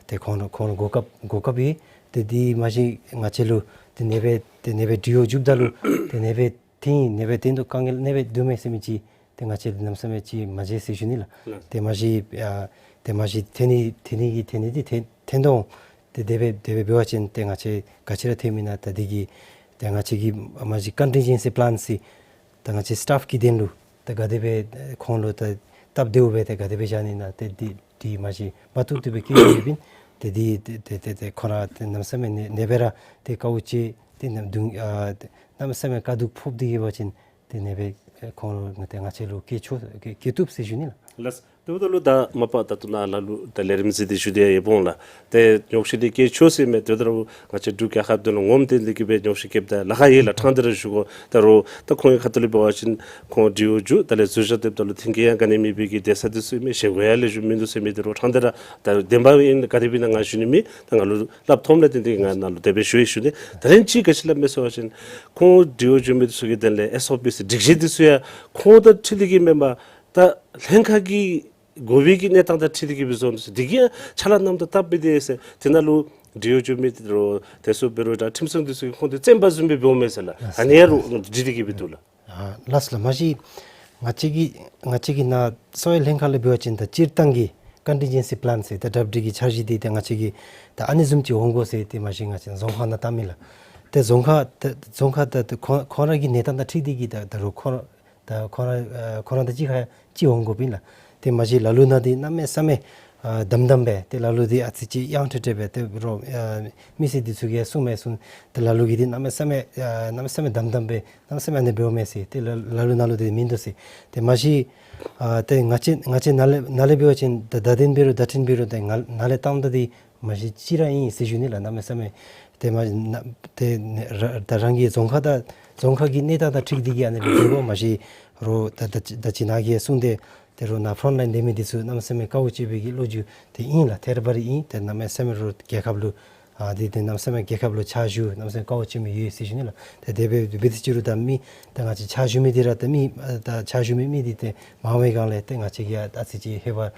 ཏེ་ཁོང་ལུ་ཁོང་ལུ་གོ་སྐབས་གོ་སྐབས་ཡོད། ཏེ་འདི་མ་གཞི་ང་བཅས་ལུ་ཏེ་ཨ་ནེ་སྦེ་ཏེ་ཨ་ནེ་སྦེ་འབྲེལ་བ་འབྱུངམ་ད་ལུ་ཏེ་ཨ་ནེ་སྦེ་ཏེ་ཨ་ནེ་སྦེ་ཏེ་འདུག་དཀའ་ངལ་ཨ་ནེ་སྦེ་འདུག་མས་ཟེར་མི་ཅིག་ཏེ་ང་བཅས་གནམ་མེད་ས་མེད་ཅིག་མ་མཇལ་ཟེར་ཞུ་ནི་ལགས། ལགས། ཏེ་མ་གཞི་ཨ་ཏེ་མ་གཞི་ཐོན་ནི་ཐོན་ནི་གི་ཐོན་ནི་འདི་ཐོན་ཐོན་དོ། ཏེ་དེ་སྦེ་དེ་སྦེ་འབད་བ་ཅིན་ཏེ་ང་བཅས་ག་ཅི་ར་ཐོན་མེན་ན། ད་འདི་གིས་ཏེ་ང་བཅས་ཀྱིས་མ་གཞི་ཀོན་ཊིན་ཇེན་སི་པི་ལཱན་ཟེར་ད་ང་བཅས་སི་ཊཱཕ་གི་དོན་ལུ་ད་ག་དེ་སྦེ་ཁོང་ལུ་ད་སྟབས་བདེཝ་སྦེ་ད་ག་དེ་སྦེ་བཞག་ནི་ན་ཏེ་འདི་འདི་མ་གཞི་མ་བཏུབ་བཏུབ་སྦེ་བཀོད་ཡོདཔ་ཨིན། ཏེ་འདི་ཏེ་ཏེ་ཏེ་ཏེ་ཁོང་ར་ཏེ་གནམ་མེད་ས་མེད་ཨ་ནེ་ཨ་ནེ་སྦེ་ར་ཏེ་དཀའཝ་སྤྱད་ཏེ་གནམ་གདུང་ཨ་ཏེ་གནམ་མེད་ས་མེད་དཀའ་སྡུག་ཕོག་སྟེ་གི་འབད་བ་ཅིན་ཏེ་ཨ་ནེ་སྦེ་ཁོང་ལུ་ང་ཏེ་ང་བཅས་ལུ་བཀལ་ཆོག་བཀལ་བཀལ་བཏུབ་ཟེར་ཞུ་ནི་ལགས། ལགས། དེ་འབདཝ་ད་ལུ་ད་མ་པ་ད་ལྟོ་ནཱ་ལ་ལུ་ད་ལས་རིམ་གཟིགས་ཏེ་ཞུ་སྟེ་ཡོདཔ་འོང་ལགས། ཏེ་རྙོག་བཤད་འདི་བཀལ་ཆོག་ཟེར་མས། དེ་འབདཝ་ད་ལུ་ང་བཅས་འབྲུག་རྒྱལ་ཁབ་འདི་ལུ་ངོམ་སྟེ་འདི་གིས་སྦེ་རྙོག་བཤད་བཀལཝ་ད་ལཱ་ཁག་ཡོད་ལགས། ཕྲང་སྟེ་ར་ཞུ་དགོ། ད་རུང་ད་ཁོང་གི་ཁ་ཐུག་ལས་འབད་བ་ཅིན་ཁོང་འབྲེལ་བ་འབྱུང་ད་ལས་ཟུར་བཞག་སྡོདཔ་ད་ལུ་མཐུན་རྐྱེན་ཡང་ག་ནི་མེད་པའི་གི་སྡོད་ས་འདི་ཚུ་མེད། བཞེས་སྒོ་ཡང་ལེགས་ཤོམ་མིན་འདུག་ཟེར་མི་འདི་རུང་ཕྲང་སྟེ་ར་ད་བདེན་པ་ཨིན་ག་དེ་སྦེ་ཨིན་ན་ང་ཞུ་ནི་མེད། ད་ང་ལུ་སླབ་ཐོནམ་ལས་བརྟེན་ཏེ་ང་ནཱ་ལུ་དེ་སྦེ་ཞུ་ཡི་ཞུ་ནི། ད་རིས་ཅིག་ག་ཅི་སླབ་མས་ཟེར་བ་ཅིན་ཁོང་འབྲེལ་བ་འབྱུང་མི་འདི་ཚུ་གི་དོན་ལས་ཨེསི་ཨོ་པི་ཟེར་སྒྲིག་གཞི་འདི་ཚུ་ཡང་ཁོང་དང་འཁྲིལ་ཏེ་གི་མེན་པར་ད་ལྷན་ཁག་གི་དགོ་པའི་གི་གནས་སྟངས་དང་འཁྲིལ་ཏེ་གི་སྦེ་བཟོ་ནུག་ཟེར། འདི་གིས་ཡང་ཕྱག་ལཱ་གནངམ་ད་སྟབས་མི་བདེ་ཟེར། དེ་ནང་ལུ་འབྲེལ་བ་འབྱུང་མི་འདི་རུང་དེ་ཚུ་འབད་རུང་ད་ཁྲིམས་སྲུང་འདི་ཚུ་གིས་ཁོང་འདི་བཙོན་པ་བཟུམ་སྦེ་འབདཝ་མས་ཟེར་ལགས། ཨ་ནི་ཡང་རུང་འདི་འདི་གིས་སྦེ་འདུག་ལགས། ཨ་ལགས་ལགས། མ་གཞི་ང་བཅས་ཀྱི་ང་བཅས་ཀྱི་ནཱ་གསོ་བའི་ལྷན་ཁག་ལས་འབད་བ་ཅིན་ད་སྤྱིར་བཏང་གི་ཀོན་ཊིན་ཇེན་སི་པི་ལཱན་ཟེར་ད་གྲ་སྒྲིག་གི་འཆར་གཞི་འདི་ད་ང་བཅས་ཀྱིས་ད་ཨ་ནི་བཟུམ་ཅིག་འོང་དགོ་ཟེར་ཏེ་མ་གཞི་ང་བཅས་རྫོང་ཁག་ནང་བཏང་མི་ལགས། ཏེ་རྫོང་ཁག་ད་རྫོང་ཁག་ད་ད་ཁོང་ཁོང་ར་གི་གནས་སྟངས་དང་འཁྲིལ་ཏེ་གི་ད་ད་རུང་ཁོང་ད་ཁོང་ར་ཨ་ཁོང་ར་དང་གཅིག་ཁར་གཅིག་འོང་དགོཔ་ཨིན་ལགས། ཏེ་མ་གཞི་ལ་ལུ་ནང་འདི་གནམ་མེད་ས་མེད་ཨ་དམ་དམ་སྦེ་ཏེ་ལ་ལུ་འདི་ཨ་ཙི་ཅིག་གཡང་ཁྲེ་ཁྲེ་སྦེ་ཏེ་རོགས་ཨ་མི་སེར་འདི་ཚུ་གིས་གསུངམ་མས་གསུངས། ཏེ་ལ་ལུ་གིས་འདི་གནམ་མེད་ས་མེད་ཨ་གནམ་མེད་ས་མེད་དམ་དམ་སྦེ་གནམ་མེད་ས་མེད་ཨ་ནི་འབདཝ་མས་ཟེར། ཏེ་ལ་ལ་ལུ་ནང་ལུ་འདི་མིན་འདུག་ཟེར། ཏེ་མ་གཞི་ཨ་ཏེ་ང་བཅས་ང་བཅས་ནཱ་ལས་ནཱ་ལས་འབད་བ་ཅིན་ད་ད་ཐེངས་འབད་རུང་ད་ཐེངས་འབད་རུང་ཏེ་ང་ནཱ་ལས་བཏངམ་ད་འདི་མ་གཞི་གཅིག་ར་ཨིན་ཟེར་ཞུ་ནི་ལགས། གནམ་མེད་ས་མེད་ཏེ་མ་ན་ཏེ་ནི་ར་ད་རང་གི་རྫོང་ཁག་དང་རྫོང་ཁག་གི་གནས་སྟངས་དང་འཁྲིལ་ཏེ་གི་ཨ་ནི་འབད་དགོ། མ་གཞི་རོགས་ད་ད་ད་ཅི་ནཱ་གིས་གསུངས་ཏེ་ཏེ་རོགས་ནཱ་ཕོརོནཊ་ལའིན་སྡོད་མི་འདི་ཚུ་གནམ་མེད་ས་མེད་དཀའཝ་སྤྱད་པའི་གི་ལོ་རྒྱུས་འདི་ཨིན་ལགས། ཐད་རི་བ་རི་ཨིན། ཏེ་གནམ་མེད་ས་མེད་རོགས་རྒྱལ་ཁབ་ལུ་ཨ་འདི་ཏེ་གནམ་མེད་ས་མེད་རྒྱལ་ཁབ་ལུ་ཕྱག་ཞུ་གནམ་མེད་ས་མེད་དཀའཝ་སྤྱད་མི་ཡོད་ཟེར་ཞུ་ནི་ལགས། ཏེ་དེ་སྦེ་འབད་དེ་ཅི་རུང་ད་མི་ད་ང་བཅས་ཕྱག་ཞུ་མི་འདི་ར་ད་མི་ཨ་ད་ཕྱག་ཞུ་མི་མི་འདི་ཏེ་མང་བའི་སྒང་ལས་ཏེ་ང་བཅས་ཀྱིས་ཨ་ཙི་ཅིག་ཧེ་བ་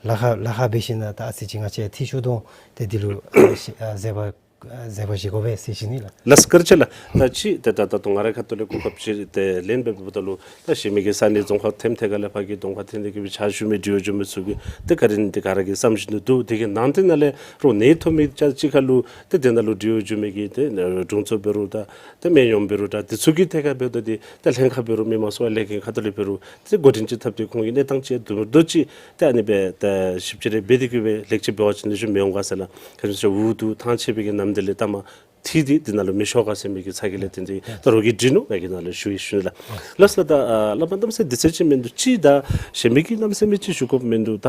ལཱ་ཁག་ལཱ་ཁག་འབད་ཞིནམ་ད་ཨ་ཙི་ཅིག་ང་བཅས་འཐུས་ཤོར་དོ་ཏེ་འདི་ལུ་ཨ་ཤེས་ཨ་མཛད་པ་ཨ་མཛད་པ་བཞེས་དགོ་པས་ཟེར་ཞུ་ནི་ལགས། ལགས་སོ་བཀའ་དྲིན་ཆེ་ལགས། ད་ཅི་ཏེ་ད་ད་ལྟོ་ང་རའི་ཁ་ཐུག་ལས་གོ་སྐབས་ཅིག་ཏེ་ལེན་འབདཝ་ད་ལུ་ད་གཞན་མི་གི་ས་གནས་རྫོང་ཁག་ཐེམ་ཐེ་ག་ལས་ཕར་གྱི་རྫོང་ཁག་ཐེམ་ཐེ་གི་སྦེ་ཕྱག་ཞུ་མི་འབྲེལ་ཡོད་འབྱོན་མི་ཚུ་གིས་ཏེ་ག་ར་ནི་ཏེ་ག་ར་གིས་བསམ་བཞིན་དུ་འདུག། དེ་གི་ནང་དེ་ནང་ལས་རོགས་ནད་ཐོབ་མི་ཅིག་ཅིག་ཁར་ལུ་ཏེ་དེ་ནང་ལུ་འབྲེལ་ཡོད་འབྱོན་མི་གི་ཏེ་དྲུང་འཚོ་འབད་རུང་འདྲ་ཏེ་སྨན་གཡོགམ་འབད་རུང་འདྲ་དེ་ཚུ་གི་ཐད་ཁར་འབདཝ་ད་ཏེ་ཏེ་ལྷན་ཁག་འབད་རུང་མི་མང་གསོ་བ་ལས་འགན་ཁ་ཐུག་ལས་འབད་རུང་ཏེ་འགོ་འདྲེན་ཅིག་འཐབ་སྟེ་ཁོང་གི་གནས་སྟངས་ཅིག་དུམ་གྲ་ཅིག་ཏེ་ཨ་ནི་སྦེ་ཏེ་ཞིབ་དཔྱད་རེ་འབད་དེ་གི་སྦེ་ལེགས་བཅོས་འབད་བ་ཅིན་ལེགས་ཤོམ་མི་འོང་ག་ཟེར་ལགས། ག་ཅི་ཟེར་འུ་སྡུག་ཐང་ཆད་པའི་གི་ནམ་དེ་ལས་ལྟ་མ་ཐིག་དེ་དེ་ནང་ལུ་མི་ཤོར་ག་ཟེར་མི་གི་ཚ་གྱང་ལས་བརྟེན་ཏེ་ད་རོགས་ཀྱིས་འདྲི་ནུག། ང་གིས་ནཱ་ལུ་ཞུ་ཡི་ཞུ་ནི་ལགས། ལགས་སོ། ད་ཨ་བླ་མ་གནམ་མེད་ས་མེད་དེ་ཚུ་ཅིག་མིན་འདུག། ཅིག་ད་གཞན་མི་གིས་གནམ་མེད་ས་མེད་ཅིག་ཞུ་དགོཔ་མིན་འདུག། ད་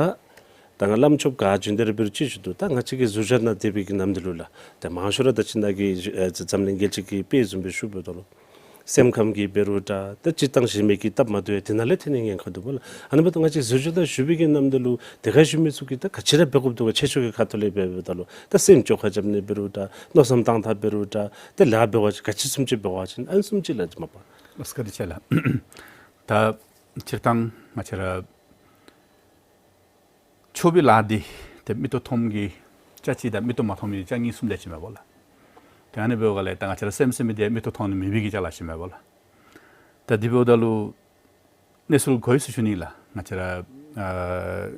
ད་ང་བླམ་ཆོསཔ་ག་བྱོན་ཏེ་ར་འབད་རུང་ཅིག་ཞུ་དོ། ད་ང་བཅས་ཀྱི་ཟུར་བཞག་ནང་སྡོད་པའི་གི་ནམ་དེ་ལུ་ལགས་ཏེ་མང་ཤོས་ར་ད་ཅི་ནཱ་གི་ཨ་འཛམ་གླིང་རྒྱལ་སྤྱི་གི་དཔེ་བཟུམ་སྦེ་ཞུ་འབདཝ་ད་ལུ་སེམས་ཁམས་ཀྱི་འབད་རུང་འདྲ་ཏེ་སྤྱིར་བཏང་གཞན་མི་གིས་སྟབས་མ་བདེཝ་དེ་ནང་ལས་ཐོན་ནི་ཉེན་ཁ་འདུག་པ་ལགས། ཨ་ནི་འབདཝ་ད་ང་བཅས་ཟུར་བཞག་ནང་བཞུགས་པའི་གི་ནམ་དེ་ལུ་དེ་ཁར་བཞུགས་མི་ཚུ་གིས་ད་ག་ཅི་ར་འབད་དགོཔ་འདུག་ག། ཆེ་ཆུང་གི་ཁ་ཐུག་ལས་འབད་འབདཝ་ད་ལུ་ད་སེམས་བཅོས་ཁ་རྐྱབ་ནི་འབད་རུང་འདྲ་མནོ་བསམ་བཏང་ཐངས་འབད་རུང་འདྲ་ཏེ་ལཱ་འབད་བ་ཅིན་ག་ཅི་བཟུམ་ཅིག་འབད་བ་ཅིན་ཨ་ནི་བཟུམ་ཅིག་ལགས་མ་པ། ལགས་སོ་བཀའ་དྲིན་ཆེ་ལགས། ད་སྤྱིར་བཏང་ང་བཅས་ར་ཆོས་པའི་ལཱ་འདི་ཏེ་མིག་ཏོ་མཐོང་གི་ཆ་གཅིག་དང་མིག་ཏོ་མ་མཐོང་མི་ཆ་གཉིས་གསུམ་དེ་ཅིག་མས་པ་ལགས། ཏེ་ཨ་ནི་འབདཝ་ལས་ད་ང་བཅས་ར་སེམས་ཟེར་མི་འདི་མིག་ཏོ་མཐོང་ནི་མེད་པའི་གི་ཅ་ལ་ཅིག་མས་པ་ལགས། ད་དེ་འབདཝ་ད་ལུ་གནས་ཚུལ་གོ་ཡི་ཟེར་ཞུ་ནི་ལགས། ང་བཅས་ར་ཨ་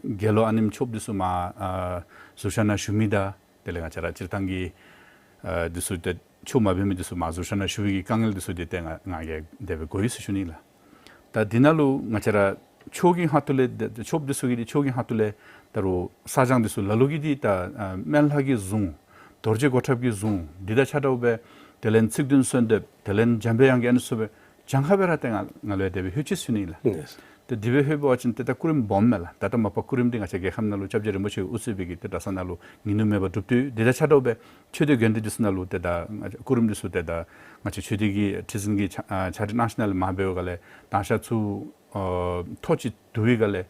དགེ་སློང་ཨ་ནེམ་ཆོསཔ་འདི་ཚུ་མར་ཨ་ཟུར་བཞག་ནང་བཞུགས་མི་དང་དེ་ལས་ང་བཅས་ར་སྤྱིར་བཏང་གི་ཨ་འདི་ཚུ་ཏེ་ཆོས་མ་འབད་མི་འདི་ཚུ་མར་ཟུར་བཞག་ནང་བཞུགས་པའི་གི་དཀའ་ངལ་འདི་ཚུ་འདི་ཏེ་ང་ང་གིས་དེ་སྦེ་གོ་ཡི་ཟེར་ཞུ་ནི་ལགས། ད་འདི་ནང་ལུ་ང་བཅས་ར་ཆོས་ཀྱི་ཁ་ཐུག་ལས་ཏེ་ཆོསཔ་འདི་ཚུ་གིས་འདི་ཆོས་ཀྱི་ཁ་ཐུག་ལས་ད་རུང་བསགས་སྦྱང་འདི་ཚུ་ལ་ལུ་གིས་འདི་ད་ཨ་སྨན་བླ་གིས་བཟུང་རྡོ་རྗེ་གོ་ཁྲབ་ཀྱིས་བཟུང་འདི་དང་ཆ་འདྲཝ་སྦེ་དེ་ལས་ཚིག་བདུན་གསོལ་འདེབས་དེ་ལས་འཇམ་པའི་དབྱངས་ཀྱི་ཨ་ནི་ཚུ་སྦེ་གྱངས་ཁ་སྦེ་ར་ཏེ་ང་ང་ལུ་དེ་སྦེ་ལྷོད་ཅི་ཟེར་ཞུ་ནི་ལགས། ཡེས། ཏེ་དེ་སྦེ་ལྷོད་པ་ཅིན་ཏེ་ད་སྐུ་རིམ་སྦོམ་མས་ལགས། ད་ལྟ་མ་པ་སྐུ་རིམ་འདི་ང་བཅས་རྒྱལ་ཁབ་ནང་ལུ་སྐྱབས་རྗེ་རིན་པོ་ཆེ་གིས་དབུ་གཙོས་པའི་གི་ཏེ་གྲྭ་ཚང་ནང་ལུ་ཉིན་ནུབ་མེད་པར་སྒྲུབ་སྡོད། དེ་དང་ཆ་འདྲཝ་སྦེ་ཆོས་སྡེ་དགོན་སྡེ་འདི་ཚུ་ནང་ལུ་ཏེ་ད་ང་བཅས་སྐུ་རིམ་འདི་ཚུ་ཏེ་ད་ང་བཅས་ཆོས་སྡེ་གི་ཁྲི་འཛིན་གྱིས་ཕྱག་ཨ་ཕྱག་བྲིས་གནང་ཞིནམ་ལས་མར་འབདཝ་ལས་དང་ཞག་ཚུ་ཨ་ཐོག་གཅིག་བསྡུ་བའི་སྒང་ལས་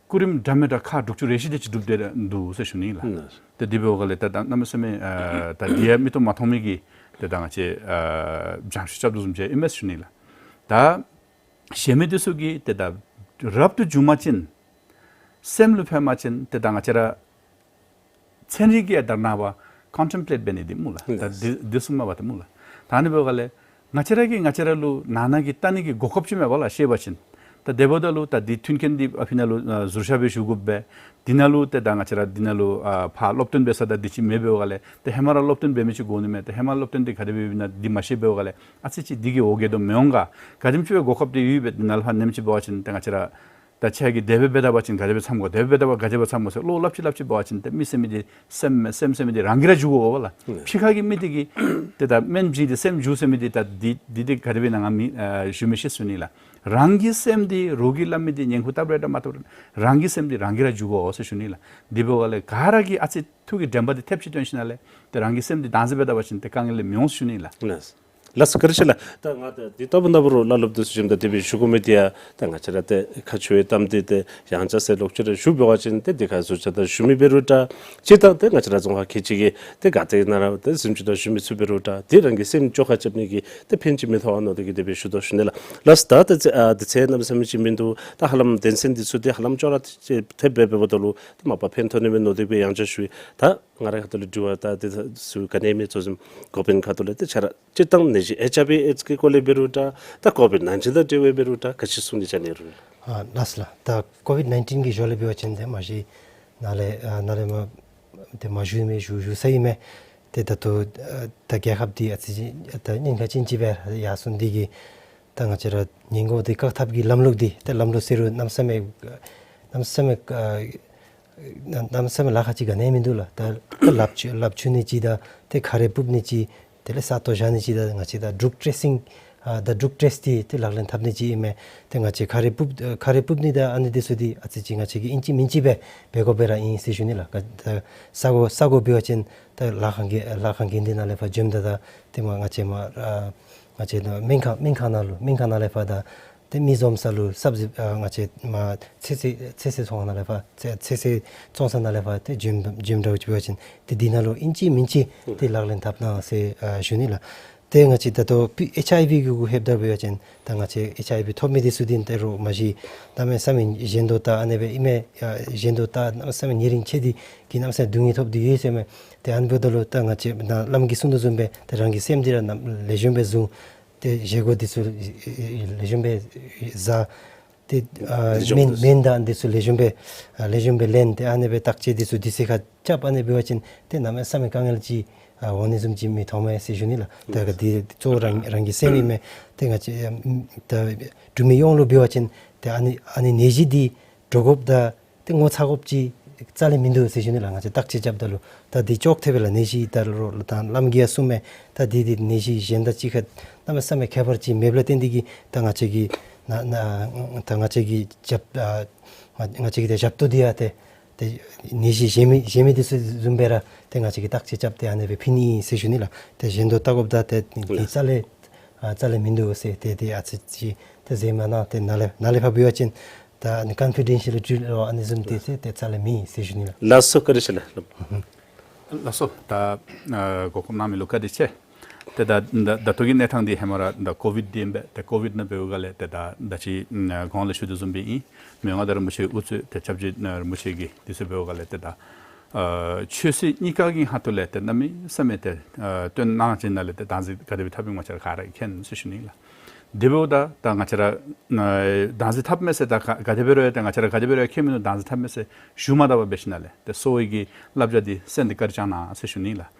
སྐུ་རིམ་འདྲ་མི་འདྲ་ཁག་དྲུག་ཅུ་རེ་བཞི་དེ་ཅིག་སྒྲུབ་སྟེ་འདུག་ཟེར་ཞུ་ནི་ལགས། ལགས། ཏེ་དེ་འབདཝ་ལས་ད་ད་གནམ་མེད་ས་མེད་ཨ་ད་འདི་ཡང་མིག་ཏོ་མ་མཐོང་མི་གིས་ཏེ་ད་ང་བཅས་ཨ་སྦྱང་བཤད་རྐྱབ་དོ་བཟུམ་ཅིག་ཨིན་མས་ཟེར་ཞུ་ནི་ལགས། ད་གཞན་མི་འདི་ཚུ་གིས་ཏེ་ད་རབ་ཏུ་བྱུང་པ་ཅིན་སེམས་ལུ་ཕན་པ་ཅིན་ཏེ་ད་ང་བཅས་ར་ཚན་རིག་གི་ཨ་ད་ནང་པ་ཀོན་ཊེམ་པ་ལེཊ་འབད་ནི་འདི་སྨོ་ལགས། ད་ཡེས། འདི་འདི་གསུངམ་མས་པ་ཏེ་སྨོ་ལགས། ད་ཨ་ནི་འབདཝ་ལས་ང་བཅས་ར་གིས་ང་བཅས་ར་ལུ་ནང་ན་གི་ལྟ་ནི་གི་གོ་སྐབས་ཅིག་མས་པ་ལགས། ཤེས་པ་ཅིན་ད་དེ་འབདཝ་ད་ལུ་ད་འདི་མཐུན་རྐྱེན་འདི་ཨ་ཕི་ནང་ལུ་ཨ་ཟུར་བཞག་སྦེ་བཞུགས་དགོ་པས། འདི་ནང་ལུ་ཏེ་ད་ང་བཅས་ར་འདི་ནང་ལུ་ཨ་ཕར་སློབ་སྟོན་འབད་ས་དང་འདི་ཅིག་མེད་པའི་སྒང་ལས་ཏེ་ཧེ་མ་ར་སློབ་སྟོན་འབད་མི་ཅིག་དགོ་ནི་མས། ཏེ་ཧེ་མ་སློབ་སྟོན་འདི་ག་དེ་སྦེ་ཡོདཔ་ཨིན་ན་འདི་མ་ཤེས་པའི་སྒང་ལས་ཨ་ཙི་ཅིག་འདི་གིས་འོ་བརྒྱལ་དོ་མི་འོང་ག། ག་དེམ་ཅིག་སྦེ་གོ་སྐབས་འདི་ཡོད་པས་འདི་ནང་ལུ་ཕར་ནེམ་ཅིག་འབད་བ་ཅིན་ཏེ་ང་བཅས་ར་ད་ཁྱེད་ཀྱིས་དེ་སྦེ་འབད་ད་པ་ཅིན་ག་དེ་སྦེ་འཚམ་དགོ། དེ་སྦེ་འབད་ད་པ་ག་དེ་སྦེ་འཚམ་དགོ་ཟེར་བློ་སླབ་ཅི་སླབ་ཅི་འབད་བ་ཅིན་ཏེ་མི་ཟེར་མི་འདི་སེམས་སེམས་ཟེར་མི་འདི་རང་གིས་ར་འགྱུར་དགོ་པས་ལགས། ཨུམ། ཕྱི་ཁ་གི་མི་འདི་གིས་ཏེ་ད་སྨན་བྱིན་ཏེ་སེམས་འགྱུར་ཟེར་མི་འདི་ད་འདི་འདི་འདི་ག་དེ་སྦེ་ཨིན་ན་ང་མི་ཨ་ཞུ་མི་ཤེས་ཟེར་ཞུ་ནི་ལགས། རང་གི་སེམས་འདི་རོགས་ཀྱིས་སླབ་མི་འདི་ཉན་ཁུར་བཏབ་རུང་འདྲ་མ་བཏབ་རུང་རང་གི་སེམས་འདི་རང་གིས་ར་འགྱུར་དགོ་ཟེར་ཞུ་ནི་ལགས། དེ་འབདཝ་ལས་ག་ར་གིས་ཨ་ཙི་ཐུགས་ཀྱི་དྲན་པ་འདི་ཐེབས་ཅིག་བཏོན་ཞིནམ་ལས་ཏེ་རང་གི་སེམས་འདི་བདག་འཛིན་འབད་ད་པ་ཅིན་ཏེ་དཀའ་ངལ་འདི་མི་འོང་ཟེར་ཞུ་ནི་ལགས། ལགས། ལགས་སོ་བཀའ་དྲིན་ཆེ་ལགས། ད་ང་ད་འདི་ལྟ་བུ་ན་བུ་རུང་བླ་སློབ་འདི་ཚུ་བྱོནམ་ད་དེ་སྦེ་ཞུ་དགོ་མི་འདི་ཡང་ད་ང་བཅས་ར་ཏེ་ཁ་ཆོས་གཏམ་འདི་ཏེ་ཡང་ཅིན་ཟེར་ལོག་ཅི་ར་ཞུ་འབད་བ་ཅིན་ཏེ་འདི་ཁར་ཟུར་བཞག་ནང་བཞུགས་མི་འབད་རུང་འདྲ། སྤྱིར་བཏང་ཏེ་ང་བཅས་ར་རྫོང་ཁག་ཁལ་གཅིག་གི་ཏེ་ག་ཏེ་ནང་ར་ཏེ་གཟིམ་ཅུང་ནང་བཞུགས་མི་ཚུ་འབད་རུང་འདྲ། ཏེ་རང་གི་སེམས་བཅོས་ཁ་རྐྱབ་ནི་གི་ཏེ་ཕན་ཅིག་མི་ཐོགས་ཨ་མནོ་སྟེ་གིས་དེ་སྦེ་ཞུ་དོ་ཞུ་ནི་ལགས། ལགས་སོ། ད་ཏེ་ཨ་དུས་ཚོད་གནམ་མེད་ས་མེད་ཅིག་མིན་འདུག། ད་ཧ་ལམ་དོན་ཚན་འདི་ཚུ་ཏེ་ཧ་ལམ་ཅོག་ར་ཏེ་ཏེ་འབད་འབདཝ་ད་ལུ་ཏེ་མ་པ་ཕན་ཐོགས་ནི་མས་མནོ་སྟེ་གིས་ཡང་ཅིན་ཞུ་ཡི། ད་ང་རའི་ཁ་ཐུག་ལས་དྲི་བ་ད་དེ་ཚུ་ག་ནི་མེད། གཙོ་བཟུམ་ཀོ་བིཌ་ཁ་ཐུག་ལས་ཏེ་ཆ་ར་སྤྱིར་བཏང་ནད་གཞི་ཨེཆ་ཨའི་ཝི་ཨེཌསི་གི་སྐོར་ལས་འབད་རུང་འདྲ། ད་ཀོ་བིཌ་ནའིན་ཊིན་དང་འབྲེལ་བའི་འབད་རུང་འདྲ། ག་ཅི་གསུང་ནི་ཅིག་ཨ་ནི་རུང་། ཨ་ལགས་སོ་ལགས། ད་ཀོ་བིཌ་ནའིན་ཊིན་གྱི་ཞོར་ལས་འབད་བ་ཅིན་ཏེ་མ་གཞི་ནཱ་ལས་ཨ་ནཱ་ལས་མར་ཏེ་མ་བཞུགས་མི་བཞུགས་བཞུགས་ས་ཨིན་མས། ཏེ་ད་ལྟོ་ཨ་ད་རྒྱལ་ཁབ་འདི་ཨ་ཙི་ཅིག་ད་ཉེན་ཁ་ཅན་ཅིག་སྦེ་ཡར་སོང་སྟེ་གིས་ད་ང་བཅས་ར་ཉེན་འགོག་དེ་བཀག་ཐབས་ཀྱི་ལམ་ལུགས་འདི་ཏེ་ལམ་ལུགས་ཟེར་རུང་གནམ་མེད་ས་མེད་གནམ་མེད་ས་མེད་ཨ་གནམ་མེད་ས་མེད་ལཱ་ཁག་ཅིག་ག་ནི་ཡང་མིན་འདུག་ལགས། ད་ད་ལགཔ་འཁྱུ་ལགཔ་འཁྱུ་ནི་ཅིག་དང་ཏེ་ཁ་རས་སྤུབ་ནི་ཅིག་དེ་ལས་ས་སྟོང་བཞག་ནི་ཅིག་དང་ང་བཅས་ད་ཌོག་ཊེ་སིང་ཨ་ད་ཌོག་ཊེསཊ་འདི་ཏེ་ལག་ལེན་འཐབ་ནི་ཅིག་ཨིན་མས། ཏེ་ང་བཅས་ཁ་རས་སྤུབ་ཨ་ཁ་རས་སྤུབ་ནི་དང་ཨ་ནི་འདི་ཚུ་འདི་ཨ་ཙི་ཅིག་ང་བཅས་ཀྱིས་ཨིན་ཅི་མིན་ཅི་སྦེ་འབད་དགོཔ་སྦེ་ར་ཨིན་ཟེར་ཞུ་ནི་ལགས། ད་ས་གོ་ས་གོ་འབད་བ་ཅིན་ད་ལཱ་ཁག་གི་ལཱ་ཁག་གི་འདི་ནང་ལས་ཕར་བྱོནམ་ད་ད་ཏེ་མར་ང་བཅས་མར་ཨ་ང་བཅས་ད་སྨན་ཁང་སྨན་ཁང་ནང་ལུ་སྨན་ཁང་ནང་ལས་ཕར་ད་ཏེ་མི་འཛོམས་ས་ལུ་སབ་ཟིབ་ཨ་ང་བཅས་མར་ཚོད་བསྲེ་ཚོད་བསྲེ་ཚོང་ཁང་ནང་ལས་ཕར་ཚོད་ཚོད་བསྲེ་བཙོང་ས་ནང་ལས་ཕར་ཏེ་བྱོན་བྱོནམ་འདྲཝ་ཅིག་འབད་བ་ཅིན་ཏེ་འདི་ནང་ལུ་ཨིན་ཅི་མིན་ཅི་ཏེ་ལག་ལེན་འཐབ་གནང་ཟེར་ཨ་ཞུ་ནི་ལགས། ཏེ་ང་བཅས་ད་ལྟོ་པི་ཨེཆ་ཨའི་ཝི་གི་གུ་ལྷོདཔ་ད་འབད་བ་ཅིན་ད་ང་བཅས་ཨེཆ་ཨའི་ཝི་ཐོབ་མི་འདི་ཚུ་འདི་ད་རུང་མ་གཞི་གནམ་མེད་ས་མེད་གཞན་དོ་ད་ཨ་ནི་སྦེ་ཨིན་མས། ཨ་གཞན་དོ་ད་གནམ་མེད་ས་མེད་ཉེ་རིང་ཆེ་སྟེ་གིས་གནམ་མེད་ས་མེད་སྡུག་བསྔལ་ཐོབ་སྟེ་ཡོད་ཟེར་མས། ཏེ་ཨ་ནི་འབདཝ་ད་ལུ་ད་ང་བཅས་ནཱ་བླམ་གིས་གསུང་དོ་བཟུམ་སྦེ་ཏེ་རང་གི་སེམས་འདི་ར་ནམ་ལེགས་ཤོམ་སྦེ་བཟུང་། ཏེ་བཞེས་སྒོ་འདི་ཚུ་ལེགས་ཤོམ་སྦེ་བཟའ། ཏེ་ཨ་ཏེ་སྨན་སྨན་དང་འདི་ཚུ་ལེགས་ཤོམ་སྦེ་ཨ་ལེགས་ཤོམ་སྦེ་ལེན། ཏེ་ཨ་ནི་སྦེ་བརྟག་དཔྱད་འདི་ཚུ་དུས་ཚོད་ཁར་རྐྱབ། ཨ་ནི་འབད་བ་ཅིན་ཏེ་གནམ་མེད་ས་མེད་དཀའ་ངལ་ཅིག་ཨ་འོང་ནི་བཟུམ་ཅིག་མི་མཐོང་མས་ཟེར་ཞུ་ནི་ལགས། ད་ག་འདི་གཙོ་བོ་རང་རང་གི་སེམས་ཨིན་མས། ཏེ་ང་བཅས་ཨམ་ད་འབྲུག་མི་ཡོངས་ལུ་འབད་བ་ཅིན་ཏེ་ཨ་ནི་ཨ་ནི་ནད་གཞི་འདི་འདྲོག་དགོཔ་དང་ཏེ་ངོ་ཚ་དགོཔ་ཅིག་རྩ་ལས་མིན་འདུག་ཟེར་ཞུ་ནི་ལགས། ང་བཅས་བརྟག་དཔྱད་རྐྱབ་ད་ལུ་ད་འདི་ཅོག་འཐདཔ་ལགས། ནད་གཞི་ད་རུང་ད་བླམ་གིས་ཡང་གསུངམ་མས། ད་འདི་འདི་ནད་གཞི་གཞན་དང་གཅིག་ཁར་གནམ་མེད་ས་མེད་ཁྱད་པར་ཅིག་མེདཔ་ལས་བརྟེན་ཏེ་གིས་ད་ང་བཅས་ཀྱིས་ན་ན་ད་ང་བཅས་ཀྱི་ཞབས་ཨ་ང་ང་བཅས་ཀྱི་ཏེ་ཞབས་ཏོག་འདི་ཡང་ཏེ་ཏེ་ནད་གཞི་གཞན་མི་གཞན་མི་འདི་ཚུ་བཟུམ་སྦེ་ར་ཏེ་ང་བཅས་ཀྱིས་བརྟག་དཔྱད་རྐྱབ་སྟེ་ཨ་ནི་སྦེ་ཕུལ་ནི་ཨིན་ཟེར་ཞུ་ནི་ལགས། ཏེ་གཞན་དོ་ལྟ་དགོཔ་ད་ཏེ་འདི་རྩ་ལས་ཨ་རྩ་ལས་མིན་འདུག་ཟེར། ཏེ་ཏེ་ཨ་ཙི་ཅིག་ཏེ་ཟེར་མ་གནང་། ཏེ་ནཱ་ལས་ནཱ་ལས་ཕར་འབད་བ་ཅིན་ད་ཨ་ནི་ཀོན་ཕི་ཌེན་ཤལ་ཌི་ལོ་ཨ་ནི་བཟུམ་འདི་ཏེ་ཏེ་རྩ་ལས་མེད་ཟེར་ཞུ་ནི་ལགས། ལགས་སོ། བཀའ་དྲིན་ཆེ་ལགས། ལགས་སོ། ད་ཨ་གོ་སྐབས་གནང་མི་ལུ་བཀའ་དྲིན་ཆེ། ཏེ་ད་ད་ད་ལྟོ་གི་གནས་སྟངས་འདི་ཧེ་མ་ར་ད་ཀོ་ཝིཌ་འདི་ཨིན་པས། ཏེ་ཀོ་ཝིཌ་ནང་འབདཝ་ལས་ཏེ་ད་ད་ཅི་ཨ་གོང་ལས་ཞུ་དོ་བཟུམ་སྦེ་ཨིན། མི་དབང་མངའ་བདག་རིན་པོ་ཆེ་དབུ་གཙོས་ཏེ་སྐྱབས་རྗེ་ཨ་རིན་པོ་ཆེ་གིས་འདི་ཚུ་འབདཝ་ལས་ཏེ་ད་ཨ་ཆོས་སྲིད་གཉིས་ཀ་གི་ཁ་ཐུག་ལས་ཏེ་གནམ་མེད་ས་མེད་ཏེ་ཨ་བཏོན་གནང་ཅིག་ནང་ལས་ཏེ་བདག་འཛིན་ག་དེ་སྦེ་འཐབ་ཨིན་ང་བཅས་ར་ག་ར་མཁྱེན་ཟེར་ཞུ་ནི་ལགས། དེ་འབདཝ་ད་ད་ང་བཅས་ར་ཨ་བདག་འཛིན་འཐབ་མས་ཟེར་ད་ག་ག་དེ་འབད་རུང་ཡང་ཏེ་ང་བཅས་ར་ག་དེ་འབད་རུང་ཡང་མཁྱེན་མི་ནུག། བདག་འཛིན་འཐབ་མས་ཟེར་ཞུ་མ་ད་པར་འབད་ཞིནམ་ལས་ཏེ་གསོ་བའི་གི་བསླབ་བྱ་འདི་གསན་ཏེ་བཀའ་དྲིན་བསྐྱང་གནང་ཟེར་ཞུ་ནི་ལགས།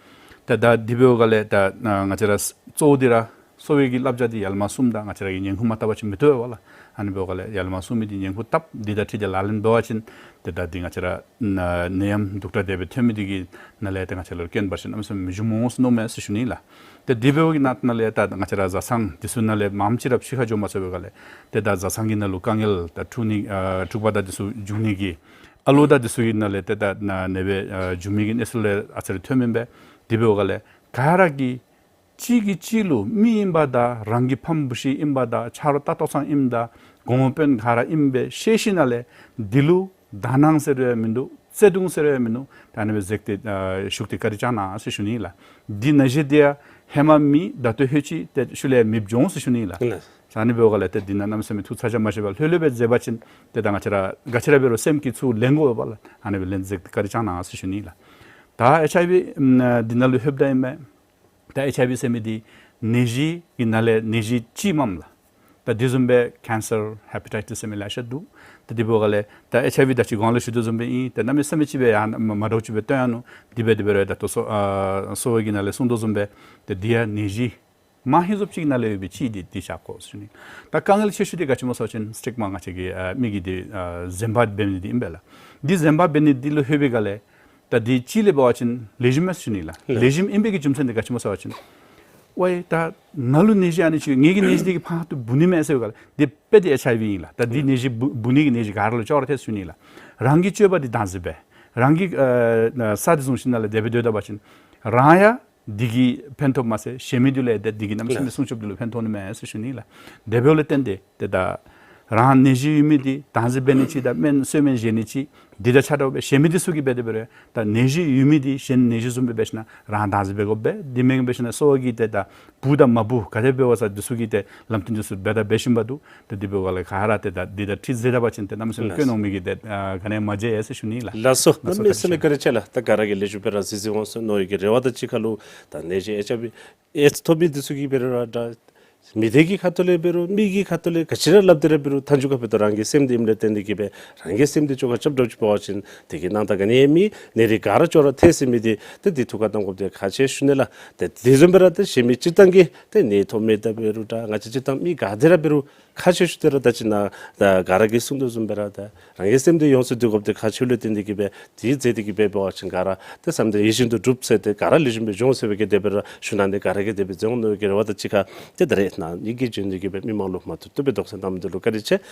ཏེ་ད་འདི་འབདཝ་ལས་ད་ང་བཅས་ར་གཙོ་བོ་འདི་ར་གསོ་བའི་གི་བསླབ་བྱ་འདི་ཡར་ལས་མར་གསུངམ་ད་ང་བཅས་ར་གིས་ཉན་ཁུག་མ་བཏབ་པ་ཅིན་མི་བཏུབ་པས་ལགས། ཨ་ནི་འབདཝ་ལས་ཡར་ལས་མར་གསུངས་མི་འདི་ཉན་ཁུག་བཏབ། འདི་དང་འཁྲིལ་ཏེ་ལག་ལེན་འབད་བ་ཅིན་ཏེ་ད་འདི་ང་བཅས་ར་ནད་ཡམས་གདུག་དྲགས་དེ་སྦེ་ཐོན་མི་འདི་གི་ནང་ལས་ཏེ་ང་བཅས་ར་ལུ་རྐྱེན་བར་ཆད་གནམ་མེད་ས་མེད་མི་འབྱུང་འོང་ཟེར་མནོཝ་མས་ཟེར་ཞུ་ནི་ལགས། ཏེ་འདི་འབདཝ་གི་ནང་ན་ལས་ད་ང་བཅས་ར་བཟའ་ཚང་འདི་ཚུ་ནང་ལས་མངམ་ཅིག་ར་ཕྱི་ཁར་འགྱོ་མ་ཚུགས་པའི་སྒང་ལས་ཏེ་ད་བཟའ་ཚང་གི་ནང་ལུ་དཀའ་ངལ་ད་འཁྲུག་ནི་ཨ་འཁྲུག་པ་དང་འདི་ཚུ་འབྱུང་ནི་གི་ཨ་ལོ་དང་འདི་ཚུ་གི་ནང་ལས་ཏེ་ད་ན་ནད་སྦེ་ཨ་འབྱུང་མི་གི་གནས་ཚུལ་ལས་ཨ་ཙི་རེ་ཐོནམ་ཨིན་པས། འདི་འབདཝ་ལས་ག་ར་གིས་གཅིག་གིས་གཅིག་ལུ་མི་ཨིན་པ་དང་རང་གི་ཕམ་བུ་ཤི་ཨིན་པ་དང་ཆ་རོགས་ལྟ་རྟོག་ཚང་ཨིནམ་དང་གོང་འཕེལ་ག་ར་ཨིནམ་སྦེ་ཤེས་ཞིནམ་ལས་འདི་ལུ་དག་སྣང་ཟེར་རུང་ཡང་མིན་འདུག། བརྩེ་གདུང་ཟེར་རུང་ཡང་མིན་འདུག། ད་ཨ་ནི་སྦེ་འཛེགས་ཏེ་ཨ་བཞུགས་ཏེ་བཀའ་དྲིན་བསྐྱང་གནང་ཟེར་ཞུ་ནི་ལགས། འདི་ནང་བཞིན་འདི་ཡང་ཧེ་མ་མེད། ད་ལྟོ་ལྷོད་ཅི། ཏེ་ཤུལ་ལས་མེདཔ་འགྱོ་འོང་ཟེར་ཞུ་ནི་ལགས། ལགས། ཨ་ནི་འབདཝ་ལས་ཏེ་འདི་ནང་གནམ་མེད་ས་མེད་ཐུགས་ཚ་གྱང་མ་བཞེས་པར་ལྷོད་ལྷོད་སྦེ་མཛད་པ་ཅིན་ཏེ་ད་ང་བཅས་ར་ག་ཅི་ར་འབད་རུང་སེམས་ཀྱིས་ཚུར་ལེན་དགོ་པས་ལགས། ཨ་ནི་སྦེ་ལེན་འཛེགས་ཏེ་བཀའ་དྲིན་བསྐྱང་གནང་ཟེར་ཞུ་ནི་ལགས། ད་ཨེཆ་ཨའི་ཝི་ཨམ་འདི་ནང་ལུ་ལྷོདཔ་ད་ཨིན་མས། ད་ཨེཆ་ཨའི་ཝི་ཟེར་མི་འདི་ནད་གཞི་གི་ནང་ལས་ནད་གཞི་གཅིག་མས་ལགས། ད་འདི་བཟུམ་སྦེ་ཀེན་སར་ཧེ་པ་ཊའི་ཊིས་ཟེར་མི་ལེ་ཤ་འདུག། ད་འདི་འབདཝ་ལས་ད་ཨེཆ་ཨའི་ཝི་ད་ཅི་གོང་ལས་ཞུ་དོ་བཟུམ་སྦེ་ཨིན། ད་གནམ་མེད་ས་མེད་ཅིག་སྦེ་ཡང་མ་མ་འདྲཝ་ཅིག་སྦེ་སྟོན་ཡར་ནུག། འདི་སྦེ་འདི་སྦེ་ར་ད་ལྟོ་གསོ་ཨ་གསོ་བའི་གི་ནང་ལས་གསུང་དོ་བཟུམ་སྦེ་ད་འདི་ཡང་ནད་གཞི་མ་ཧེ་ཟོབ་ཅིག་ནང་ལས་ཡོད་པའི་ཅིག་འདི་འདི་བཞག་དགོ་ཟེར་ཞུ་ནི། ད་དཀའ་ངལ་ཆེ་ཤོས་འདི་ག་ཅི་སྨོ་ཟེར་བ་ཅིན་སི་ཊིག་མ་ང་བཅས་ཀྱི་ཨ་མི་གི་འདི་ཨ་གཟན་པ་འབད་ནི་འདི་ཨིན་པས་ལགས། འདི་གཟན་པ་འབད་ནི་འདི་ལུ་ལྷོད་པའི་སྒང་ལས་ད་འདི་གཅིག་ལས་འབད་བ་ཅིན་ལེགས་ཤོམ་མས་ཟེར་ཞུ་ནི་ལགས། ལགས། ལེགས་ཤོམ་ཨིན་པའི་གི་རྒྱུ་མཚན་འདི་ག་ཅི་སྨོ་ཟེར་བ་ཅིན་ཝའི་ད་ང་ལུ་ནད་གཞི་ཨ་ནི་ཅིག་ངེ་གི་ནད་གཞི་འདི་གིས་ཕར་ཏེ་འབུ་ནི་མས་ཟེར་བའི་སྒང་ལས་འདི་དཔེ་འདི་ཨེཆ་ཨའི་ཝི་ཨིན་ལགས། ད་འདི་ནད་གཞི་འབུ་འབུ་ནི་གི་ནད་གཞི་ག་ར་ལུ་ཅོག་ར་འཐད་ཟེར་ཞུ་ནི་ལགས། རང་གི་སྤྱོད་པ་འདི་བདག་འཛིན་འབད། རང་གི་ཨ་ས་འདི་བཟུང་ཞིནམ་ལས་དེ་སྦེ་སྡོད་ད་པ་ཅིན་རང་ཡང་འདི་གིས་ཕན་ཐོགས་མ་ཚད་གཞན་མི་འདི་ལུ་ཡང་ཏེ་འདི་གིས་གནམ་མེད་ས་མེད་ལགས། སྲུང་སྐྱོབ་འདི་ལུ་ཕན་ཐོགས་ནི་མས་ཟེར་ཞུ་ནི་ལགས། དེ་འབདཝ་ལས་བརྟེན་ཏེ་ཏེ་ད་རང་ནད་གཞི་ཡོད་མི་འདི་བདག་འཛིན་འབད་ནི་ཅིག་དང་སྨན་གསོལ་སྨན་བཞེས་ནི་ཅིག་འདི་དང་ཕྱདཔ་སྦེ་གཞན་མི་འདི་ཚུ་གིས་འབད་དེ་འབད་རུང་ད་ནད་གཞི་ཡོད་མི་འདི་གཞན་ནད་གཞི་བཟུམ་སྦེ་འབད་ཞིན་ན་རང་བདག་འཛིན་འབད་དགོ་པས། འདི་མེན་འབད་ཞིན་ན་གསོ་བ་གིས་ཏེ་ད་འབུ་དང་མ་འབུ་ག་དེ་འབད་བ་ས་འདི་ཚུ་གིས་ཏེ་ལམ་སྟོན་འདི་ཚུ་འབད་དང་འབད་བཞིན་པ་འདུག། ཏེ་འདི་འབདཝ་ལས་ག་ར་ཏེ་ད་འདི་དང་འཁྲིལ་མཛད་ད་པ་ཅིན་ཏེ་གནམ་མེད་ས་མེད་ལགས། སྐྱོན་འོང་མི་གི་ཏེ་ཨ་ག་ནི་ཡང་མ་མཇལ་ཡི་ཟེར་ཞུ་ནི་ལགས། ལགས་སོ། ལགས་སོ། གནམ་མེད་ས་མེད་བཀའ་དྲིན་ཆེ་ལགས། ད་ག་ར་གིས་ལེགས་ཤོམ་སྦེ་ར་གཟིགས་གཟིགསཔ་འོང་ཟེར་མནོ་བའི་གི་རེ་བ་དང་གཅིག་ཁར་ལུ་ད་ནད་གཞི་ཨེཆ་ཨའི་ཝི་ཨེཌསི་ཐོབ་མི་འདི་ཚུ་གིས་འབད་རུང་ར་ད་མི་སྡེ་གི་ཁ་ཐུག་ལས་འབད་རུང་མི་གི་ཁ་ཐུག་ལས་ག་ཅི་ར་སླབ་སྟེ་ར་འབད་རུང་མཐའ་མཇུག་ཁར་འབད་རུང་རང་གི་སེམས་འདི་ཨིནམ་ལས་བརྟེན་ཏེ་གིས་སྦེ་རང་གི་སེམས་འདི་ཅོག་ཁར་རྐྱབ་དྲགས་ཅིག་འབད་བ་ཅིན་དེ་གི་ནང་ད་ག་ནི་ཡང་མེད། ནད་རིགས་ག་ར་ཅོག་ར་འཐད་ཟེར་མི་འདི་ཏེ་འདི་ཐུགས་ཁར་བཏང་དགོཔ་འདི་ཁག་ཆེ་ཞུ་ནི་ལགས། ཏེ་དེ་བཟུམ་སྦེ་ར་ཏེ་གཞན་མི་སྤྱིར་བཏང་གི་ཏེ་ནད་ཐོབ་མི་དང་འབད་རུང་ད་ང་བཅས་སྤྱིར་བཏང་མི་ག་དེ་ར་འབད་རུང་ཁག་ཆེ་ཤོས་འདི་ར་ད་ཅི་ནཱ་ད་ག་ར་གིས་གསུང་དོ་བཟུམ་སྦེ་ར་ད་རང་གི་སེམས་འདི་ཡོངས་སུ་འདུལ་དགོཔ་འདི་ཁག་ཆེཝ་ལས་བརྟེན་ཏེ་གིས་སྦེ་དེ་མཛད་དེ་གིས་སྦེ་འབད་བ་ཅིན་ག་ར་ཏེ་བསམ་དོན་ཡིད་བཞིན་དུ་འགྲུབ་ཟེར་ཏེ་ག་ར་ལེགས་ཤོམ་སྦེ་འགྱོ་འོང་ཟེར་བའི་གི་དེ་སྦེ་ར་ཞུ་ནི། ག་ར་གིས་དེ་སྦེ་མཛད་འོང་མནོ་བའི་གི་རེ་བ་དང་གཅིག་ཁར་ཏེ་ད་རེས་ནཱ་ཡི་གེ་བྱོན་ཏེ་གིས་སྦེ་མི་མང་ལུ་མ་ཐུབ་ཐུབ་སྦེ་དོགས་སེལ་གནང་མི་འདི་ལུ་བཀའ་དྲིན་ཆེ།